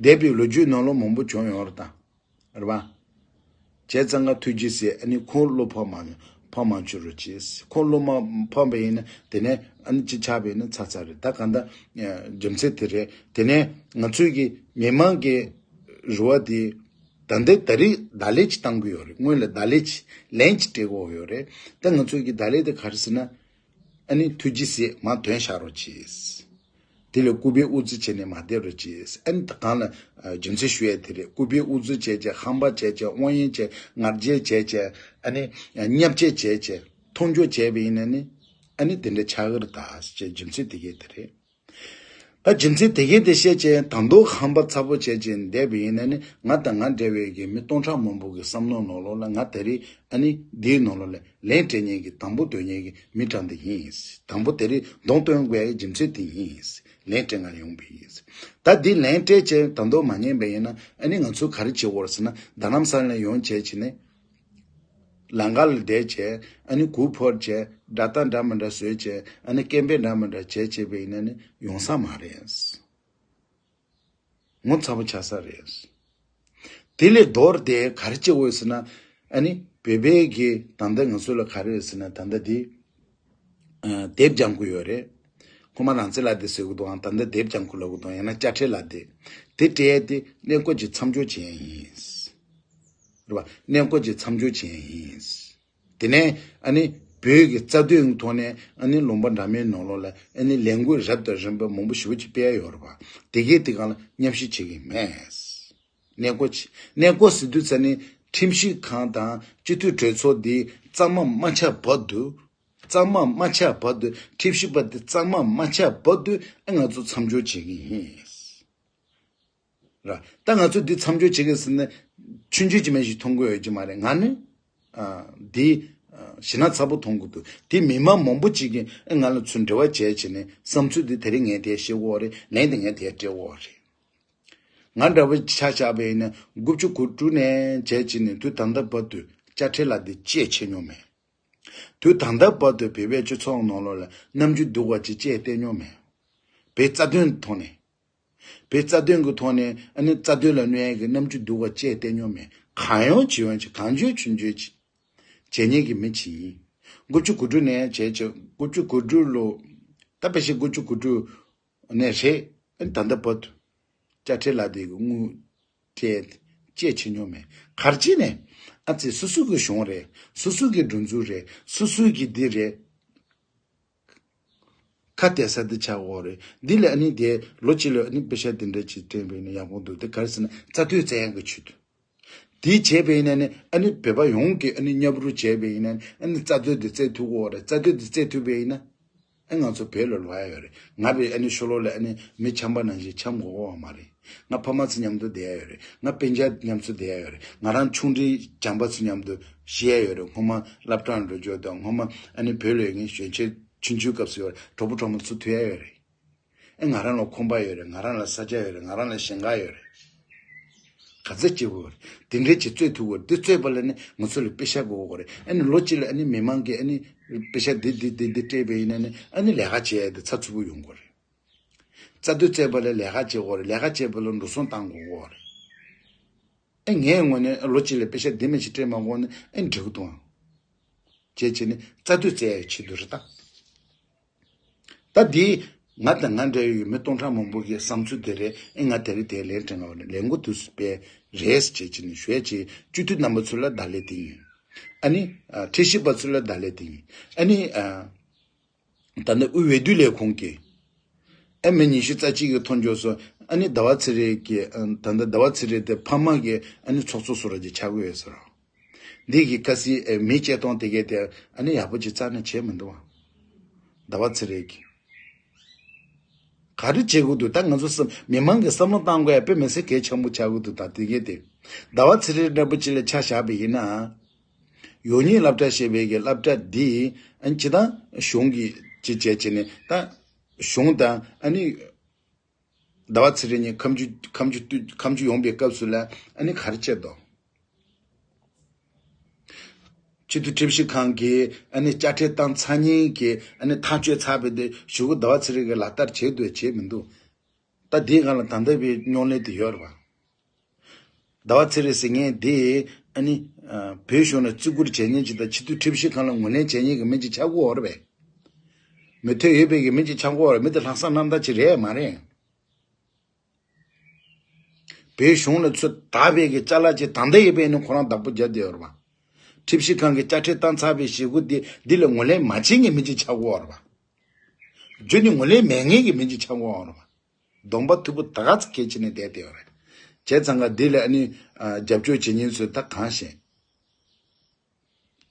འདས་པའི་ལོ་རྒྱུས་ནང་ལ་མང་པོ་བྱུང་ཡོད་རེད་ད། རེད་པ། བྱས་ཙང་ང་ཐུགས་རྗེ་ཆེ། ཨ་ནི་ཁོང་བློ་ཕམ་མ་ཕམ་མ་བྱེད་རོགས་གྱིས། ཁོང་བློ་མ་ཕམ་པ་ཡིན་ན། དེ་ནས་ཨ་ནི་ཅིག་ཆགས་པ་ཡིན་ན་ཚར་ཚར་རེད། ད་གང་ལྟར་རྒྱུ་མཚན་དེ་རེད། དེ་ནས་ང་ཚོའི་གི་མི་མང་གི་རེ་བ་དེ། ད་ལྟ་ད་རེས་བརྡ་ལན་ཅིག་བཏང་གི་ཡོད་རེད། སྔོན་ལ་བརྡ་ལན་ཅིག་ལན་ཅིག་སྤྲད་དགོས་ཡོད་རེད། ད་ང་ཚོའི་གི་བརྡ་ལན་དེ་ག་རེ་ཟེར་ན། ཨ་ནི་ཐུགས་རྗེ་ཆེ། མར་ཐོན་བཞག་རོགས་གྱིས། དེ་ལས་སྐུ་པར་དབུ་འཛུགས་བྱས་ནས་མ་བསྡད་རོགས་གྱིས། ཨ་ནི་ད་གང་ལ་ཨ་རྒྱུ་མཚན་ཞུ་ཡས་དེ་རེད། སྐུ་པར་དབུ་འཛུགས་བྱས་བྱས། ཧམ་པ་བྱས་བྱས། དབང་ཡོན་བྱས། ང་རྒྱལ་བྱས་བྱས། ཨ་ནི་བརྙས་བཅོས་བྱས་བྱས། མཐོང་ཆུང་བྱས་པ་ཡིན་ན་ནི། ཨ་ནི་དེ་འདྲ་ཆགས་ཀྱི་རེད་ད་ཟེར་བྱས། རྒྱུ་མཚན་དེ་གས་དེ་རེད། ད་རྒྱུ་མཚན་དེ་གས་དེ་བཤད་བྱས། ད་དུང་ཧམ་པ་ཚ་པོ་བྱས་བྱས་བསྡད་པ་ཡིན་ན་ནི། ང་དང་ང་འདྲ་བའི་གི་མི་སྟོང་ཕྲག་མང་པོ་གི་བསམ་བློ་ནང་ལོགས་ལ། ང་དེ་རིང་ཨ་ནི་འདིའི་ནང་ལོགས་ལ་ལན་སྤྲད་མཁན་གྱི་དང་པོ་སྡོད་མཁན་གྱི་མི་གྲངས་འདི་ཡིན། དང་པོ་དེ་རིང་གདོང་སྟོན་དགོས་ཡའི་རྒྱུ་མཚན་དེ་ཡིན། ལན་སྤྲད་ག་ཡོང་བ་ཡིན། ད་འདི་ལན་སྤྲད་བྱས་ད་དུང་མ་ཉན་པ་ཡིན་ན། ཨ་ནི་ང་ཚོ་ག་རེ་བྱེད་དགོས་རེད་ཟེར་ན། རྡ་རམ་ས་ལ་ཡོང་བྱས་བྱས་ནས། ལམ་ཁ་ལ་བསྡད་བྱས། ཨ་ནི་གུར་ཕོར་བྱས། སྒྲ་གདངས་འདྲ་མི་འདྲ་བཟོས་བྱས། ཨ་ནི་སྐད་འབོད་འདྲ་མི་འདྲ་བྱས་བྱས་པ་ཡིན་ན་ནི་ཡོང་ས་མ་རེད། ངོ་ཚ་པོ་ཆགས་ས་རེད། དེ་ལས་ལྡོག་སྟེ་ག་རེ་བྱེད་དགོས་ཟེར་ན། ཨ་ནི་བོད་པའི་གི་ད་ལྟ་ང་ཚོ་ལ་ག་རེ་ཟེར་ན། ད་ལྟ་འདི་ཨ་དེབ་སྦྱང་གི་ཡོད་རེད། ཁོ་མ་རང་བཙན་ལ་དེ་ཟེར་གི་འདུག་ཨང་། ད་ལྟ་དེབ་སྦྱང་གི་ལབ་གི་འདུག། ཡང་ན་དཔྱ་ཁྲལ་ལབ་དེ། དེ་སྤྲད་དེ་གནས་སྐོར་གྱི་མཚམས་འཇོག་བྱེད་ཡ་ཡིན། རེད་པ། གནས་སྐོར་གྱི་མཚམས་འཇོག་བྱེད་ཡ་ཡིན། དེ་ནས་ཨ་ནི་བོད་ཀྱི་རྩ་དོན་གྱི་ཐོག་ནས། ཨ་ནི་ལུང་པ་འདྲ་མིན་ནང་ལོགས་ལ་ཨ་ནི་ལས་འགུལ་རབ་དང་རིམ་པ་མང་པོ་ཞེ་པོ་ཅིག་སྤེལ་ཡོད་རེད་པ། དེ་གས་དེ་གང་ལ་མཉམ་ཞུགས་བྱེད་ཀྱི་མེད། གནས་སྐོར་བྱེད། གནས་སྐོར་ཟེར་དུས་ཙ་ནི་ཁྲིམས་ཞིབ་ཁང་དང་སྤྱི་འཐུས་གྲོས་ཚོགས་འདི་གཙང་མ་མ་ཆགས་བར་དུ། གཙང་མ་མ་ཆགས་བར་དུ། ཁྲིམས་ཞིབ་པ་འདི་གཙང་མ་མ་ཆགས་བར་དུ་ཨ་ང་ཚོ་མཚམས་འཇོག་བྱེད་ཀྱི་ཡིན། ར། ད་ང་ཚོ་འདི་མཚམས་འཇོག་བྱེད་ཀྱི་ཟེར་ནས་ཆུང་ཆུང་ཅིག་མ་ཞིག་མཐོང་གི་ཡོད་ཀྱི་མ་རེད། ང་ནི་ཨ་འདི་ཨ་ཞེ་ན་ཚ་པོ་མཐོང་གི་འདུག། དེ་མི་མང་མང་པོ་ཅིག་གིས་ཨ་ང་ལ་ཚུར་འབྲེལ་བ་བྱས་བྱས་ནས་བསམ་ཚུལ་འདི་དེ་རིང་ངས་དེ་བཤད་དགོས་རེད། ལན་དེ་ངས་དེ་སྤྲད་དགོས་རེད། ང་འདྲ་བོ་ཆ་བཞག་པ་ཡིན་ན། དགུ་བཅུ་གོ་དྲུག་ནས་བྱས་བྱས་ནས་དུས་ད་ལྟ་བར་དུ་དཔྱ་ཁྲལ་ལབ་དེ་ཅིག་བྱས་མྱོང་མེད། དུས་ད་ལྟ་བར་དུ་བོད་པའི་སྤྱི་ཚོགས་ནང་ལོགས་ལ་རྣམ་འགྱུར་སྡུག་པ་ཅིག་ཅིག་བསྟན་མྱོང་མེད། བོད་རྩ་དོན་ཐོག་ནས། བོད་རྩ་དོན་གྱི་ཐོག་ནས་ཨ་ནི་རྩ་དོན་ལ་གནོད་ཡག་གི་རྣམ་འགྱུར་སྡུག་པ་ཅིག་བསྟན་མྱོང་མེད། གང་ཡོང་ཅི་ཡོང་ཅིག། གང་བྱུང་ཆུང་བྱུང་ཅིག་བྱེད་མཁན་གྱི་མི་ཅིག་ཡིན། དགུ་བཅུ་གོ་དྲུག་ནས་བྱས་བྱས། དགུ་བཅུ་གོ་དྲུག་ལོ། ད་ཕལ་ཆེར་དགུ་བཅུ་གོ་དྲུག་ནས་རེད། ཨ་ནི་ད་ལྟ་བར་དུ་དཔྱ་ཁྲལ་ལབ་དེ་གི་དངུལ་སྤྲད་ཅིག་བྱེད་མྱོང་མེད། ག་རེ་བྱས་ནས། ཨ་ཙི། སོ་སོ་གི་གཞུང་རེད། སོ་སོ་གི་སྒྲིག་འཛུགས་རེད། སོ་སོ་གི་འདི་རེད། ཁ་གཏད་ས་འདི་ཆགས་ཡོད་རེད། འདི་ལ་ཨ་ནི་དེ་ལོ་གཅིག་ལ་ཨ་ནི་པེ་ཤ་འདི་འདྲ་ཅིག་སྤྲད་པ་ཡིན་ན་ཡག་པོ་འདུག། དེ་ག་རེ་ཟེར་ན་རྩ་དོན་བཙལ་ཡག་གི་ཆེད་དུ། དེ་བྱས་པ་ཡིན་ན་ནི་ཨ་ནི་བོད་པ་ཡོངས་ཀྱིས་ཨ་ནི་མཉམ་རུབ་བྱས་པ་ཡིན་ན་ནི། ཨ་ནི་རྩ་དོན་འདི་བཙལ་ཐུབ་ཀྱི་ཡོད་རེད། རྩ་དོན་འདི་བཙལ་ཐུབ་པ་ཡིན་ན། ཨ་ང་ཚོ་བོད་ལ་ལོག་ཡ་ཡོད་རེད། ང་བས་ཨ་ནི་ཕྱི་ལོགས་ལ་ཨ་ནི་མི་འཁྱམ་པ་ནང་བཞིན་འཁྱམ་དགོས་ཀྱི་ཡོད་མ་རེད། ང་ཕ་མ་ཚོ་མཉམ་དུ་བསྡད་ཡ་ཡོད་རེད། ང་སྤུན་ཀྱག་མཉམ་དུ་བསྡད་ཡ་ཡོད་རེད། ང་རང་ཆུང་འདྲིས་བྱམས་པ་ཚོ་མཉམ་དུ་བཞུགས་ཡ་ཡོད་རེད། སྔོན་མ་སློབ་གྲྭར་འགྲོ་རྒྱུ་དང་སྔོན་མ་ཨ་ནི་བོད་ལ་ཡོད་མཁན་གཞོན་ཆེ་ཆུང་ཆུང་སྐབས་སུ་ཡོད་རེད། གྲོགས་པོ་གྲོགས་མོ་ཚོ་ཐུག་ཡ་ཡོད་རེད། ཨེ་ང་རང་ལ་ཁང་པ་ཡོད་རེད། ང་རང་ལ་ས་ཆ་ཡོད་རེད། ང་རང་ལ་ཞིང་ཁ་ཡོད་རེད། ག་ཚོད་བྱེད་དགོས་རེད། དེ་འདྲའི་ཅིག་རྩོད་ཐུབ་དགོས་རེད། དེ་རྩོད་པ་ལ་ནི་ང་ཚོ་ལ་པེ་ཤ་དགོས་དགོས་རེད། ཨ་ནི་ལོ་གཅིག་ལ་ཨ་ནི་མི་མང་གིས་ཨ་ནི་པེ་ཤ་འདི་འདི་འདི་འདི་སྤྲད་པ་ཡིན་ན་ནི་ཨ་ནི་ལས་ཀ་བྱེད་ཡ་དེ་ཚགས་ཚུད་པོ་ཡོང་དགོས་རེད། རྩ་དོན་རྩོད་པ་ལ་ལས་ཀ་བྱེད་དགོས་རེད། ལས་ཀ་བྱེད་པ་ལ་འགྲོ་སོང་བཏང་དགོས་ཀྱི་ཡོད་རེད། ཨེ་ངའི་ངོས་ནས་ལོ་གཅིག་ལ་པེ་ཤ་འདི་མི་ཞིག་སྤྲད་མ་དགོས་ན་ཨེ་འགྲིག་གི་འདུག་ཨང་། བྱས་བྱས་ནས་རྩ་དོན་རྩོད་ཡའི་ཆེད་དུ་རེད་ད། ད་འདི་ང་དང་ང་འདྲ་བའི་མི་སྟོང་ཕྲག་མང་པོ་གི་བསམ་ཚུལ་དེ་རེད། ཨེ་ང་དེ་རེད་དེ་ལན་དྲན་ང་བ་ལེན་དགོས་དུས་སུ་པས་རེད་ཟེར་བྱས་བྱས་ནས་ཞུས་བྱས། སྤྱི་འཐུས་རྣམ་པ་ཚོ་ལ་བརྡ་ལན་དེ་ཡིན། ཨ་ནི་ཨ་ཁྲིམས་ཞིབ་པ་ཚོ་ལ་བརྡ་ལན་དེ་ཡིན། ཨ་ནི་ཨ། ད་ནི་དབུས་འོས་བསྡུ་ལས་ཁུངས་ཀྱིས་ཨ་མི་ཉི་ཤུ་རྩ་གཅིག་གི་ཐོ་འགོད་སོང་། ཨ་ནི་ཟླ་བ་ཚེ་རིང་གི་ཨ་ད་ལྟ་ཟླ་བ་ཚེ་རིང་དེ་ཕ་མ་གི་ཨ་ནི་ཚོགས་གཙོ་སུ་ར་ཅིག་ཆགས་ཀྱི་ཡོད་ཟེར། འདི་གི་ཁ་སི་ཨ་མི་བཅད་གཏོང་དེ་གས་དེ་ཨ་ནི་ཡག་པོ་ཅིག་རྩ་ནས་བྱས་མི་འདུག་བ། ཟླ་བ་ཚེ་རིང་གི་ག་རེ་བྱེད་དགོས་འདུག་ད་ང་ཚོ་བསམ་མི་མང་གི་བསམ་བློ་བཏང་དགོས་ཡ་དཔེ་མི་སྲིད་གལ་ཆེན་པོ་ཆགས་ཀྱི་འདུག་ད་དེ་གས་དེ་ཟླ་བ་ཚེ་རིང་འདྲ་པོ་ཅིག་ལ་ཆ་བཞག་པ་ཡིན་ན། ཡོངས་ཉིད་སློབ་གྲྭ་ཞེས་པའི་གི་སློབ་གྲྭ་འདི་ཨ་ནི་ཅི་ད་གཞུང་གི་ཅི་བྱས་བྱས་ནས་ད་གཞུང་དང་ཨ་ནི་ཟླ་བ་ཚེ་རིང་གཉིས་ཁ་མཆུ་ཁ་མཆུ་ཁ་མཆུ་ཡོང་པའི་སྐབས་སུ་ལ་ཨ་ནི་ག་རེ་བྱས་འདུག་སྤྱི་འཐུས་ཁྲིམས་ཞིབ་ཁང་གིས་ཨ་ནི་དཔྱ་ཁྲལ་བཏང་ཚར་ཉིན་གྱི་ཨ་ནི་ཐག་གཅོད་ཚར་བའི་དེ་གཞུག་གུ་ཟླ་བ་ཚེ་རིང་གིས་ལག་བསྟར་བྱས་འདུག་བྱས་མི་འདུག་ད་འདིའི་སྒང་ལ་ད་ལྟ་བའི་རྙོག་གླེང་དེ་ཡོད་རེད་པ། ཟླ་བ་ཚེ་རིང་ཟེར་མཁན་དེ་ཨ་ནི་ཨ་བོད་གཞུང་ལ་བརྩི་བཀུར་བྱེད་མཁན་ཅིག་དང་སྤྱི་འཐུས་ཁྲིམས་ཞིབ་ཁང་ལ་ངོས་ལེན་བྱེད་མཁན་གྱི་མི་ཅིག་ཆགས་ཀྱི་ཡོད་རེད་པས། མོས་མཐུན་ཡོད་པའི་གི་མི་ཅིག་ཆགས་ཀྱི་ཡོད་རེད། མི་དེ་ལྷག་བསམ་རྣམ་དག་ཅིག་རེད་མ་རེད། བོད་གཞུང་ལ་ཚུར་དག་པའི་གི་ཅ་ལག་ཅིག་ད་ལྟ་ཡོད་པའི་ནི་ཁོ་རང་བདག་པོ་རྒྱབ་བསྡད་ཡོད་རེད་པ། ཁྲིམས་ཞིབ་ཁང་གིས་དཔྱ་ཁྲལ་བཏང་ཚར་བའི་གཞུག་གུ་དེ་འདི་ལ་ངོས་ལེན་མ་བྱེད་མཁན་མི་ཅིག་ཆགས་ཀྱི་ཡོད་རེད་པ། རྒྱུ་ནི་ངོས་ལེན་མེད་མཁན་གྱི་མི་ཅིག་ཆགས་ཀྱི་ཡོད་རེད་པ། གདོང་པ་མཐུག་པོ་ད་ག་ཚོད་གལ་ཆེ་ནས་བསྡད་དེ་ཡོད་རེད། བྱས་ཙང་ག་འདི་ལ་ཨ་ནི་ཨ་རྒྱབ་སྐྱོར་བྱེད་མཁན་ཚོས་ད་གང་ཤེས།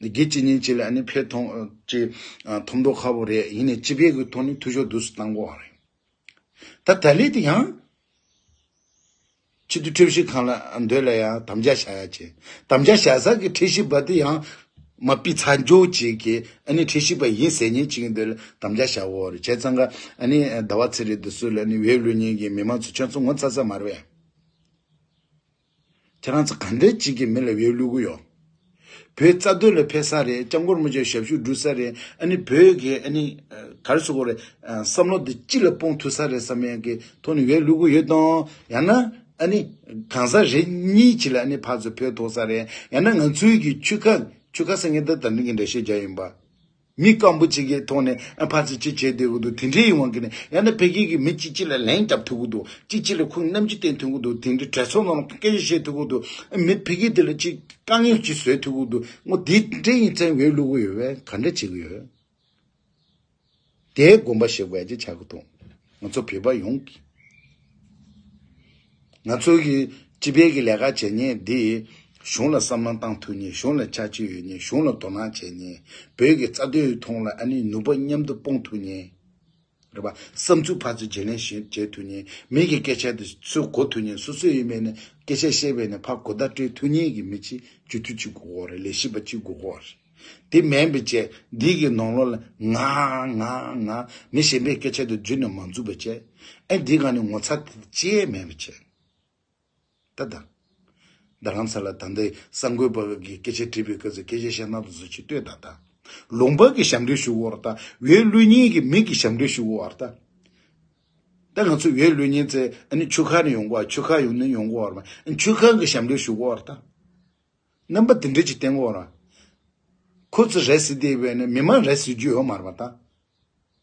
དགེ་བྱེད་མཁན་ཅིག་ལ་ཨ་ནི་ཕེ་ཐོང་ཅིག་ཨ་ཐོབ་མདོག་ཁ་པོ་རེད། ཡིན་ནའི་སྤྱི་པའི་གི་ཐོག་ནས་འཐུས་ཤོར་དུས་སུ་བཏང་དགོས་པ་རེད། ད་ད་ལན་དེ་ཡང་སྤྱི་འཐུས་ཁྲིམས་ཞིབ་ཁང་ལ་འདོད་ལ་ཡང་དམ་བཅའ་བཞག་ཡ་བྱས། དམ་བཅའ་བཞག་ས་གི་ཁྲིམས་ཞིབ་པ་དེ་ཡང་མ་ཕུད་ཚར་འཇོག་ཅིག་གི་ཨ་ནི་ཁྲིམས་ཞིབ་པ་ཡིན་ཟེར་མཁན་ཅིག་གི་འདོད་ལ་དམ་བཅའ་བཞག་འོ་རེད། བྱས་ཙང་ག་ཨ་ནི་ཟླ་བ་ཚེ་རིང་དེ་ཚོ་ལ་ཨ་ནི་འོས་བླུག་མཁན་གྱི་མི་མང་ཚོ་ཁྱོད་ཚོ་ངོ་ཚ་ས་མ་རེད་པས། ཁྱེད་རང་ཚོ་ག་འདྲས་ཅིག་གི་མི་ལ་འོས་བླུག་གི་ཡོད། བོད་རྩ་དོན་ལ་ཕན་ས་རེད། སྐྱབས་མགོན་རིན་པོ་ཆེའི་ཞབས་ཞུ་སྒྲུབ་ས་རེད། ཨ་ནི་བོད་ཀྱི་ཨ་ནི་ག་རེ་ཟེར་དགོས་རེད། བསམ་བློ་འདི་སྤྱི་ལ་སྤུངས་ཐུབ་ས་རེད་བསམ་ཡག་གི་ཐོག་ནས་འོས་བླུག་གི་ཡོད་དང་། ཡང་ན་ཨ་ནི་གང་ཟག་རེ་གཉིས་ཅིག་ལ་ཨ་ནི་ཕར་ཚུར་ཕན་ཐོགས་ས་རེད། ཡང་ན་ང་ཚོའི་གི་ཆོལ་ཁ་ཆོལ་ཁ་ཟེར་མཁན་འདི་ད་འདི་གི་འགྲེལ་བཤད་རྒྱག་ཡིན་པ། མི་སྐམ་པོ་གཅིག་གི་ཐོག་ནས་ཨ་ཕར་ཚུར་གཅིག་བྱེད་སྡོད་ཀྱི་འདུག་དེ་འདྲའི་ཡིན་དབང་གིས་ནས་ཡང་ན་ཕ་གི་གི་མི་གཅིག་གཅིག་ལ་ལན་རྒྱབ་ཐུབ་ཀྱི་འདུག་གཅིག་གཅིག་ལ་ཁོང་རྣམ་འགྱུར་བསྟན་ཐུབ་ཀྱི་འདུག་དེ་འདྲའི་གྲོས་ཚོགས་ནང་ལ་སྐད་ཆ་བཤད་ཐུབ་ཀྱི་འདུག་མི་ཕ་གི་དེ་ལ་གཅིག་དཀའ་ངལ་གཅིག་བཟོས་ཐུབ་ཀྱི་འདུག་ངོ་དེ་འདྲའི་ཡིན་ཙང་འོས་བླུག་གི་ཡོད་པས་ག་འདྲ་བྱེད་ཀྱི་ཡོད། དེའི་དགོངས་པ་བཞེས་དགོས་ཡ་ཅིག་ཆགས་ཀྱི་འདུག་ང་ཚོ་བོད་པ་ཡོངས་ཀྱིས། ང་ཚོ་གི་སྤྱི་པའི་གི་ལས་ཀ་བྱེད་མཁན་འདི་གཞུང་ལ་བསམ་བློ་བཏང་ཐུབ་མཁན། གཞུང་ལ་ཆ་རྒྱུས་ཡོད་མཁན། གཞུང་ལ་དོ་སྣང་བྱེད་མཁན། བོད་ཀྱི་རྩ་དོན་ཐོག་ལ་ཨ་ནི་ནུས་པ་མཉམ་དུ་སྤུངས་ཐུབ་མཁན། རེད་པ། བསམ་ཚུལ་ཕར་ཚུར་བརྗེ་ལེན་བྱེད་བྱེད་ཐུབ་མཁན། མི་གི་སྐད་ཆ་དེ་ཚུར་གོ་ཐུབ་མཁན། སོ་སོ་ཡིན་མིན་ནས་སྐད་ཆ་བཤད་པས་ནས་ཕར་གོ་བརྡ་སྤྲོད་ཐུབ་མཁན་གྱི་མི་གཅིག་སྤྱི་འཐུས་གཅིག་དགོས་ཀྱི་ཡོད་རེད། ལས་བྱེད་པ་གཅིག་དགོས་ཀྱི་ཡོད་རེད། དེ་མིན་པ་བྱས་འདི་གི་ནང་ལོགས་ལ་ང་ང་ང་མི་གཞན་པའི་སྐད་ཆ་དེ་བརྒྱུད་ནས་མ་འཛུལ་བ་བྱས། ཨེ་འདི་ག་ནས་ངོ་ཚ་དེ་ཅི་ཡང་མེད་པ་བྱས། ད་ད། རྡ་རམ་ས་ལ་ད་ལྟའི་གསར་འགོད་པ་གི་སྐད་ཆ་དྲིས་པའི་སྐབས་སུ་སྐད་ཆ་བཤད་སྟངས་དེ་ཚོ་ཅིག་ལྟོས་ད་ད། ལུང་པ་གི་ཞབས་འདྲེན་ཞུ་དགོས་རེད་ད། འོས་བླུག་མཁན་གྱི་མི་གི་ཞབས་འདྲེན་ཞུ་དགོས་རེད་ད། ད་ང་ཚོ་འོས་བླུག་མཁན་ཚོས་ཨ་ནི་ཆོལ་ཁ་ནས་ཡོང་དགོས། ཆོལ་ཁ་ཡོང་ནས་ཡོང་དགོས་རེད་མ། ཨ་ནི་ཆོལ་ཁ་གི་ཞབས་འདྲེན་ཞུ་དགོས་རེད་ད། རྣམ་པ་དེ་འདྲ་ཅིག་བསྟན་དགོས་རེད། ཁོ་ཚོ་རེད་ཟེར་བསྡད་པས་ནི་མི་མང་རེད་ཟེར་རྒྱུ་ཡོད་མ་རེད་པ་ད།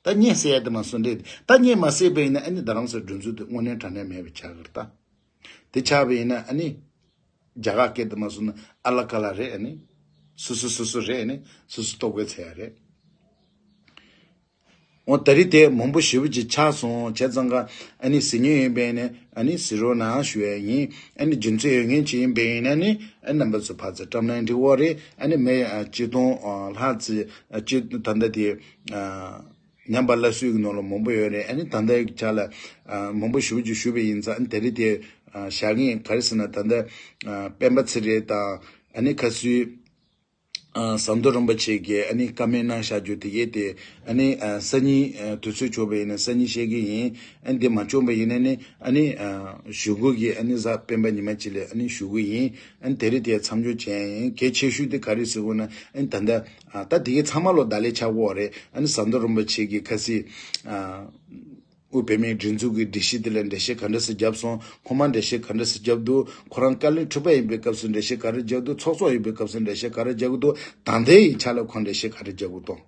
ད་བརྙས་བསད་ཡ་དེ་མ་སོང་འདྲེ། ད་བརྙས་མ་བསད་པ་ཡིན་ན་ཨ་ནི་རྡ་རམ་ས་སྒྲིག་འཛུགས་དེ་དངོས་གནས་དྲང་གནས་མེད་པ་ཆགས་ཀྱི་རེད་ད། དེ་ཆགས་པ་ཡིན་ན་ཨ་ནི་རྒྱ་གར་སྐད་དེ་མ་སོང་ན་ཨ་ལ་ཀ་ལ་རེད། ཨ་ནི་སོ་སོ་སོ་སོ་རེད། ཨ་ནི་སོ་སོ་ལྟོ་གོས་འཚོལ་ཡ་རེད། འོ་ད་རེས་དེ་མང་པོ་ཞེ་པོ་ཅིག་ཆགས་སོང་། བྱས་ཙང་ག་ཨ་ནི་གཟིགས་མཁན་ཡིན་པས་ནི་ཨ་ནི་གཟིགས་རོགས་གནང་ཞུ་ཡ་ཡིན། ཨ་ནི་རྒྱུ་མཚན་ཡོད་མཁན་ཅིག་ཡིན་པས་ཡིན་ན་ནི་ཨ་རྣམ་པ་ཚོ་ཕར་ཚུར་བཀྲམ་ན་འགྲིག་གི་རེད། ཨ་ནི་མི་ཨ་ཆིག་སྟོང་ཨ་ལྷག་ཙམ་ཨ་ཅིག་ད་ལྟ་དེ་ཨ་ ཉམས་པ་སླར་གསོའི་གི་ནང་ལ་མང་པོ་ཡོད་རེད། ཨ་ནི་ད་ལྟའི་ཆ་ལ་ཨ་མང་པོ་ཞུ་རྒྱུ་ཞུས་པ་ཡིན་ཙང་། ཨ་ནི་དེ་རིང་དེ་ཨ་བཞག་གི་ཡིན། ག་རེ་ཟེར་ན། ད་ལྟ་ཨ་སྤེན་པ་ཚེ་རིང་དང་། ཨ་ནི་ཁ་སུའི་ཨ་ཟམ་གདོང་རིན་པོ་ཆེ་གིས་ཨ་ནི་བཀའ་མོལ་གནང་བཞག་རྒྱུ་དེ་གས་དེ། ཨ་ནི་ཨ་སང་ཉིན་ཨ་དུས་ཚོད་བྱུང་བ་ཡིན་ན་སང་ཉིན་བཤད་ཀྱི་ཡིན། ཨ་ནི་དེ་མ་བྱུང་བ་ཡིན་ན་ནི། ཨ་ནི་ཨ་གཞུག་གུ་གི་ཨ་ནི་གཟའ་སྤེན་པ་ཉི་མ་གཅིག་ལ་ཨ་ནི་ཞུ་གི་ཡིན། ཨ་ནི་དེ་རིང་དེ་མཚམས་འཇོག་བྱས་ཡིན། གལ་ཆེ་ཤོས་དེ་ག་རེ་ཟེར་དགོས་ན། ཨ་ནི་ད་ལྟ་ཨ་ད་དེ་གས་ཚང་མ་ལོ་བརྡ་ལན་ཆགས་ཀྱི་ཡོད་རེད། ཨ་ནི་ཟམ་གདོང་རིན་པོ་ཆེ་གིས་ཁ་སང་ཨ་དབུས་བོད་མིའི་སྒྲིག་འཛུགས་ཀྱི་སྒྲིག་གཞི་དེ་ལ་འགྲེལ་བཤད་ག་འདྲ་ཞིག་བརྒྱབ་སོང་། ཁོ་མ་འགྲེལ་བཤད་ག་འདྲ་ཞིག་བརྒྱབ་འདུག་ཁོ་རང་བཀའ་བློན་ཁྲི་པ་ཡིན་པའི་སྐབས་སུ་འགྲེལ་བཤད་ག་རེ་བརྒྱབ་འདུག་ཚོགས་གཙོ་ཡིན་པའི་སྐབས་སུ་འགྲེལ་བཤད་ག་རེ་བརྒྱབ་འདུག་ད་ལྟའི་ཡིན་ཆ་ལ་ཁོ་འགྲེལ་བཤད་ག་རེ་བརྒྱབ་འདུག་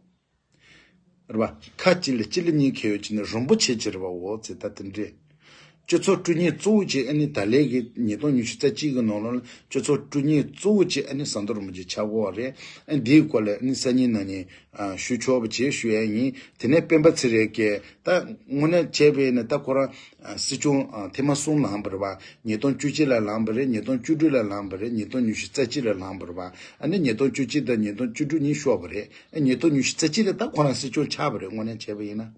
རེད་པ། ཁ་གཅིག་ལ་གཅིག་ལ་གཉིས་ཁེལ་ཡོད་ཅེ་ནས་རིན་པོ་ཆེ་ཅེས་རེད་པ། འོ་ཙི་ད་དེ་འདྲས། སྤྱི་ཚོགས་དཀྲུག་མཁན་གཙོ་བོ་ཅིག་ཨ་ནི་ད་ལན་གྱི་ཉིས་སྟོང་ཉི་ཤུ་རྩ་གཅིག་གི་ནང་ལོགས་ལ་སྤྱི་ཚོགས་དཀྲུག་མཁན་གཙོ་བོ་ཅིག་ཨ་ནི་ཟམ་གདོང་རིན་པོ་ཆེ་ཆགས་ཀྱི་ཡོད་རེད། ཨ་འདིའི་སྐོར་ལ་ཨ་ནི་སང་ཉིན་གནངས་ཉིན་ཨ་ཞུ་ཆོག་པ་བྱེད་ཞུ་ཡ་ཡིན། དེ་ནས་སྤེན་པ་ཚེ་རིང་གིས་ད་དངོས་གནས་བྱས་པ་ཡིན་ན། ད་ཁོ་རང་ཨ་སྲིད་སྐྱོང་ཨ་ཐེངས་མ་གསུམ་ལངས་པ་རེད་པ། ཉིས་སྟོང་བཅུ་གཅིག་ལ་ལངས་པ་རེད། ཉིས་སྟོང་བཅུ་དྲུག་ལ་ལངས་པ་རེད། ཉིས་སྟོང་ཉི་ཤུ་རྩ་གཅིག་ལ་ལངས་པ་རེད་པ། ཨ་ནི་ཉིས་སྟོང་བཅུ་གཅིག་དང་ཉིས་སྟོང་བཅུ་དྲུག་གཉིས་ཤོར་བ་རེད། ཨ་ཉིས་སྟོང་ཉི་ཤུ་རྩ་གཅིག་ལ་ད་ཁོ་རང་སྲིད་སྐྱོང་ཆགས་པ་རེད། དངོས་གནས་བྱས་པ་ཡིན་ན།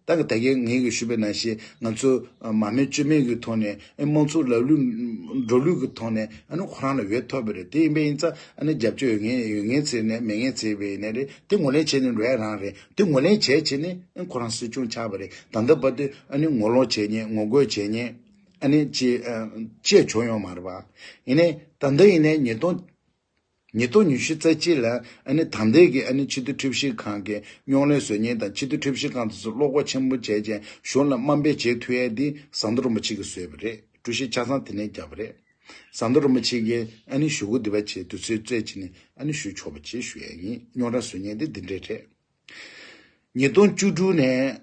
ད་གི་ད་གིན་ངས་གི་ཞུས་པའི་ནང་བཞིན། ང་ཚོ་མ་རྨོས་སྐྱོན་མེད་ཀྱི་ཐོག་ནས། ཨེ་དམངས་གཙོ་ལམ་ལུགས་འགྲོ་ལུགས་ཀྱི་ཐོག་ནས་ཨ་ནི་ཁོ་རང་ལ་འོས་ཐོབ་པ་རེད། དེ་ཡིན་པ་ཡིན་ཙང་། ཨ་ནི་རྒྱབ་སྐྱོར་ཡོད་མཁན་ཡོད་མཁན་བྱས་ནས། མེད་མཁན་བྱས་པ་ཡིན་ན་རེད། དེ་ངོས་ལེན་བྱས་ནས་འགྲོ་ཡ་རང་རེད། དེ་ངོས་ལེན་བྱས་བྱས་ནས་ཨ་ཁོ་རང་སྲིད་སྐྱོང་ཆགས་པ་རེད། ད་ལྟ་བར་དུ་ཨ་ནི་ངོ་ལོག་བྱས་མཁན། ངོ་རྒོལ་བྱས་མཁན་ཨ་ནི་ཅི་ཨ་ཅི་བྱུང་ཡོད་མ་རེད་པ། ཡིན་ནའི་ད་ལྟ་ཡིན་ནའི་ཉིས་སྟོང་ཉིས་སྟོང་ཉི་ཤུ་རྩ་གཅིག་ལ་ཨ་ནི་ད་ལྟའི་གི་ཨ་ནི་སྤྱི་འཐུས་ཁྲིམས་ཞིབ་ཁང་གི་རྙོག་གླེང་བཟོ་མཁན་དང་། སྤྱི་འཐུས་ཁྲིམས་ཞིབ་ཁང་དེ་ཚོ་བློ་ཁོག་ཆེན་པོ་བྱས་བྱས་གཞུང་ལ་དམའ་འབེབས་བྱེད་ཐུབ་ཡ་དེ་ཟམ་གདོང་རིན་པོ་ཆེ་གིས་བཟོས་པ་རེད། གྲོས་གཞི་ཆ་ཚང་དེ་ནས་བརྒྱབ་པ་རེད། ཟམ་གདོང་རིན་པོ་ཆེ་གིས་ཨ་ནི་ཞུ་སྒོ་འདི་པ་བྱས། དུས་ཚོད་རྩོད་བྱས་ནས་ཨ་ནི་ཞུ་ཆོག་པ་བྱས་ཞུ་ཡ་ཡིན། རྙོག་དྲ་བཟོ་མཁན་དེ་འདི་འདྲས་རེད། ཉིས་སྟོང་བཅུ་དྲུག་ནས་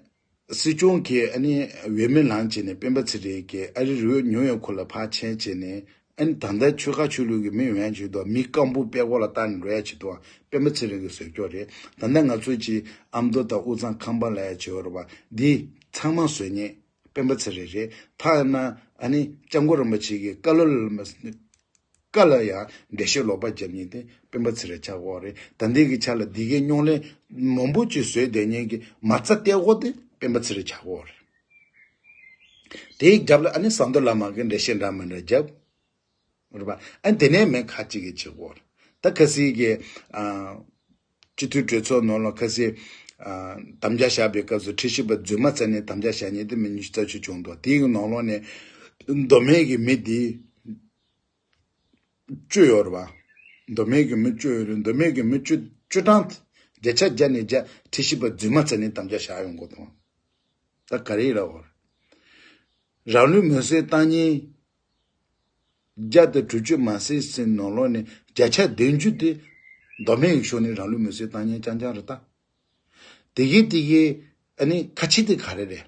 སྲིད་སྐྱོང་གི་ཨ་ནི་འོས་མི་ལངས་བྱས་ནས། སྤེན་པ་ཚེ་རིང་གིས་ཨ་རི་རི་བོ་ནིའུ་ཡོག་ཁུལ་ལ་ཕར་ཕྱིན་བྱས་ནས། ཨ་ནི་ད་ལྟ་ཆོལ་ཁ་ཆོས་ལུགས་ཀྱི་མི་ཡོང་ཡ་བྱེད་དོ། མི་རྐང་པོ་པད་ཀོག་ལ་བཏགས་ནས་འགྲོ་ཡ་བྱེད་དོ། སྤེན་པ་ཚེ་རིང་གིས་བཟོས་ཀྱོག་རེད། ད་ལྟ་ང་ཚོ་ཅིག་ཨ་མདོ་དང་དབུས་གཙང་ཁམས་པ་ལབ་ཡ་བྱེད་ཡོད་རེད་པ། འདི་ཚང་མ་བཟོ་མཁན་སྤེན་པ་ཚེ་རིང་རེད། ཐ་ན་ཨ་ནི་སྐྱབས་མགོན་རིན་པོ་ཆེ་གི་བཀའ་སློབ་ལ་མ། བཀའ་ལ་ཡང་འགྲེལ་བཤད་ལོག་པ་རྒྱབ་མཁན་དེ་སྤེན་པ་ཚེ་རིང་ཆགས་ཀྱི་ཡོད་རེད། ད་ལྟའི་གི་ཆ་ལ་འདི་གའི་རྙོག་གླེང་མང་པོ་ཅིག་བཟོས་བསྡད་མཁན་གྱི་མ་རྩ་གཏད་དགོས་དེ་སྤེན་པ་ཚེ་རིང་ཆགས་ཀྱི་ཡོད་རེད། དེའི་རྒྱབ་ལ་ཨ་ནི་ཟམ་གདོང་བླ་མ་གི་འགྲེལ་བཤད་འདྲ་མི་འདྲ་རྒྱབ། རེད་པ། ཨ་དེ་ནས་མི་ཁ་ཅིག་གིས་བྱེད་ཀྱི་ཡོད་རེད། ད་ཁ་སང་གི་ཨ་སྤྱི་འཐུས་གྲོས་ཚོགས་ནང་ལ་ཁ་སང་ཨ་དམ་བཅའ་བཞག་པའི་སྐབས་སུ། ཁྲི་ཞིབ་པ་རྫུན་མ་བཙལ་ནས་དམ་བཅའ་བཞག་མཁན་དེ་མི་ཉི་ཤུ་རྩ་གཅིག་བྱུང་འདུག་དེའི་གི་ནང་ལོགས་ནས་མདོ་སྨད་ཀྱི་མི་དེ་བཅུ་ཡོད་རེད་པ། མདོ་སྨད་ཀྱི་མི་བཅུ་ཡོད་རེད། མདོ་སྨད་ཀྱི་མི་བཅུ་བཅུ་གྲངས་བརྒྱ་ཆ་བརྒྱ་ནས་བརྒྱ་ཁྲི་ཞིབ་པ་རྫུན་མ་བཙལ་ནས་དམ་བཅའ་བཞག་ཡོང་གི་འདུག་ད་ག་རེ་ཡིན་ལབ་པ། རང་ལུས་མེར་སྲེག་བཏང་མཁན་བརྒྱ་དང་དྲུག་ཅུ་མ་ཟིན་ཟིན་ནང་ལོགས་ནས་བརྒྱ་ཆ་བདུན་ཅུ་དེ་མདོ་སྨད་ཡིག་ཤོག་ནས་རང་ལུས་མེར་སྲེག་བཏང་མཁན་རྐྱང་རྐྱང་རེད་ད། དེ་གའི་དེ་གའི་ཨ་ནི་ཁ་ཆེ་དེ་ག་རེ་རེད།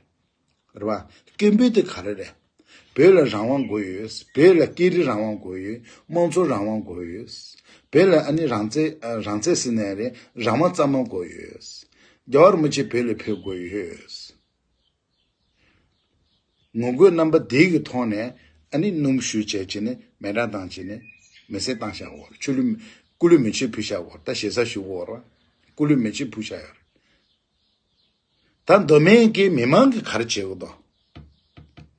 རེད་པ། སྐད་འབོད་དེ་ག་རེ་རེད། བོད་ལ་རང་དབང་དགོས་ཡོད། བོད་ལ་སྐད་རིགས་རང་དབང་དགོས་ཡོད། དམངས་གཙོ་རང་དབང་དགོས་ཡོད། བོད་ལ་ཨ་ནི་རང་བཙན་ཨ་རང་བཙན་ཟེར་ནའི་རེད། རང་དབང་གཙང་མ་དགོས་ཡོད། རྒྱལ་བ་རིན་པོ་ཆེ་བོད་ལ་ཕེབས་དགོས་ཡོད། ངོ་རྒོལ་རྣམ་པ་དེ་གི་ཐོག་ནས་ཨ་ནི་སྣུམ་བཤུས་བྱས་བྱས་ནས་མེ་སྲེག་བཏང་བྱས་ནས་མེ་སྲེག་བཏང་བཞག་ཡོད་རེད། ཆུ་ལུད་སྐུ་ལུད་མེ་མཆོད་ཕུལ་བཞག་ཡོད་རེད། ད་ཞེ་ས་ཞུ་གི་ཡོད་རེད་པ། སྐུ་ལུད་མེ་མཆོད་ཕུལ་བཞག་ཡོད་རེད། ད་མདོ་སྨད་ཀྱི་མི་མང་གིས་ག་རེ་བྱེད་དགོས་དང་།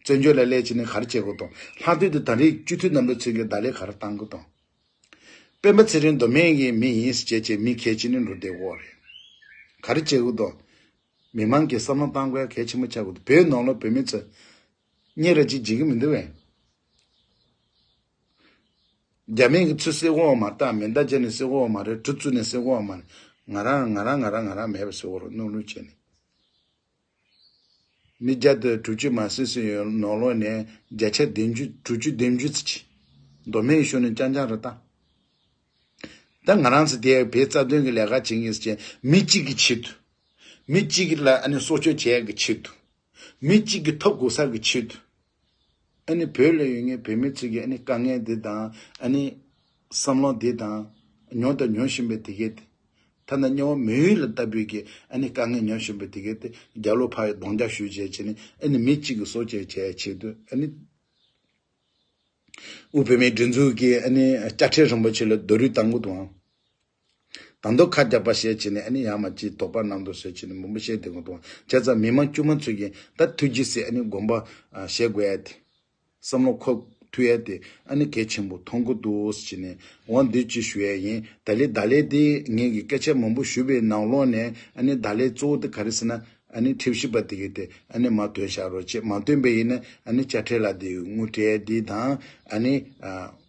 བཙན་བྱོལ་ལ་སླེབས་བྱས་ནས་ག་རེ་བྱེད་དགོས་དང་། ལྷག་དོན་དུ་ད་རེས་སྤྱི་འཐུས་རྣམ་པ་ཚོས་ཀྱི་བརྡ་ལན་ག་རེ་བཏང་དགོས་དང་། སྤེན་པ་ཚེ་རིང་མདོ་སྨད་ཀྱི་མི་ཡིན་ཟེར་བྱས་བྱས་མི་ཁས་བྱས་ནས་འགྲོ་བསྡད་ཡོད་རེད། ག་རེ་བྱེད་དགོས་དང་། མི་མང་གིས་བསམ་བློ་བཏང་དགོས་ཡ་གལ་ཆེན་པོ་ཆགས་ཀྱི་འདུག་བོད་ནང་ལ་བོད་མི་ཚོ་གཉེན་ར་གཅིག་བརྗེད་ཀྱི་མི་འདུག་བས། རྒྱ་མི་གིས་ཚུར་བསད་ཀྱི་ཡོད་མ་རེད། མེ་མདའ་བརྒྱབ་ནས་བསད་ཀྱི་ཡོད་མ་རེད། གྲི་བཙུགས་ནས་བསད་ཀྱི་ཡོད་མ་རེད། ང་རང་ང་རང་ང་རང་ང་རང་མེད་པ་བཟོ་གི་རེད། གནོན་ལུགས་བྱས་ནས། མི་བརྒྱ་དང་དྲུག་ཅུ་མ་ཟིན་ཟིན་ཡོད་ནང་ལོགས་ནས་བརྒྱ་ཆ་བདུན་ཅུ་དྲུག་ཅུ་བདུན་ཅུ་ཙམ་ཅིག་མདོ་སྨད་ཡིག་ཤོག་ནས་རྐྱང་རྐྱང་རེད་ད། ད་ང་རང་ཚོ་དེ་བོད་རྩ་དོན་གྱི་ལས་ཀ་བྱེད་མཁན་ཟེར་བྱས་མི་གཅིག་གི་ཆེད་དུ། མི་གཅིག་ལ་ཨ་ནི་སྲོག་སྐྱོབ་བྱེད་ཡག་གི་ཆེད་དུ། མི་གཅིག་གི་ཐོབ་དགོས་ས་གི་ཆེད་དུ། ཨ་ནི་བོད་ལ་ཡོད་མཁན་བོད་མི་ཚོ་གི་ཨ་ནི་དཀའ་ངལ་འདི་དང་། ཨ་ནི་བསམ་བློ་འདི་དང་། མྱོང་དང་མྱོང་བཞིན་པའི་དེ་གས་དེ། ཐ་ན་སྨྱོ་བ་མི་ཡུལ་ལ་ལྟ་བུའི་གི་ཨ་ནི་དཀའ་ངལ་མྱོང་བཞིན་པའི་དེ་གས་དེ་རྒྱབ་ལོགས་ཕར་གདོང་རྒྱག་ཞུ་བྱས་བྱས་ནས། ཨ་ནི་མི་གཅིག་གི་སྲོག་སྐྱོབ་བྱེད་ཡག་ཆེད་དུ། ཨ་ནི་དབུས་བོད་མིའི་སྒྲིག་འཛུགས་ཀྱི་ཨ་ནི་དཔྱ་ཁྲལ་རིན་པོ་ཆེ་ལ་རྡོ་རུས་བཏང་གི་འདུག་ཨང་། ད་དུང་ཁ་རྒྱག་པ་བཤད་བྱས་ནས་ཨ་ནི་ཡར་མར་ཅིག་དོགས་པ་རྣམས་དུ་བཟོས་བྱས་ནས་མང་པོ་བཤད་བསྡད་དགོས་འདུག་བྱས་ཙང་མི་མང་དཀྱུས་མ་ཚོས་ཀྱིས་ད་ཐུགས་རྗེ་ཟེར་ཨ་ནི་དགོངས་པ་བཞེས་དགོས་ཡ་དེ། བསམ་བློ་འཁོར་ཐུབ་ཡ་དེ་ཨ་ནི་གལ་ཆེན་པོ་མཐོང་གི་འདུག་ཟེར་ནས་འོ་འདི་ཅིག་ཞུ་ཡ་ཡིན། ད་ལན་ད་ལན་དེ་ངེད་ཀྱི་སྐད་ཆ་མང་པོ་ཞུས་པའི་ནང་ལོགས་ནས་ཨ་ནི་ད་ལན་གཙོ་བོ་དེ་ག་རེ་ཟེར་ན་ཨ་ནི་ཁྲིམས་ཞིབ་པ་དེ་གས་དེ་ཨ་ནི་མར་ཐོན་བཞག་རོགས་བྱེད། མ་ཐོན་པ་ཡིན་ན་ཨ་ནི་དཔྱ་ཁྲལ་ལག་དེབ་དངུལ་སྤྲད་དེ་དང་ཨ་ནི་ཨ།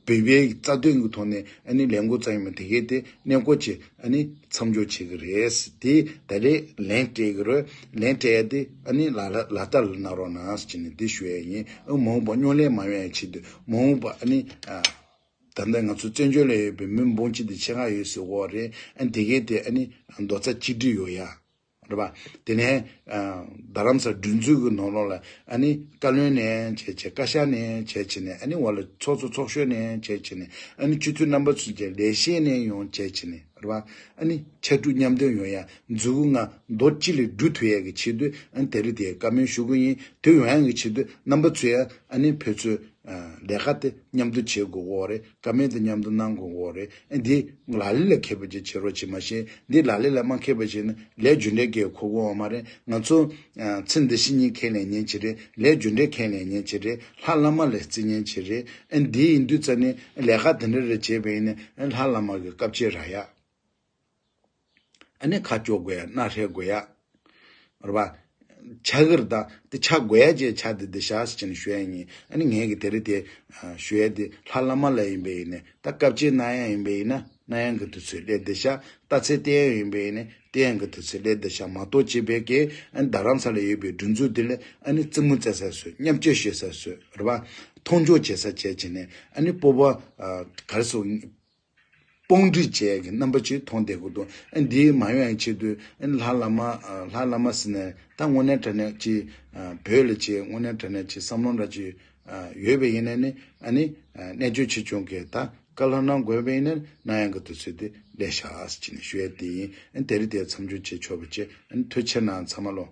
བོད་པའི་རྩ་དོན་གྱི་ཐོག་ནས་ཨ་ནི་ལས་འགུལ་རྩ་ཡོང་མ་དེ་གས་དེ་གནས་སྐོར་གྱི་ཨ་ནི་མཚམས་འཇོག་བྱེད་ཀྱི་རེད། དེ་ད་རེས་ལན་སྤྲད་ཀྱི་རེད། ལན་སྤྲད་ཡ་དེ་ཨ་ནི་ལ་ལ་ལ་ལྟ་ལ་གནང་རོགས་གནང་ཟེར་ནས་དེ་ཞུ་ཡ་ཡིན། ཨ་མ་འོངས་པ་རྙོག་གླེང་མ་ཡོང་ཡ་ཆེད་དུ་མ་འོངས་པ་ཨ་ནི་ཨ་ད་ལྟ་ང་ཚོ་བཙན་བྱོལ་ལ་ཡོད་པའི་མི་འབུམ་གཅིག་དེ་ཆེད་མངགས་ཡོད་ཟེར་གོ་རེད། ཨ་དེ་གས་དེ་ཨ་ནི་རྡོག་རྩ་གཅིག་སྒྲིལ་ཡོང་ཡ། རེད་པ། དེ་ནས་རྡ་རམ་ས་སྒྲིག་འཛུགས་ཀྱི་ནང་ལོགས་ལ་ཨ་ནི་བཀའ་བློན་ནས་བྱས་བྱས་བཀའ་ཤག་ནས་བྱས་བྱས་ནས་ཨ་ནི་འོག་ལ་ཚོགས་གཙོ་ཚོགས་གཞོན་ནས་བྱས་བྱས་ནས་ཨ་ནི་སྤྱི་འཐུས་རྣམ་པ་ཚོས་ཀྱང་ལས་བྱེད་ནས་ཡོང་བྱས་བྱས་ནས་རེད་པ། ཨ་ནི་ཕྱར་གྲུ་མཉམ་འདེགས་ཡོང་ཡ་མཛུབ་གུ་ལྔ་རྡོག་གཅིག་ལས་འགྲུབ་ཐུབ་ཡ་གི་ཆེད་དུ་ཨ་ནི་དེ་རིང་དེ་བཀའ་མོལ་ཞུ་གི་ཡིན། དེ་ཡོང་ཡ་གི་ཆེད་དུ་རྣམ་པ་ཚོས་ཡང་ཨ་ནི་ཕན་ཚུན། ལས་ཀ་དེ་མཉམ་དུ་བྱེད་དགོས་ཀྱི་ཡོད་རེད། བཀའ་མོལ་དེ་མཉམ་དུ་གནང་དགོས་ཀྱི་ཡོད་རེད། འདི་ལག་ལེན་ལ་འཁེལ་བ་ཅིག་བྱེད་རོགས་བྱེད། མ་གཞི་འདི་ལག་ལེན་ལ་མ་འཁེལ་བ་ཅིག་ན་ལས་རྒྱུ་འབྲས་ཀྱི་གོ་གི་ཡོད་མ་རེད། ང་ཚོ་ཚེ་འདི་ཕྱི་གཉིས་ཁས་ལེན་མཁན་ཅིག་རེད། ལས་རྒྱུ་འབྲས་ཁས་ལེན་མཁན་ཅིག་རེད། ལྷ་བླ་མ་ལ་བརྩི་མཁན་ཅིག་རེད། འདི་ཡིན་དུས་ཙ་ནས་ལས་ཀ་དེ་འདྲ་རེ་བྱས་པ་ཡིན་ན་ལྷ་བླ་མ་གི་བཀའ་བརྒྱུད་རག་ཡ། ཨ་ནི་ཁ་སྐྱོ་དགོས་ཡ། སྣ་ཧྲལ་དགོས་ཡ། རེད་པ། ཆགས་ཀྱི་རེད། ད་དེ་ཆགས་དགོས་ཡ་ཅིག་ཆགས་དེ་འདི་བཞག་ཟེར་ནས་ཞུ་ཡ་ཡིན། ཨ་ནི་ངས་ཀྱི་དེ་རིང་དེ་ཞུ་ཡ་དེ་ལྷ་བླ་མ་ལ་ཡིན་པ་ཡིན་ནས་ད་བཀའ་བརྒྱུད་གནང་ཡ་ཡིན་པ་ཡིན་ན་གནང་ཡ་གི་དུས་ཚོད་སླེབས་བསྡད་ཤག་རྟགས་མཚན་བསྟན་ཡ་ཡིན་པ་ཡིན་ནས་བསྟན་ཡ་གི་དུས་ཚོད་སླེབས་བསྡད་ཤག་མ་གཏོགས་བྱས་པའི་གི་ཨ་ནི་རྡ་རམ་ས་ལ་ཡོད་པའི་སྒྲིག་འཛུགས་དེ་ལ་ཨ་ནི་རྩེད་མོ་རྩེ་ས་བཟོས། མཉམ་སྤྱོད་བྱེད་ས་བཟོས། རེད་པ། མཐོང་ཆུང་བྱེད་ས་བྱས་བྱས་ནས་ཨ་ནི་སྤོབས་པ་ག་རེ་ཟེར། དཔུང་སྒྲིག་བྱས་ཀྱི་རྣམ་པ་ཅིག་མཐོང་བསྡད་དགོས་འདུག་ཨ་འདི་མ་ཡོང་ཡའི་ཆེད་དུ་ཨ་ལྷ་བླ་མ་ཨ་ལྷ་བླ་མ་ཟེར་ནས་ད་དངོས་གནས་དྲང་གནས་ཅིག་ཨ་བོད་ལ་ཅིག་དངོས་གནས་དྲང་གནས་ཅིག་བསམ་བློ་འདྲ་ཅིག་ཨ་ཡོད་པ་ཡིན་ན་ནི་ཨ་ནི་ཨ་རྣལ་འབྱོར་ཆེ་ཆུང་གིས་ད་བཀའ་སློབ་གནང་དགོས་པ་ཡིན་ན་གནང་ཡ་གི་དུས་ཚོད་དེ་སླེབས་ཤག་ཟེར་ནས་ཞུ་ཡ་དེ་ཡིན། ཨ་དེ་རིང་དེ་མཚམས་འཇོག་བྱེད་ཆོག་པ་བྱེད། ཨ་ཐུགས་རྗེ་གནང་ཚང་མ་ལོ།